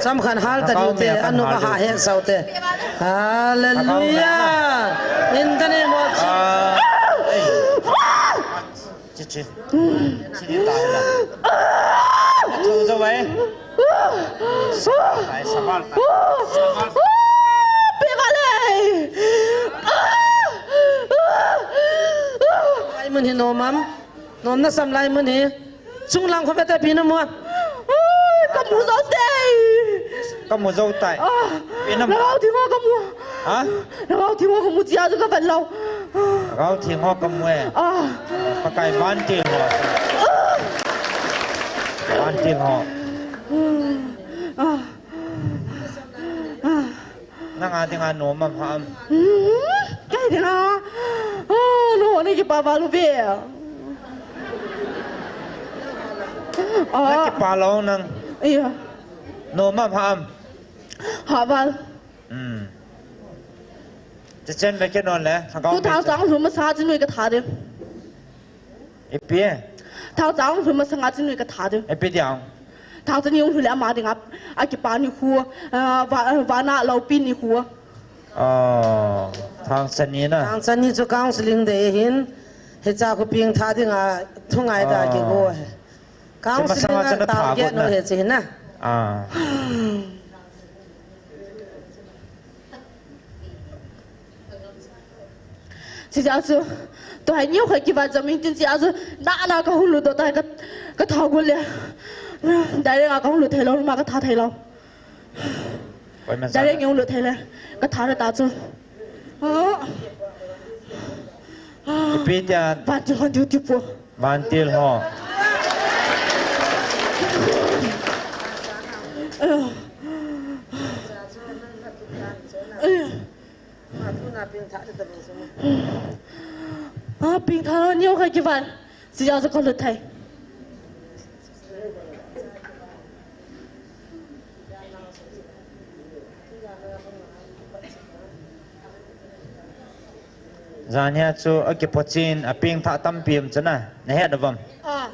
Cham khan hal ta diu te, anu ka ha he sau te. Hallelujah. In the name of Jesus. Ah, eh. Chi, chi. Chi ni ta la. Thu zo vai. Ai, saval ta. Saval. Pe vale. Ai, mun hi nom am. Nom na sam lai mun hi. Chunglang kho vete pi na mu. Ai, ka mu jou tai. Ka mu jou tai. Ah, pi na mu. Lhagao Theng ho ka mu. Ha? Lhagao Theng ho ka mu chia chu ka vet lou. Lhagao Theng ho ka mu e. Ah. Pakai vantil ho. Ah. Vantil ho. Ah. Ah. Nang a dinga nom am ham? Hmm, kei dinga. Oh, no, ni kipa val uve. Ah. Na kipa lou nang. Iya. Nom am ham? Ha val. Hmm. Che chen ve ke non le. Thangchang lhun masa chu nui ka tha de. Ipi? Thangchang lhun masanga chu nui ka tha de. Ipi diang? Thangchang ni hung lhun le ama dinga, a kipa nikho, ah, va, ah, vana loupi nikho. Oh, thangchang ni na. Thangchang ni chu counseling day hin, hicha khu pengtha dinga, thungai da kigo he. Counseling a tao ge no he chi na. Ah. Chia chu, tu hai niu khai kiva jam in tin chia chu, na na ka hulu do tai ka, ka tha go le. Direct a ka hulu thei lou, ma ka tha thei lou. Direct nge hulu thei le, ka tha ra ta chu. Oh. Ipi tia. Vantil ho duty po. Vantil ho. Ah, pengtha ni ho khai kiva. Chia chu ka lut thei. Jan hia chu a kipochen a pengtha tampi um chu na, na het uvam? Ah.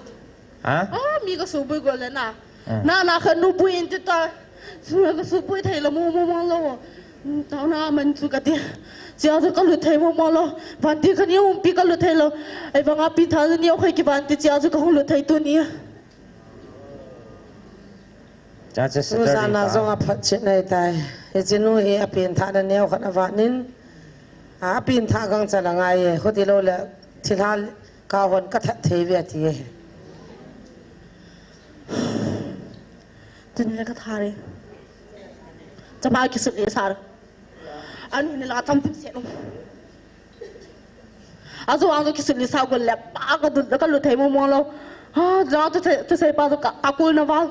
Ha? Ah, mi ka subui go le na. Ah. Na, na kha nu bui in ti ta. Suna ka subui thei la mo mo mang lo. Hmm, tao na man chu ka ti. Chia chu ka lut thei mo mo lo. Vantil kha ni umpi ka lut thei lou. Ei vanga pengtha ni o khai kivan ti chia chu ka hung lut thei tuni. Cha cha. Nu Saturday jana pa. Jong a phat chet nei tai. Hiche nu hi a pengtha na neo khat a vanin. A pengtha gangchal a ngai e. Khuti lou le thilha ka hon ka that thei ve ti e. Tuni le ka tha re. Chapa kisut le sar. Anu ni la tam tim se lo. Ajo ang jo kisut le sa go le pa ka du ka lut thei mo mo lo. Ha, ja tu se, tu se pa ka, ka kul na val.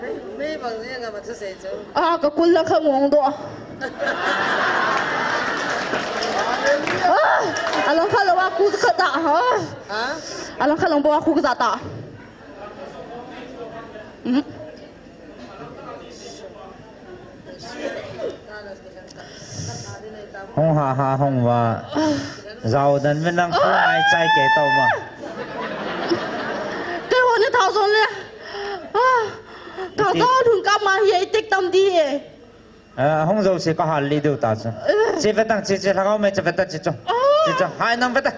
Mei, mei bang ni nga ma thusei chu. Ah, ka kul lang kha ngong do. Ah, alang kha lo a ku kha ta, ha. Ha? Alang kha lo bo a ku kha ta. Hmm. Hung ha ha hung va. Jao dan me nang khu ngai chai ke tau ma. Kei ho ni thao zon le. Ah, thao zon hung ka ma hi ei tek tam di e. Ah, hung jo se ka hal li deu ta chu. Che ve tang che che lhagao me che ve ta che chu. Che chu hai nang ve ta.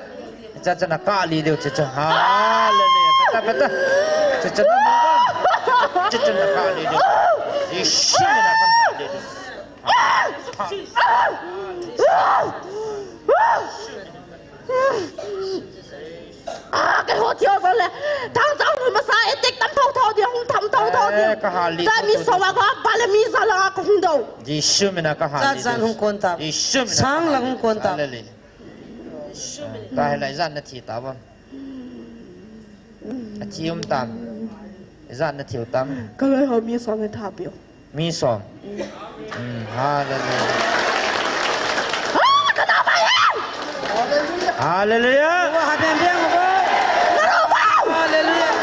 Cha cha na ka li deu, cha cha. Hallelujah. Beta, beta. Cha cha na mo ba. Cha cha na ka li deu. Yesu na ka li deu. Ah, kei ho thio so le. Thang chang nu masa e tek tam thau thau dia, hung tham thau thau dia. Eh, ka hal li. Ka mi so wa ka ba le mi sa la ka hung dou. Yesu mina ka hal li deu. Cha cha hung kon ta. Yesu mina. Sang la hung kon ta. Hallelujah. Tahilai ijat na thi ta bam. A thi um tam. Ijat na thi u tam. Ka loi ho mi som e tha piu. Mi som. Mm, hallelujah. Ah, ka ta bai e. Hallelujah. Wa ha bem bem wa. Hallelujah.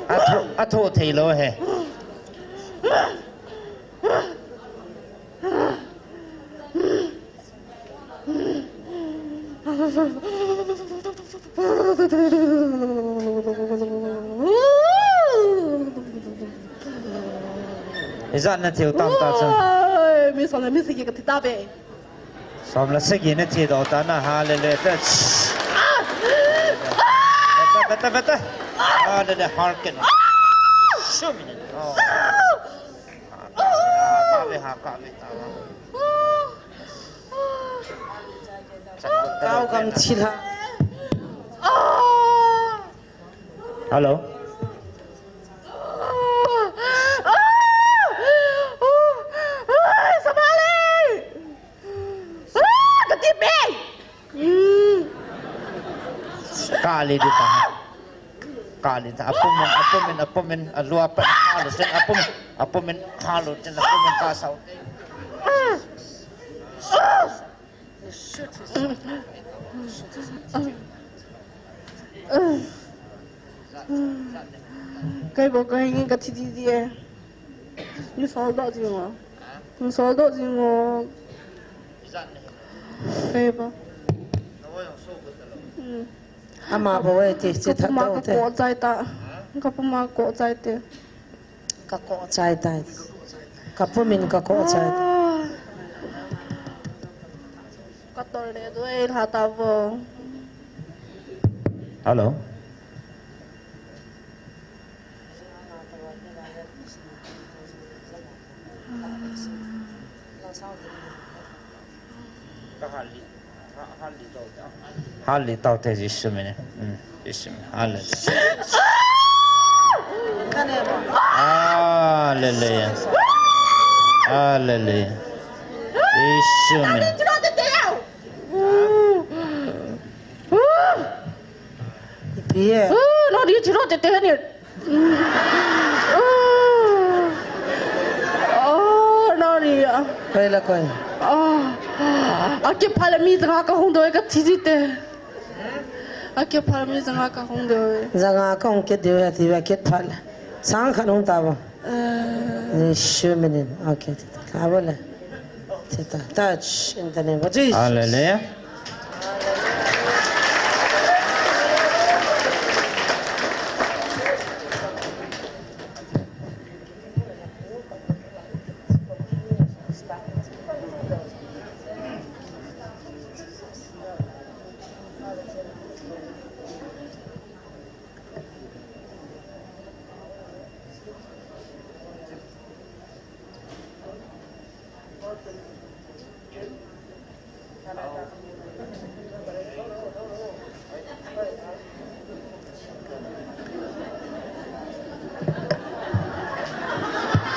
A tho, a tho thei lou he. Ijat na thil tam ta chun. Oi, mi som le mi sagi ka thi ta ve. Som le sagi na thi do ta na, hallelujah. Beta, beta, beta. Hallelujah, hearken. Shum ni. Oh. Ha, ka ve, ha, ka ve, ta ve. Kau kam thil ha. Hello. Ka le di ta. Ka le ta. Apumin, apumin, apumin. Alua pa. Halu sen apum. Apumin, halu sen apumin ka sau. Kei bou kei ngi ka thi di di e. Ni sol do jing o. Ni sol do jing o. Kei bou. Ama bou e ti chi tha do te. Ka ko chai ta. Ka puma ko chai te. Ka ko chai tai. Ka pumin ka ko chai tai. Ka tol le du ei lha ta vo. Hello. Hal li tau te Jesu min. Mm, Jesu min. Hallelujah. Hallelujah. Hallelujah. Jesu min. Ipi e? Oh, no, di chiro te te ni. Oh, no, di. Koi la koi. Oh, a ke phala mi janga ka hung doi ka thi ji te. A ke phala mi janga ka hung doi. Janga ka hung ke doi ti a ke phala. Sang khan hung ta ba. Eh. Jesu minin. Okay, tita. Ka bole. Tita. Touch in the name of Jesus. Hallelujah.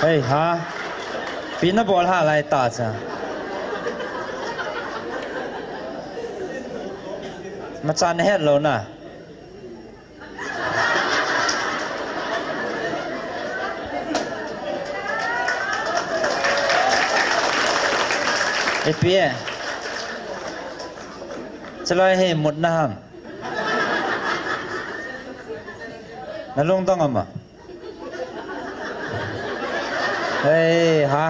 Hei, ha. Ipi na bol ha lai ta cha. Macha na het lou na. Ipi e. Chalai hi mut na ham. Na lungdong ama. Hei, ha.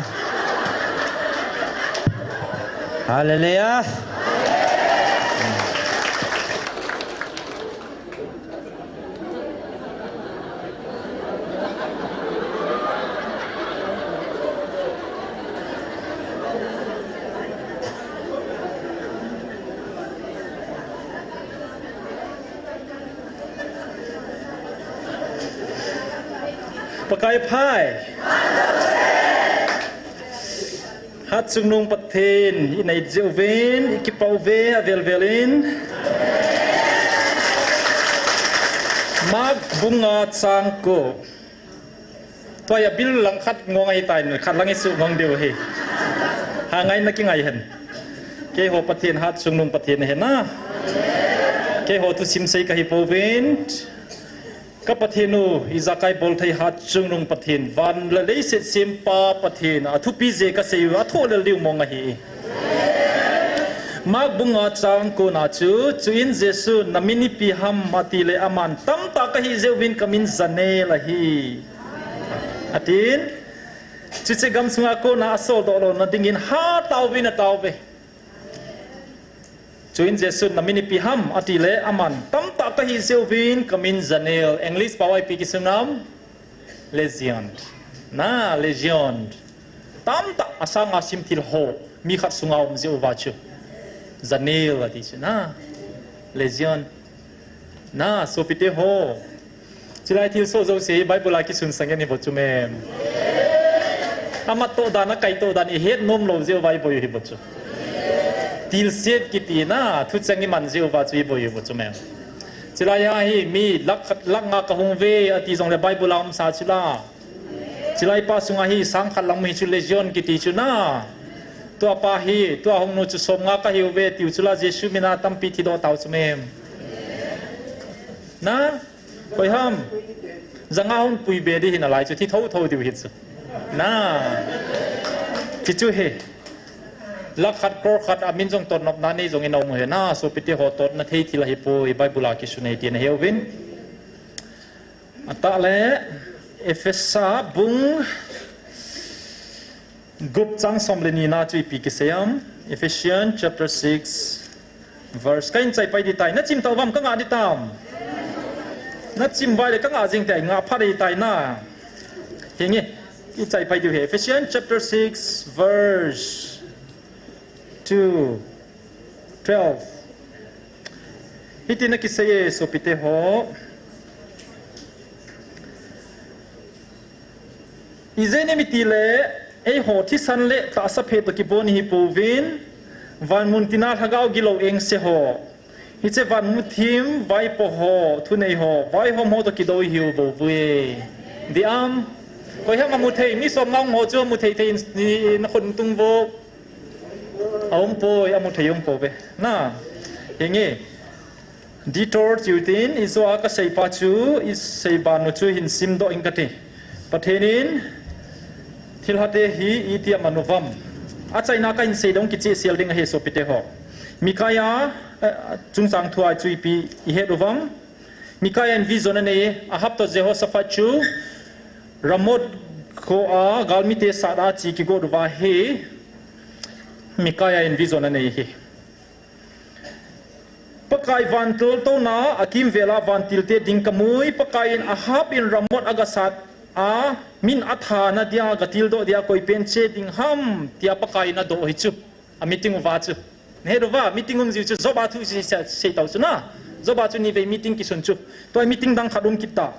Hallelujah. Pakai phai. Hatchungnung Pathen, i nai jeh uvin, i kipah uve, avel vel in. Mark bung nga chang ko. Tua a bil lang khat ngong ahi tai, khat lang i su ngong diu ahi. Ha ngai na ki ngai hen. Keiho Pathen hatchungnung Pathen ahi na. Keiho thusim sei ka hi pouvin. Ka Pathen u, ijakai bolthei hatchungnung Pathen, van le leiset sempa Pathen, athupi jeh ka sei u, athoh lel diu mong ahi. Mark bung nga chang ko na chu, chuin Jesun, na min ipi ham, ati le aman, tamtah ka hi jeh uvin ka min Janel ahi. Atin, chuche gamsunga kona asol doh lou na dingin hatah uvin atao uve. Chuin Jesun, "Namin ipi ham?" ati le, aman, "Tamtah kahi jeh uvin, kamin Janel." English pao a ipi kisun ham? Legion. Na, Legion. Tamtah asanga simthil ho, mi khat sunga um jeh uva chu Janel ati chu na. Legion. Na, sopite ho. Chulai thilsoh jouse hi Bible a kisun sang ngen hi bou chu mem. Amat toh dan, akaitoh dan, ihet nom lou jeh uva iboi u hi bou chu. Thilse kiti na, thucheng iman jeh uva chu iboi u hi bou chu mem. Chulai a hi mi lakh khat, lakh nga kahung uve ati jongle Bible a umsa chu la. Chulai pa sunga hi sang khat lang um hi chu Legion kiti chu na. Tua pa hi, tua hung nu chu som nga kahiuve tiu chu la Jesu mina tampi thidoh tau chu mem. Na, koi ham. Janga hung pui be di hi nalai chu thi thotho diu hi chu. Na. Ti chu hi. Lakh khat, crore khat, amin jong totnopna nei jong inau mu hi na, sopite ho totna thei thil ahipoi, Bible a kisun ahi tina heuvin. Atah le, Ephesa bung gup chang som le ni na chu ipi kisei am? Ephesians chapter six, verse. Kahin chaipai di tai. Nachim tauvam, kanga di tam? Nachim vai le kanga jing tai, nga pha di tai na. Hinge, ichaipai diu hi. Ephesians chapter six, verse two, twelve. Hitin akisei e, sopite ho. Ijeh inem itile, eiho thisan le tahsa phe toh kibon ihi pouvin, vanmun tina lhagao gilou engse ho. Hiche vanmu thim, vaipo ho, thunei ho, vaihom ho toh kidou ihiu bou uve. Di am? Koi ham amu thei, mi som nga um ho chu amu thei thei in, in khun tung vo. Aum poi, amu thei um pouve. Na, hinge. Detour chiu tin, ijou a kasei pa chu, isei ban u chu hin simdoh ing kati. Pathen in, thilha te hi iti aman uvam. Achaina kahin sei dong kichehsel ding ahi sopite ho. Micaiah, eh, chungchang thu a chu ipi ihet uvam. Micaiah in vision anei, Ahab toh Jehoshaphat chu Ramoth kho a galmite sat a che kigot uva hi Micaiah in vision anei hi. Pakai vantil touna a kimvel a vantil te ding kamui, Pakai in Ahab in Ramoth aga sat a min athana dia gatildoh dia koipen che ding ham tia Pakai in adoh hi chu. A meeting uva chu. Nahet uva, meeting um jiu chu, Job a thu sei, sei, sei tau chu na. Job a chu nivei meeting kisun chu. Tua meeting dang khat um kit ta.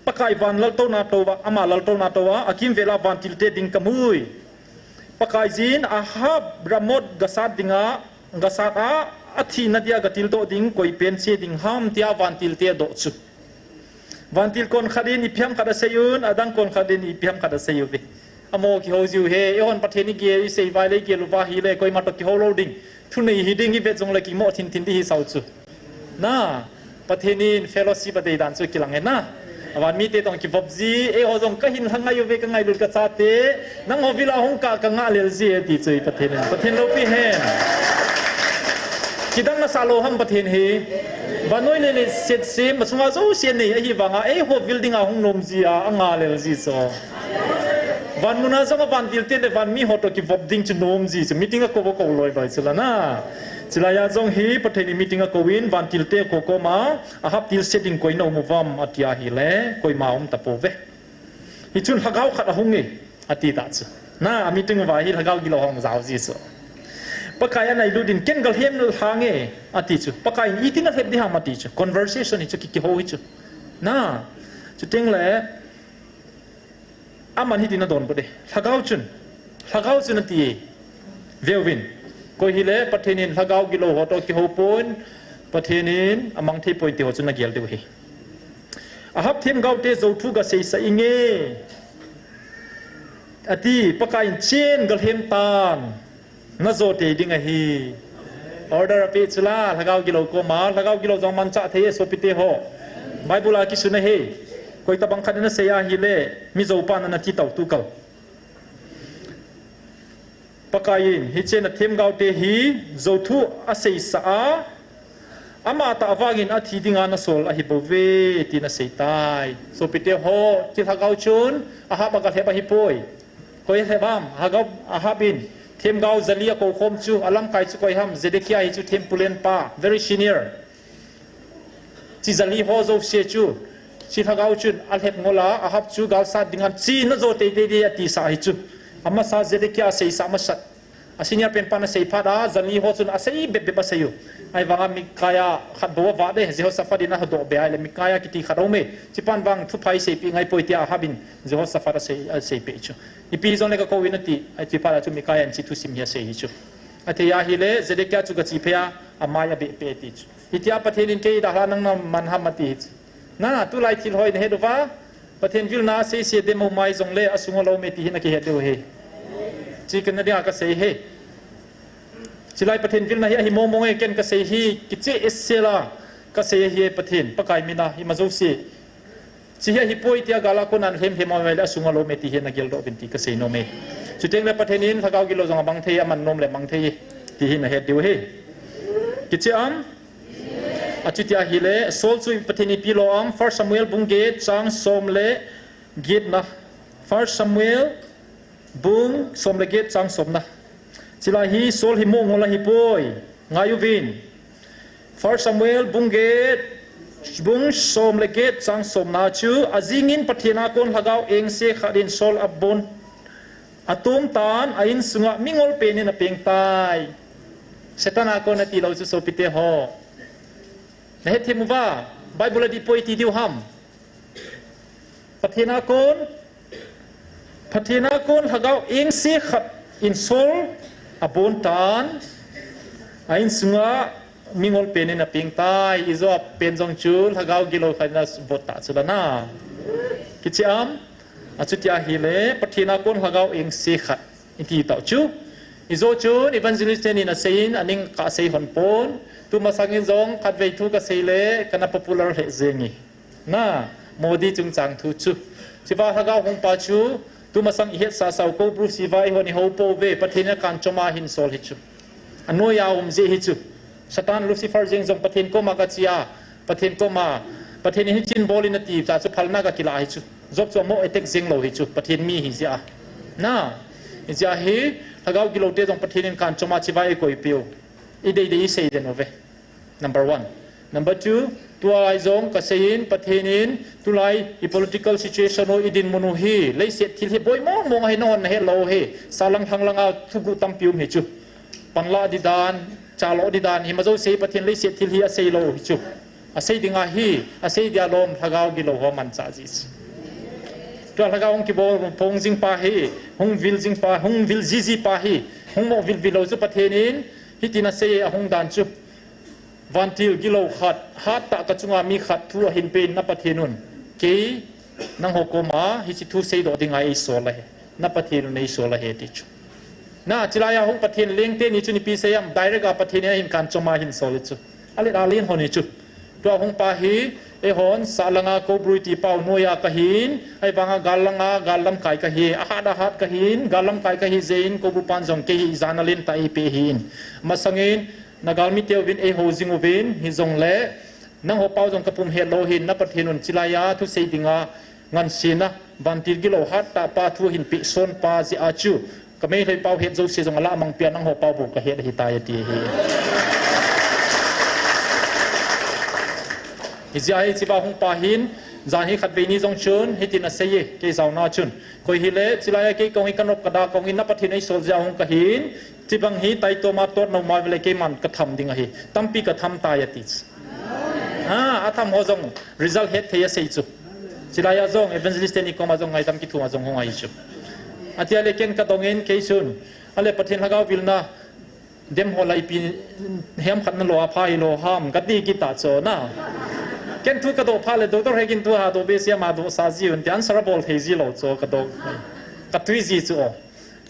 Pakai van laltouna touva, ama laltouna touva, akimvel a vantil te ding kamui. Pakai jin Ahab Ramoth gasat dinga, gasat a, athina dia gatildoh ding, koipen che ding ham tia vantil te adoh chu. Vantil kon khat in ipi ham khat asei un, adang kon khat in ipi ham khat asei uve. Amaho kihou jiu he, eihon Pathen igel, isei vai le igel uva hile, koima toh kihou lou ding. Thunei hi ding, ivet jongle kimo thin thin di hi sau chu. Na, Pathen in fellowship adei dan chu kilang e na. Avan mite toh kivop ji, eiho jong kahin lha ngai uve, kangailut kachate. Nangho vil a hung kah kangah lel ji e ti chu Pathen in. Pathen loupi hen. Kidang nasah lou ham Pathen hi. Vannoi le leiset sem, asunga jouse nei ahi vanga, eiho vil dinga hung nom ji a, angah lel ji chu. Vanmun a jong a vantil te le van mi ho toh kivop ding chu nom ji chu. Meeting akou, akou loi loi chu la na. Chulai a jong hi Pathen in meeting akou in, vantil te akou koma, Ahab thilse ding koi na um uvam, atia hile, koima um tapouve. Hichun lhagao khat ahung e, ati ta chu. Na, a meeting uva hi lhagao gilou hung jao ji chu. Pakai anailut in ken galhem lhange, ati chu. Pakai in iti nalhep di ham ati chu. Conversation hi chu ki, kihou hi chu. Na, chuteng le, aman hitin adonbut e. Lhagao chun. Lhagao chun ati e. Veuvin. Koi hile, Pathen in lhagao gilou ho toh kihou pon, Pathen in amang thei pon ti ho chun agel diu hi. Ahab themgao te jouthu gaseisah inge. Ati, Pakai in chen galhem tan. Najo tei ding ahi. Order apeh chu la, lhagao gilou koma, lhagao gilou jong manchah thei e sopite ho. Bible a kisun ahi. Koi tabang khat in asei ahile, mi joupa nana ti tau tu kal. Pakai in, hiche nathemgao te hi, jouthu aseisah a, amatah vangin athi dinga nasol ahi bouve, tin asei tai. Sopite ho, hiche lhagao chun, Ahab agalhep ahipoi. Koi lhep ham, Ahab, Ahab in, Themgao jali akou khom chu, alamkai chu koi ham, Zedekiah hi chu thempu lenpa, very senior. Chi jali ho jouse chu, chi lhagao chun alhep ngol a, Ahab chu gal sat dinga, chi najo teitei ding atisah hi chu. Amasa Zedekiah aseisah masat. A senior penpan asei phat a, jali ho chun asei bepbep asei u. Ahivanga Micaiah khat bou avah de, Jehoshaphat in ahodoh be ahile, Micaiah kiti khat aume. Chipan vang thupha iseipeh ngaipoi tia Ahab in Jehoshaphat asei, aseipeh chu. Ipi hijongle kakou in ati, ahi, chuphat a chu Micaiah in chi thusim hi asei hi chu. Athei ahile, Zedekiah chu gache phei a, amai abeh peh ati chu. Hitia Pathen in kei dalha nang naman ham ati hi chu. Na, tulai thil hoi nahet uva, Pathen vilna aseise dem umai jongle asunga lou me ti hi nakihet diu ahi. Chi kana dinga kasei ahi. Chulai Pathen vilna hi ahi mong mong e, ken kasei hi kicheh sela kasei ahi e, Pathen, Pakai mina ima jouse. Chi hi ahipoi tia gala kona nahem hem uva le asunga lou me ti hi nageldoh uvin ti kasei nom e. Chuteng le Pathen in lhagao gilou jong amang thei, aman nom le mang thei ti hi nahet diu ahi. Kicheh am? Achuti ahile, Saul chu Pathen in ipi lou am, First Samuel bung get chang som le get na. First Samuel bung som le get chang som na. Chulai hi Saul hi moh ngol ahipoi. Ngai uvin. First Samuel bung get, bung som le get chang som na chu, ajingin Pathen a kon lhagao engse khat in Saul abon atom tan, a insunga mingol pen in apeng tai. Satan a kon ati lou chu sopite ho. Nahet them uva, Bible a dih poi ti diu ham. Pathen a kon, Pathen a kon lhagao engse khat in Saul abon tan, a insunga mingol pen in apeng tai, ijo a pen jong chu lhagao gilou khat in abot ta chu la na. Kicheh am? Achuti ahile, Pathen a kon lhagao engse khat iti tau chu. Ijo chun evangelist ten in asei in, aning kasei hon pon. Tumasang in jong khatvei thu kasei le, kana popular lheh jeng e. Na, Modi chungchang thu chu. Chiva lhagao hung pa chu, tumasang ihet sasa u Koubru Siva ihon ihou pou ve, Pathen in akan chom a hin Saul hi chu. Anoi a um jeh hi chu. Satan Lucifer jeng jong Pathen koma gache a, Pathen koma, Pathen in hichin bol in ati ta chu phalna gakilah hi chu. Job chu amoh attack jeng lou hi chu, Pathen mi hi jeh a. Na, hijeh a hi, lhagao gilou te jong Pathen in kan chom a chiva eikoi peh u. Idei dei isei den uve. Number one. Number two, tulai jong kasei in, Pathen in, tulai i political situation u, i dinmun u hi, leiset thil hi boi mong mong ahi, nahon nahet lou hi, salang lhanglang a thuguh tampi um hi chu. Panlah di dan, chaloh di dan, hima jouse Pathen leiset thil hi asei lou hi chu. Asei ding ahi, asei dia lom lhagao gilou ho manchah ji chu. Tua lhagao hung kibol phong jing pa hi, hung vil jing pa, hung vil jiji pa hi, hung moh vil vil lou chu Pathen in, hitin asei ahung dan chu. Vantil gilou khat, hattah kachunga mi khat thu ahin pen na Pathen un. Kei, nangho koma, hiche thu seidoh dinga eisol ahi. Na Pathen un eisol ahi ti chu. Na, chulai a hung Pathen leng teni chun ipi sei am, direct a Pathen in ahin kan chom a hin sol hi chu. Alet a len hon hi chu. Tua hung pa hi, eihon, sah langa Koubru iti pau noi a kahin, ahivanga gal langa, gal lamkai kahi, ahat ahat kahin, gal lamkai kahi jeh in, Koubru pan jong kei hi ijat a len tah eipeh ahin. Masangin, na galmi teuvin eihou jing uvin, hijongle, nangho pau jong kapum het lou hin, na Pathen un chulai a thusei dinga ngansena, vantil gilou hattah pa thu ahin peh son pa jeh a chu, ka Meitei pau het jouse jong alah mang pia nangho pau bou kahet ahitai ati ahi. Hijeh a hi chiva hung pa hin, jan hi khatvei ni jong chun, hitin asei e, kei jaona chun. Koi hile, chulai a kei kahung hi kanop kada kahung hi na Pathen eisol jeh a hung kahin, chibang hi taitom a tot nom a vele keiman katham ding ahi. Tampi katham tai ati. Ha, atham ho jong result het thei asei chu. Chulai a jong evangelist teni koma jong ngaidam kithum a jong hung ahi chu. Atia le ken kadong in kei chun. Ale Pathen lhagao vilna dem ho la ipi hem khat nalo a pha ilo ham kati kita chu na. Ken thu kadoh pha le doctor Hegin thu hadoh be sia ma doh sa ji un ti answer abol thei ji lou chu kadoh. Katui ji chu o.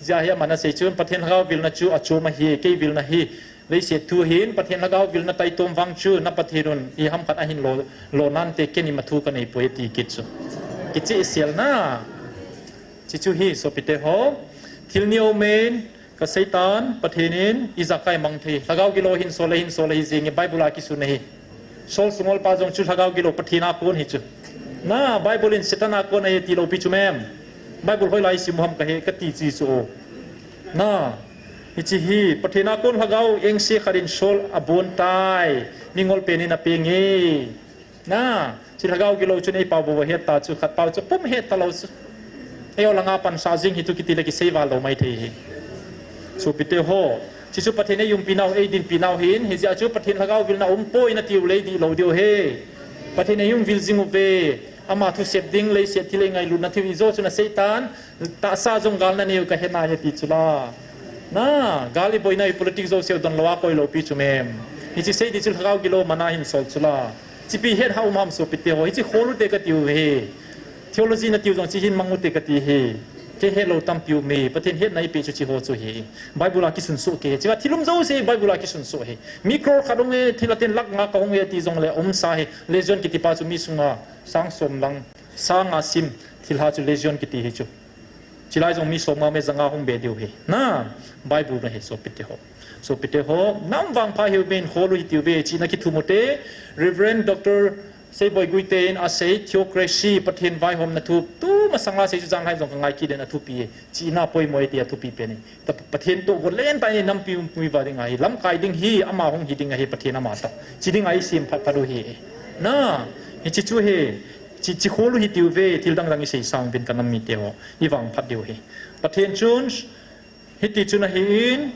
Jeh a hi aman asei chun Pathen lhagao vilna chu achom ahi, kei vilna hi leiset thu hin Pathen lhagao vilna taitom vang chu na Pathen un iham khat ahin lo, lo nante ken ima thu kanei poi ati kit chu. Kichehsel na. Chi chu hi sopite ho. Thil ni aumin kaseitan Pathen in ijakai mang thei. Lhagao gilou hin sol le hin sol le hi jing e Bible a kisun ahi. Saul sungol pa jong chu lhagao gilou Pathen a kon hi chu. Na, Bible in Satan a kon ahi tilou pi chu mem. Bible hoilai sim u ham kahe kati chi chu o. Na, Hiche hi, Pathen a kon lhagao engse khat in sol abon tai, mingol pen in apeng e. Na, hiche lhagao gilou chun ei pao bou ahet ta chu, khat pao chu pum het talou chu. Eiho langa pansa jing hi tu kiti le kisei val lou mai thei hi. Sopite ho, hiche chu Pathen ei umpi nau, ei dinpi nau hin, hijeh a chu Pathen lhagao vilna um poi nati u le dih lou diu ahi. Pathen ei um vil jing uve, ama thusep ding, leiset thil ei ngailutna thil ijo chu nasei tan, tahsa jong gal nanei u kahe nai ati chu la. Na, gal iboina u politics jouse u donlou a koi lou pi chu mem. Hiche sei ding chu lhagao gilou mana hin sol chu la. Hiche pi het ha um ham sopite ho, hiche khol u te kati u ahi. Theology nati u jong hiche hin mang u te kati hi. Kei het lou tampi um e, Pathen hetna eipeh chu hiche ho chu ahi. Bible a kisun soh kei, hiche a thil um jouse Bible a kisun soh ahi. Mi crore khat hung e, thil a ten lakh nga kahung e ti jongle umsa ahi. Legion kiti pa chu mi sunga sang som lang, sang a sim, thilha chu Legion kiti hi chu. Chulai jong mi som nga me ja nga hung be diu ahi. Na, Bible na ahi sopite ho. Sopite ho, nam vangpha hiu vin khol u hitiu ve, chihna kithum u te, Reverend Doctor Seiboi Guite in asei theocracy, Pathen vaihomna thu, tuma sanga sei chu janglhai jong kangai kit in athupi e. Chihna poimo e ti athupi pen e. Ta Pathen toh got len tah in nampi um pui va ding ahi, lamkai ding hi, ama hung hi ding ahi, Pathen ama toh. Chi ding ahi sem phat phat u hi e. Na, hiche chu ahi, chi, chi khol u hitiu ve, thil dang dang isei sang vin ka nam mite ho. Ivangphat diu ahi. Pathen chun, hiti chun ahin,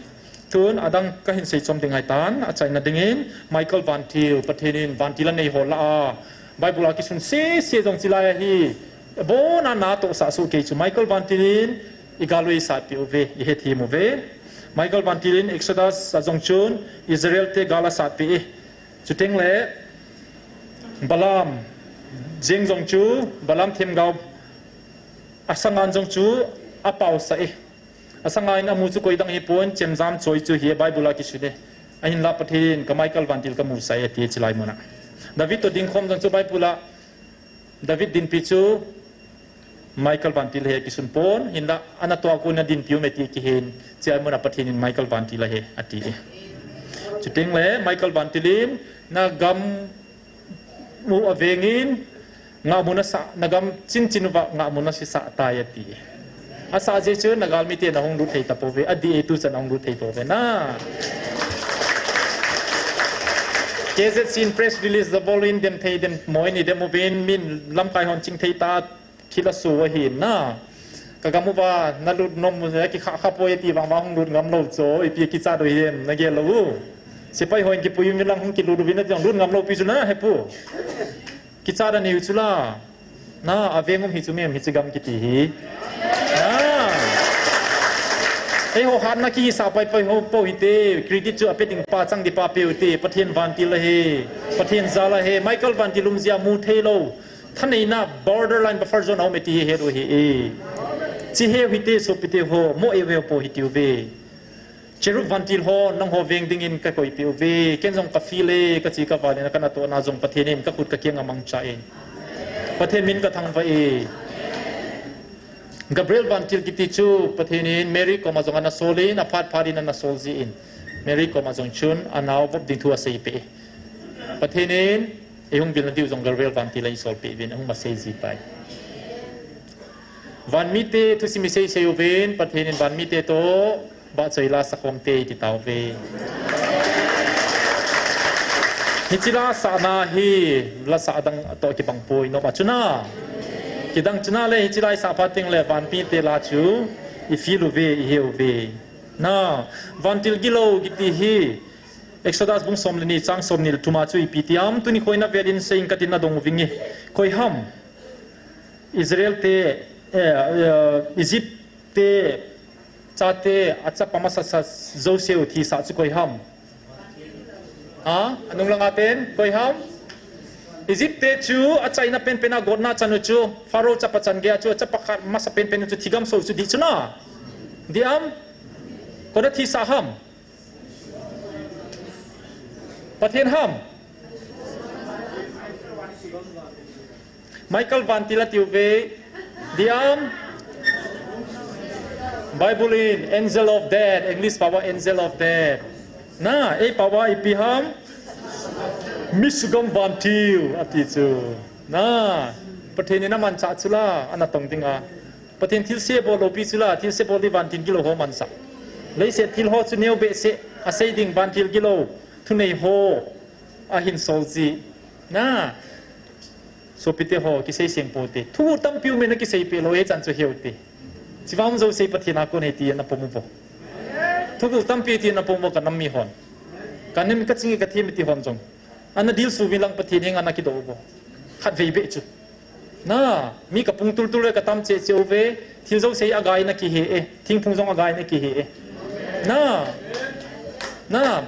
tun adang kahin sei chom ding ahitan, achaina dingin, Michael vantil, Pathen in vantil anei ho lah a, Bible a kisun sese jong chulai ahi, abona natohsah soh kei chu, Michael vantil in, igal u eisatpeh uve, ihethem uve. Michael vantil in Exodus a jong chun, Israel te gal asatpeh e. Chuteng le, Balaam, jeng jong chu, Balaam themgao, asangan jong chu, apaosah e. Asanga in amu chu koi dang hipon, chemjam choi chu ahi, Bible a kisun e. Ahinla Pathen in ka Michael vantil kamusah e ati chulai muna. David toh dingkhom jong chu Bible a David dinpi chu Michael vantil ahi kisun pon, hinla anatoh a kon a dinpi um e ti kihen, chulai muna Pathen in Michael vantil ahi ati e. Chuteng le Michael vantil in nagam u avengin, ngahmun asah, nagam chinchin uva ngahmun asah tai ati. Asah jeh chun nagalmi te nahung lut thei tapouve, adih e tuchan ahung lut thei pouve na. K Z C in press release jabol in dem thei dem moi ni dem uvin min lamkai hon ching thei ta thil aso ahin na. Kagam uva nalut nom u, kikha kha poi ati vang vang hung lut ngam lou chu, ipi kichat u him, nagel lou u. Sepai hon kipui uvin lang hung kilut uvin ati jong lut ngam lou pi chu na, hepu. Kichat anei u chu la. Na, aveng um hi chu mem hiche gam kiti hi. Na. Eiho hatna kihisah pai pai ho po hite, credit chu ape ding pa chang ding pa peu hite, Pathen vantil ahi, Pathen jal ahi, Michael vantil um jeh a mu thei lou. Thaneina borderline buffer zone a um e ti hi het u ahi e. Chi heu hite sopite ho, mo e veu po hitiu ve. Cherub vantil ho, nangho veng dingin kakoipeh uve, ken jong ka feel e, kachi kaval in, kanatohna jong Pathen in kakhut kakiang a mangcha in. Pathen min kathangvah e. Gabriel vantil kiti chu Pathen in Mary koma jong ana sol in, aphat phat in ana sol jin. Mary koma jong chun anao vop ding thu aseipeh e. Pathen in eihung vilna diu jong Gabriel vantil a eisolpeh uvin, ahung masei ji tai. Vanmite thusim isei sei uvin, Pathen in vanmite toh vahchoi la sakhom te iti tauve. Hiche la sahna hi la sah dang toh kibang poi, nom a chuna. Kidang chuna le hiche la isah phat teng le vanmite la chu i feel uve, i he uve. Na, vantil gilou kiti hi Exodus bung som le ni chang som ni le thum a chu ipi ti ham, tuni khoina vel in seiyin katin nadong uvinge. Koi ham? Israel te, eh, eh, Egypt te, chate, achapa masasa jouse u thisah chu koi ham? Ha? Anung langa ten, koi ham? Egypt te chu, achaina penpen a gotna chan u chu, Pharaoh chapa chan gei a chu, achapa khat masa penpen u chu, thigam so u chu dih chu na. Dih am? Koi na thisah ham? Pathen ham? Michael vantil ati uve, dih am? Bible in angel of death, English pao a angel of death. Na, ei pao a ipi ham? Mi sugam vantil ati chu. Na, Pathen in amanchah chu la, anatong ding a. Pathen thilse bol lou pi chu la, thilse bol ding vantil gilou ho mansa. Leiset thil ho chu neo behseh, asei ding vantil gilou thunei ho ahin sol ji. Na, sopite ho, kisei seng poute. Thuguh tampi umin akisei peh lou, hichan chu heute. Chivang jouse Pathen a kon ahi ti ana pom uvo. Thuguh tampi ti ana pom uvo ka nam mi hon. Ka nam mi ka ching ka thim ti hon jong. Ana dil suvin lang Pathen henga ana kidoh uvo. Khatvei beh chu. Na, mi ka pung tultul le ka tam cheh cheh uve, thil jouse hi agai na kihe e, thingphung jong agai na kihe e. Na, na,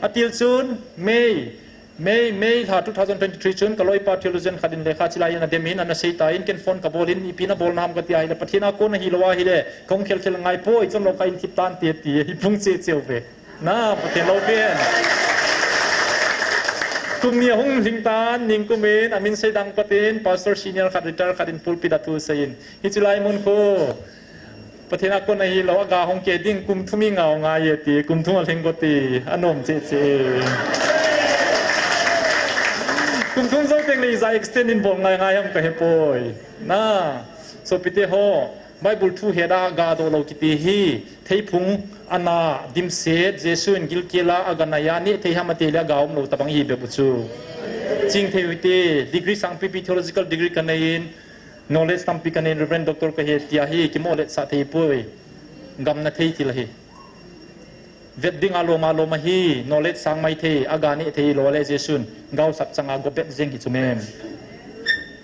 atil chun, May, May, May lha two thousand twenty-three chun, ka loipa theologian khat in lekha chilai in adem in, ana sei tan, ken phone ka bol in, ipi na bol nam ka ti ahile, Pathen a kon ahilou ahile, kong khel khel ngai poi, chomlou kha in thip tante ti, hi pung cheh cheh uve. Na, Pathen lou pen. Kum ni ahung lhing tan, ningkum in, amin sei dang Pathen, Pastor senior khat, retire khat in pulpit a thu sei in. Hiche lai mun khu. Pathen a kon ahilou, aga hung keh ding, kum thum i ngau ngai e ti, kum thum alhing go ti, anom cheh cheh. Kum thum jou teng le ija extend in bol ngai ngai ham ka hepoi. Na, sopite ho. Bible thu het a ga doh lou kiti hi, theiphung ana dimset, Jesu in gilkel a aga nai a, neh thei ham ati le aga umlou tabang hi bep u chu. Ching thei u hite, degree sangpipi theological degree ka nei in, knowledge tampi ka nei in, Reverend Doctor ka hi tia hi, kimoh letsah thei poi. Gam na thei thil ahi. Vet ding a lom a lom ahi, knowledge sang mai thei, aga neh thei lou le Jesun, gao sap chang a go bet jeng hi chu mem.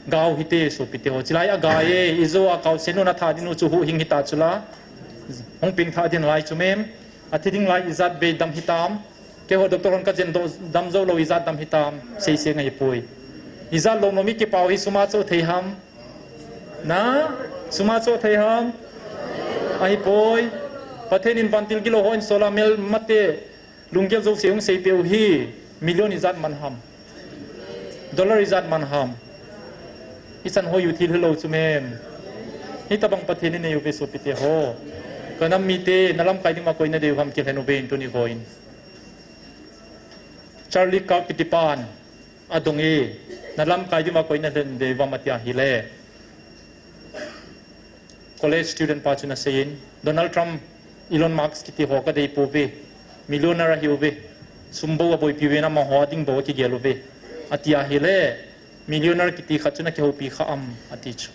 Gao hite sopite ho, chilai aga e, ijo a kaosen un atha ding u chu huhhing hita chu la, hung peng tha ding lai chu mem, athi ding lai ijat bei dam hitam, keiho doctor hon ka jen doh dam jou lou ijat dam hitam, sei seng ahi poi. Ijat lou nom i kipau hi sum a cho thei ham, Na, sum a cho thei ham? Ahipoi. Pathen in vantil gilou ho in sol a mel mate lunggel jouse hung seipeh u hi million ijat man ham? Dollar ijat man ham? Ichan hoi u thil hilou chu mem. Hitabang Pathen in nei uve sopite ho. Ka nam mite, na lamkai ding uva koi na dei u ham kilhen uve in tuni hoi in. Charlie Kirk kiti pan. Adong e, na lamkai ding uva koi na lhen dei uvam ati ahile. College student pa chun asei in, Donald Trump, Elon Musk kiti ho ka dei pouve, millionaire ahiuve, sum bou aboipi uve, amaho a ding bou akigel uve, ati ahile, millionaire kiti khat chun akihoupi kha am, ati chu.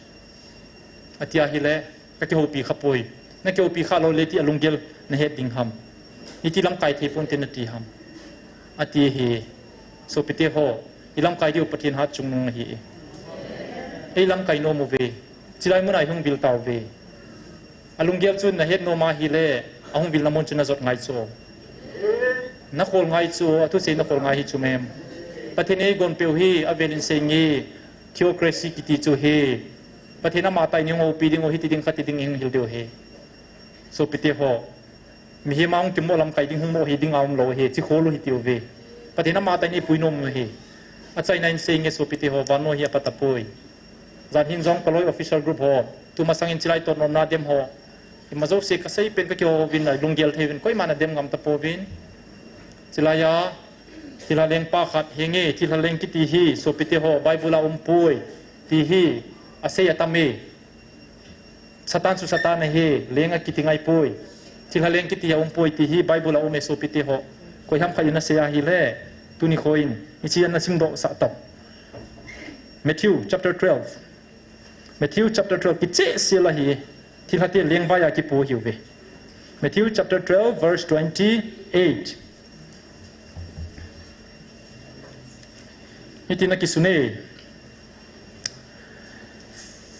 Ati ahile, ka kihoupi kha poi. Na kihoupi kha lou le ti alunggel na het ding ham? Iti lamkai thei ponte nati ham? Ati hi, sopite ho, i lamkai diu Pathen hatchungnung ahi. Ei lamkai nom uve. Chilai mun a i hung vil tauve. Alunggel chun na het nom ahile, ahung vilna mun chun na jot ngai chu. Na khol ngai chu, athusei na khol ngai hi chu mem. Pathen in eigon peh u hi, avel in sei nge, theocracy kiti chu hi. Pathen amatah in hung houpi ding u, hiti ding, khati ding, hung hil diu ahi. Sopite ho. Mihem a hung kimoh lamkai ding, hung moh hi ding a umlou ahi, chi khol u hiti uve. Pathen amatah in eipui nom u ahi. Achaina in sei nge sopite ho, vannoi hi apatapoi. Jan hin jong ka loi official group ho. Tumasang in chilai tot nomna dem ho. Ima jouse kasei pen kakihou uvin alunggel thei uvin, koiman adem ngam tapouvin. Chilai a, thilha lengpa khat henge, thilha leng kiti hi, sopite ho, Bible a umpoi, ti hi, asei atam e. Satan chu Satan ahi, leng akiti ngai poi. Thilha leng kiti hi aumpoi, ti hi, Bible a um e sopite ho. Koiham khat in asei ahile, tuni kho in, hiche ana simdoh sah tau. Matthew chapter twelve. Matthew chapter twelve, kicheh sel ahi, thilhate lengvai a kipu ahiuve. Matthew chapter twelve, verse twenty-eight. Hitin akisun e.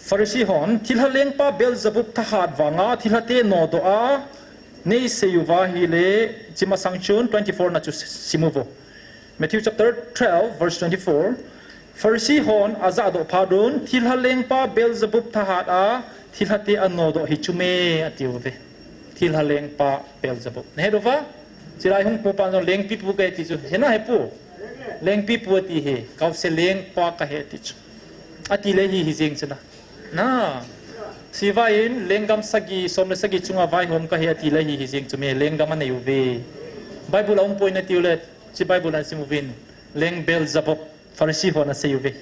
Pharisee hon, thilha lengpa Beelzebub thahat vanga thilhate nodoh a, nei sei uva ahile, chi masang chun twenty-four na chu simu vo. Matthew chapter twelve, verse twenty-four. Pharisee hon ajahdoh phat un, thilha lengpa Beelzebub thahat a, thilhate anodoh hi chu me, atiuve. Thilha lengpa Beelzebub. Nahet uva? Chilai hung pu pan jong lengpi pu kahi ti chu. Hena he pu? Lengpi pu ati he. Kaose lengpa kahi ti chu. Ati le hi hi jeng chu na. Na. Sivai in lenggam sagi, som le sagi chunga vaihom kahi ati le hi hi jeng chu me lenggam anei uve. Bible a umpoi natiu le, chi Bible a sim uvin. Leng Beelzebub. Pharisee hon asei uve.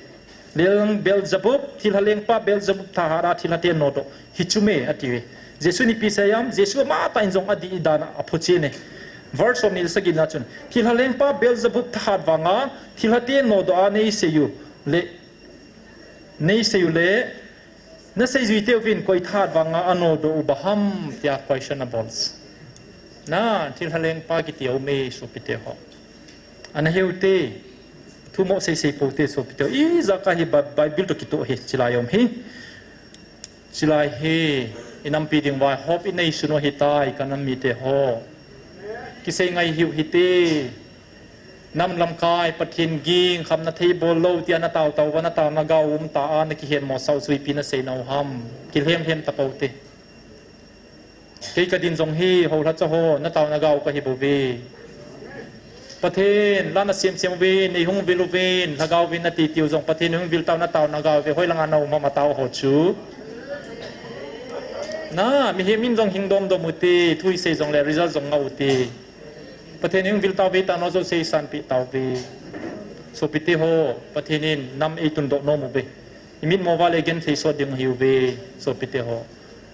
Leng Beelzebub, thilha lengpa Beelzebub thahat a thilhate nodoh hi chu me atiuve. Jesu in ipi asei em? Jesu amatah in jong adih dan a aphuchen e. Verse somni le sagi na chun, thilha lengpa Beelzebub thahat vanga thilhate nodoh a neisei u le, neisei u le, nasei juite uvin koi thahat vanga anodoh u baham tia question abol. Na, thilha lengpa kiti aume sopite ho. Ana heu te, thumo seisei pou te sopite ho. Ijakai hi Bi-, Bible toh kitoh hi, chilai um hi. Chilai hi, inampi ding uva hope inei sun u ahitai, kanam mite ho. Kisei ngai hiu hite. Nam lamkai, Pathen ging, khamna thei bol lou, tia natao tao uva, natao nagao um ta a, nakihen mosah u chu ipi nasei nau ham. Kilhem lhem tapou te. Kei kadin jong hi, houlhacha ho, natao nagao kahi bouve. Pathen, la nasem sem uvin, neihung vil uvin, lhagao vin nati tiu jong, Pathen hung vil tao natao nagao uve, hoilanga naum ham atao ho chu. Na, mihem in jong hing dom dom u te, thu isei jongle, result jong ngah u te. Pathen hung vil tauve, tao nao jouse eisanpeh tauve. Sopite ho, Pathen in nam eitundoh nom uve. Imitmo uva le genthei sot ding ahiuve, sopite ho.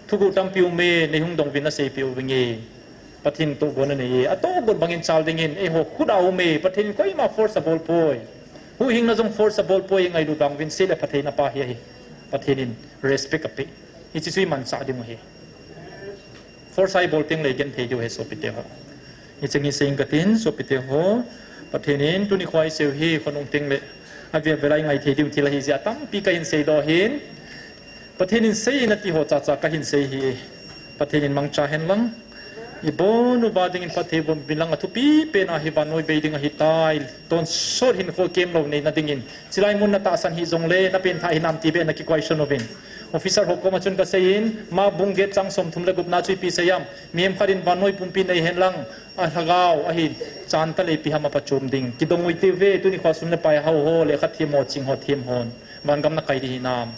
Thuguh tampi um e, neihung dong uvin aseipeh uvinge. Pathen tohgon anei e, atohgon bangin chal dingin, eiho khut a um e, Pathen in koima force abol poi. Huhhingna jong force abol poi, ngailut vang uvin, seile phattheina pa hi ahi. Pathen in respect apeh. Hiche chu imansah ding u ahi. Force a ibol tengle igenthei diu ahi sopite ho. Hicheng hi seiyin katin, sopite ho. Pathen in tuni kho iseiu hi, khonung tengle avel vel a ingai thei diu thil ahi jeh a tampi kahin seidoh ahin. Pathen in sei in ati ho chacha kahin sei ahi. Pathen in mangcha hen lang. Ibon uva dingin phatthei boh in lang athupi pen a hi vannoi bei ding ahitai. Tonsot hinkho kemlou neina dingin. Chilai mun natahsan hih jongle, napengthah hinam ti beh nakikoi son uvin. Officer ho koma chun kaseiyin, Mark bung get chang somthum le gupna chu ipi asei em? Mihem khat in vannoi pumpi nei hen lang, alhagao ahin chan taleh ipi ham apachom ding. Kidong u hite uve, tuni kho sum le pai hao ho, lekha them ho, ching ho, them hon. Vangam nakai ding hinam.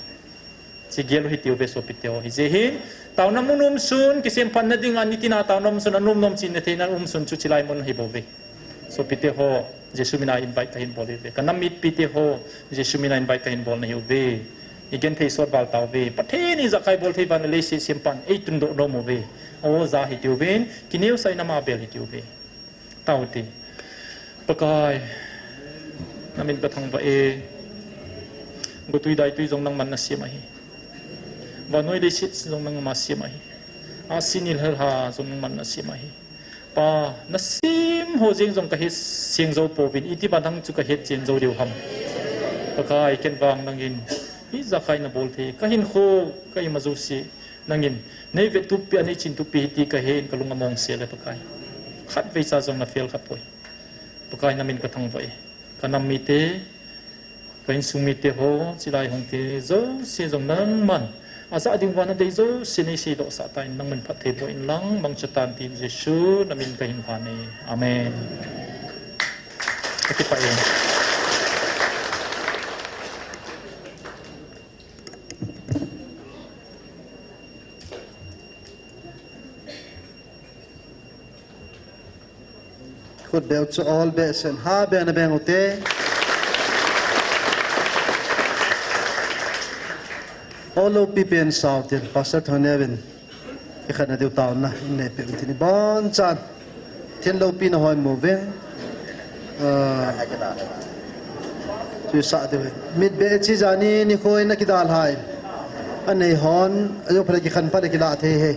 Chegel u hite uve sopite ho. Hijeh hin, taona mun umsun, kisemphatna dinga nitina taona umsun, anom nom chihna theina umsun chu chilai mun ahibouve. Sopite ho, Jesu mina invite kahin bol ahiuve. Kanam mipite ho, Jesu mina invite kahin bol nahiuve. Igenthei sot val tauve. Pathen in ijakai bol thei vang le leiset sempan, eitundoh nom uve. Oja hite uvin, kineosahna ma bel hite uve. Tao ute. Pakai, namin kathangvah e. Gotui daitui jong nangman nasem ahi. Vannoi leiset jong nangman sem ahi. Ahsi nilhah jong nangman nasem ahi. Pa, nasem ho jeng jong kahet seng jou pouvin, iti ban nang chu kahet chen jou diu ham. Pakai, ken vang nangin ijakai nabol thei, kahinkho, kaima jouse nangin neivettup pi a, neichintup pi ahi ti kahen, kalung among sel e Pakai. Khatvei cha jong nafel khapoi. Pakai, namin kathangvah e. Kanam mite, ka insung mite ho, chilai hung te jouse jong nangman ajah ding uva nadei jouse neiseidoh sah tan, nangman phatthei boh in lang, mangcha tan tin Jesu namin kahin van e. Amen. Kakipah e. Khut beu chu ol behseh in ha beh in nabeng ute. Ol loupi pen sao tin, Pastor Thangneovin ikhatna diu taona in neipeh un tin, ibonchan thinloupi nahoi mu uvin. Ah, chusa diu hi. Mitbeh chi jani nikho in nakidalhah in. Anei hon, ajo phat le kikhen phat le kilah thei e.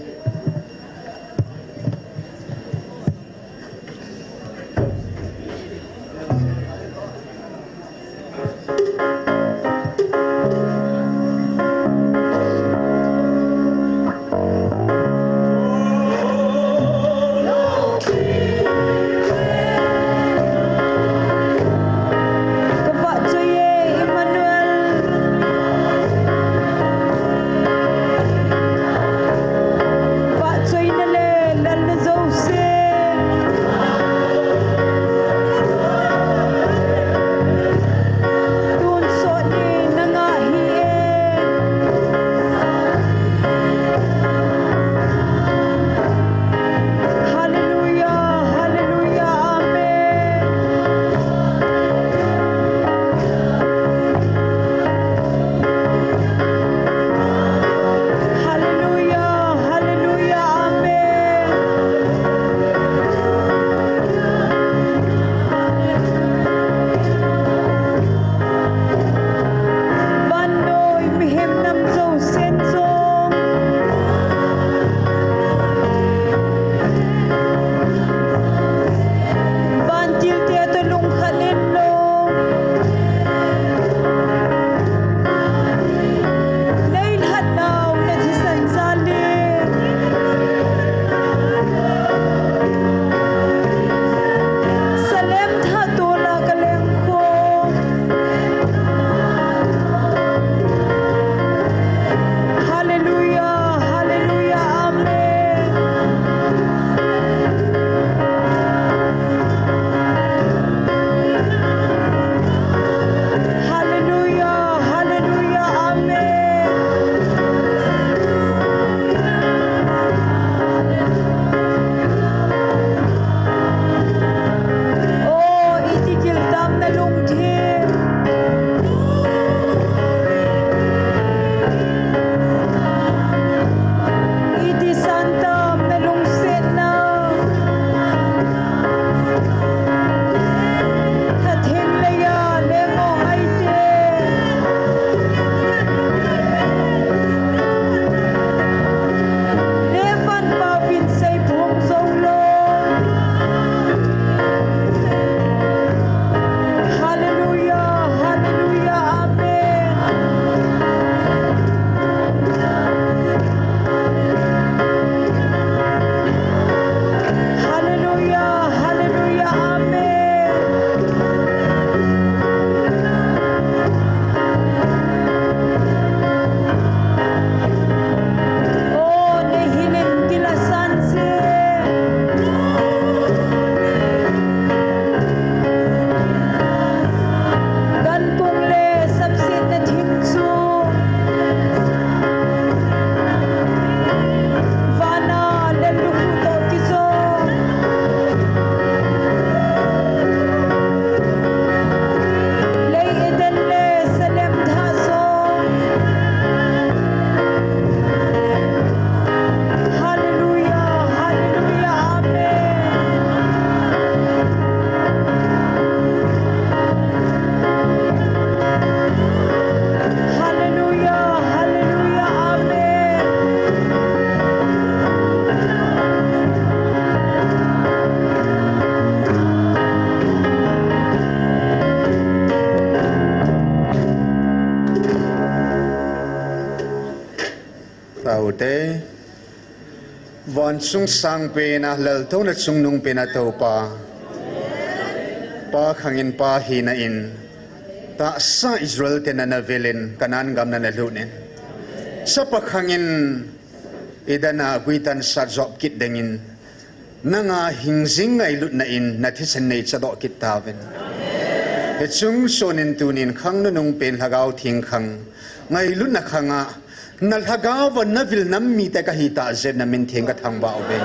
Van chung sangpen a, laltouna chungnungpen a Toupa, Pa khangin Pa hina in, tahsa Israel te nana velin, Canaan gam nana lhunin, Chapa khangin Eden a guitan sat jop kit dingin, nanga hingjing ngailutna in nathisan neicha doh kit tauvin. Hiche chung chonin tunin khang nunungpen Lhagao Theng khang, ngailutna khang a, na Lhagao va na vil nam mite kahi tah jeh in na min theng kathangvah uve.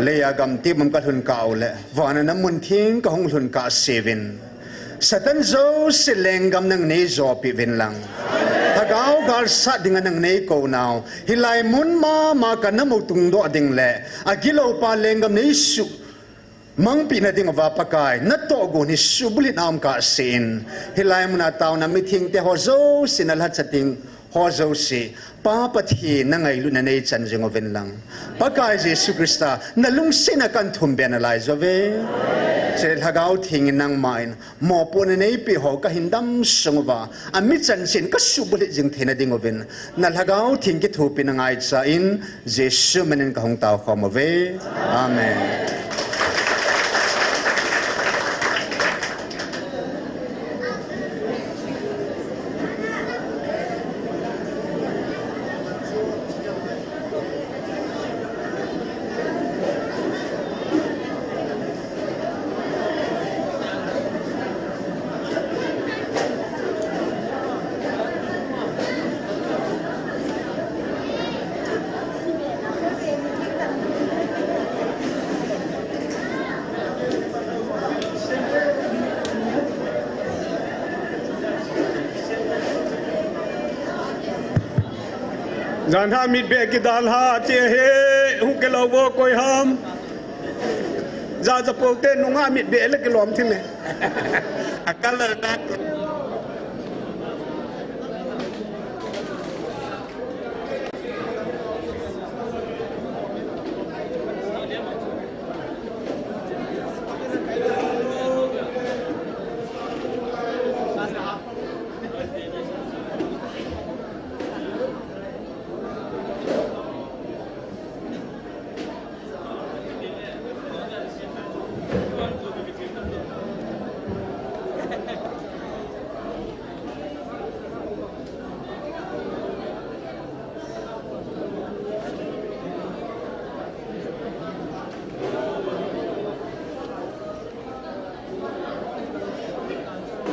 Leiya gam tep mun kalhun kah uleh, vana na mun theng kahung lhun kahseuvin. Satan jouse lenggam nang neijopeh uvin lang. Lhagao galsat dinga nang neikounau, hilai mun mama kana mu tungdoh ding le, agiloupa lenggam neisuh mangpeh na dinguva Pakai, natohgon hi suhbulhit na um kahsen, hilai muna taona mithengte ho jouse na lhacha ding ho jouse, Pa Pathen na ngailutna neichan jing uvin lang. Pakai Jesu Christa, na lungsetna kahin thumbe nalai jouve. Chule Lhagao Theng in nangma in mopohna neipeh ho kahin damsung uva, ami chanseh in kasuhbulhit jing theina dinguvin, na Lhagao Theng kithopina ngaicha in, Jesu min in kahung taokhom uve. Amen. Jan ham mitbeh kidalha che he, hung kilou vo koi ham. Jaja poute nunga mitbeh le kilom thim e. A color na.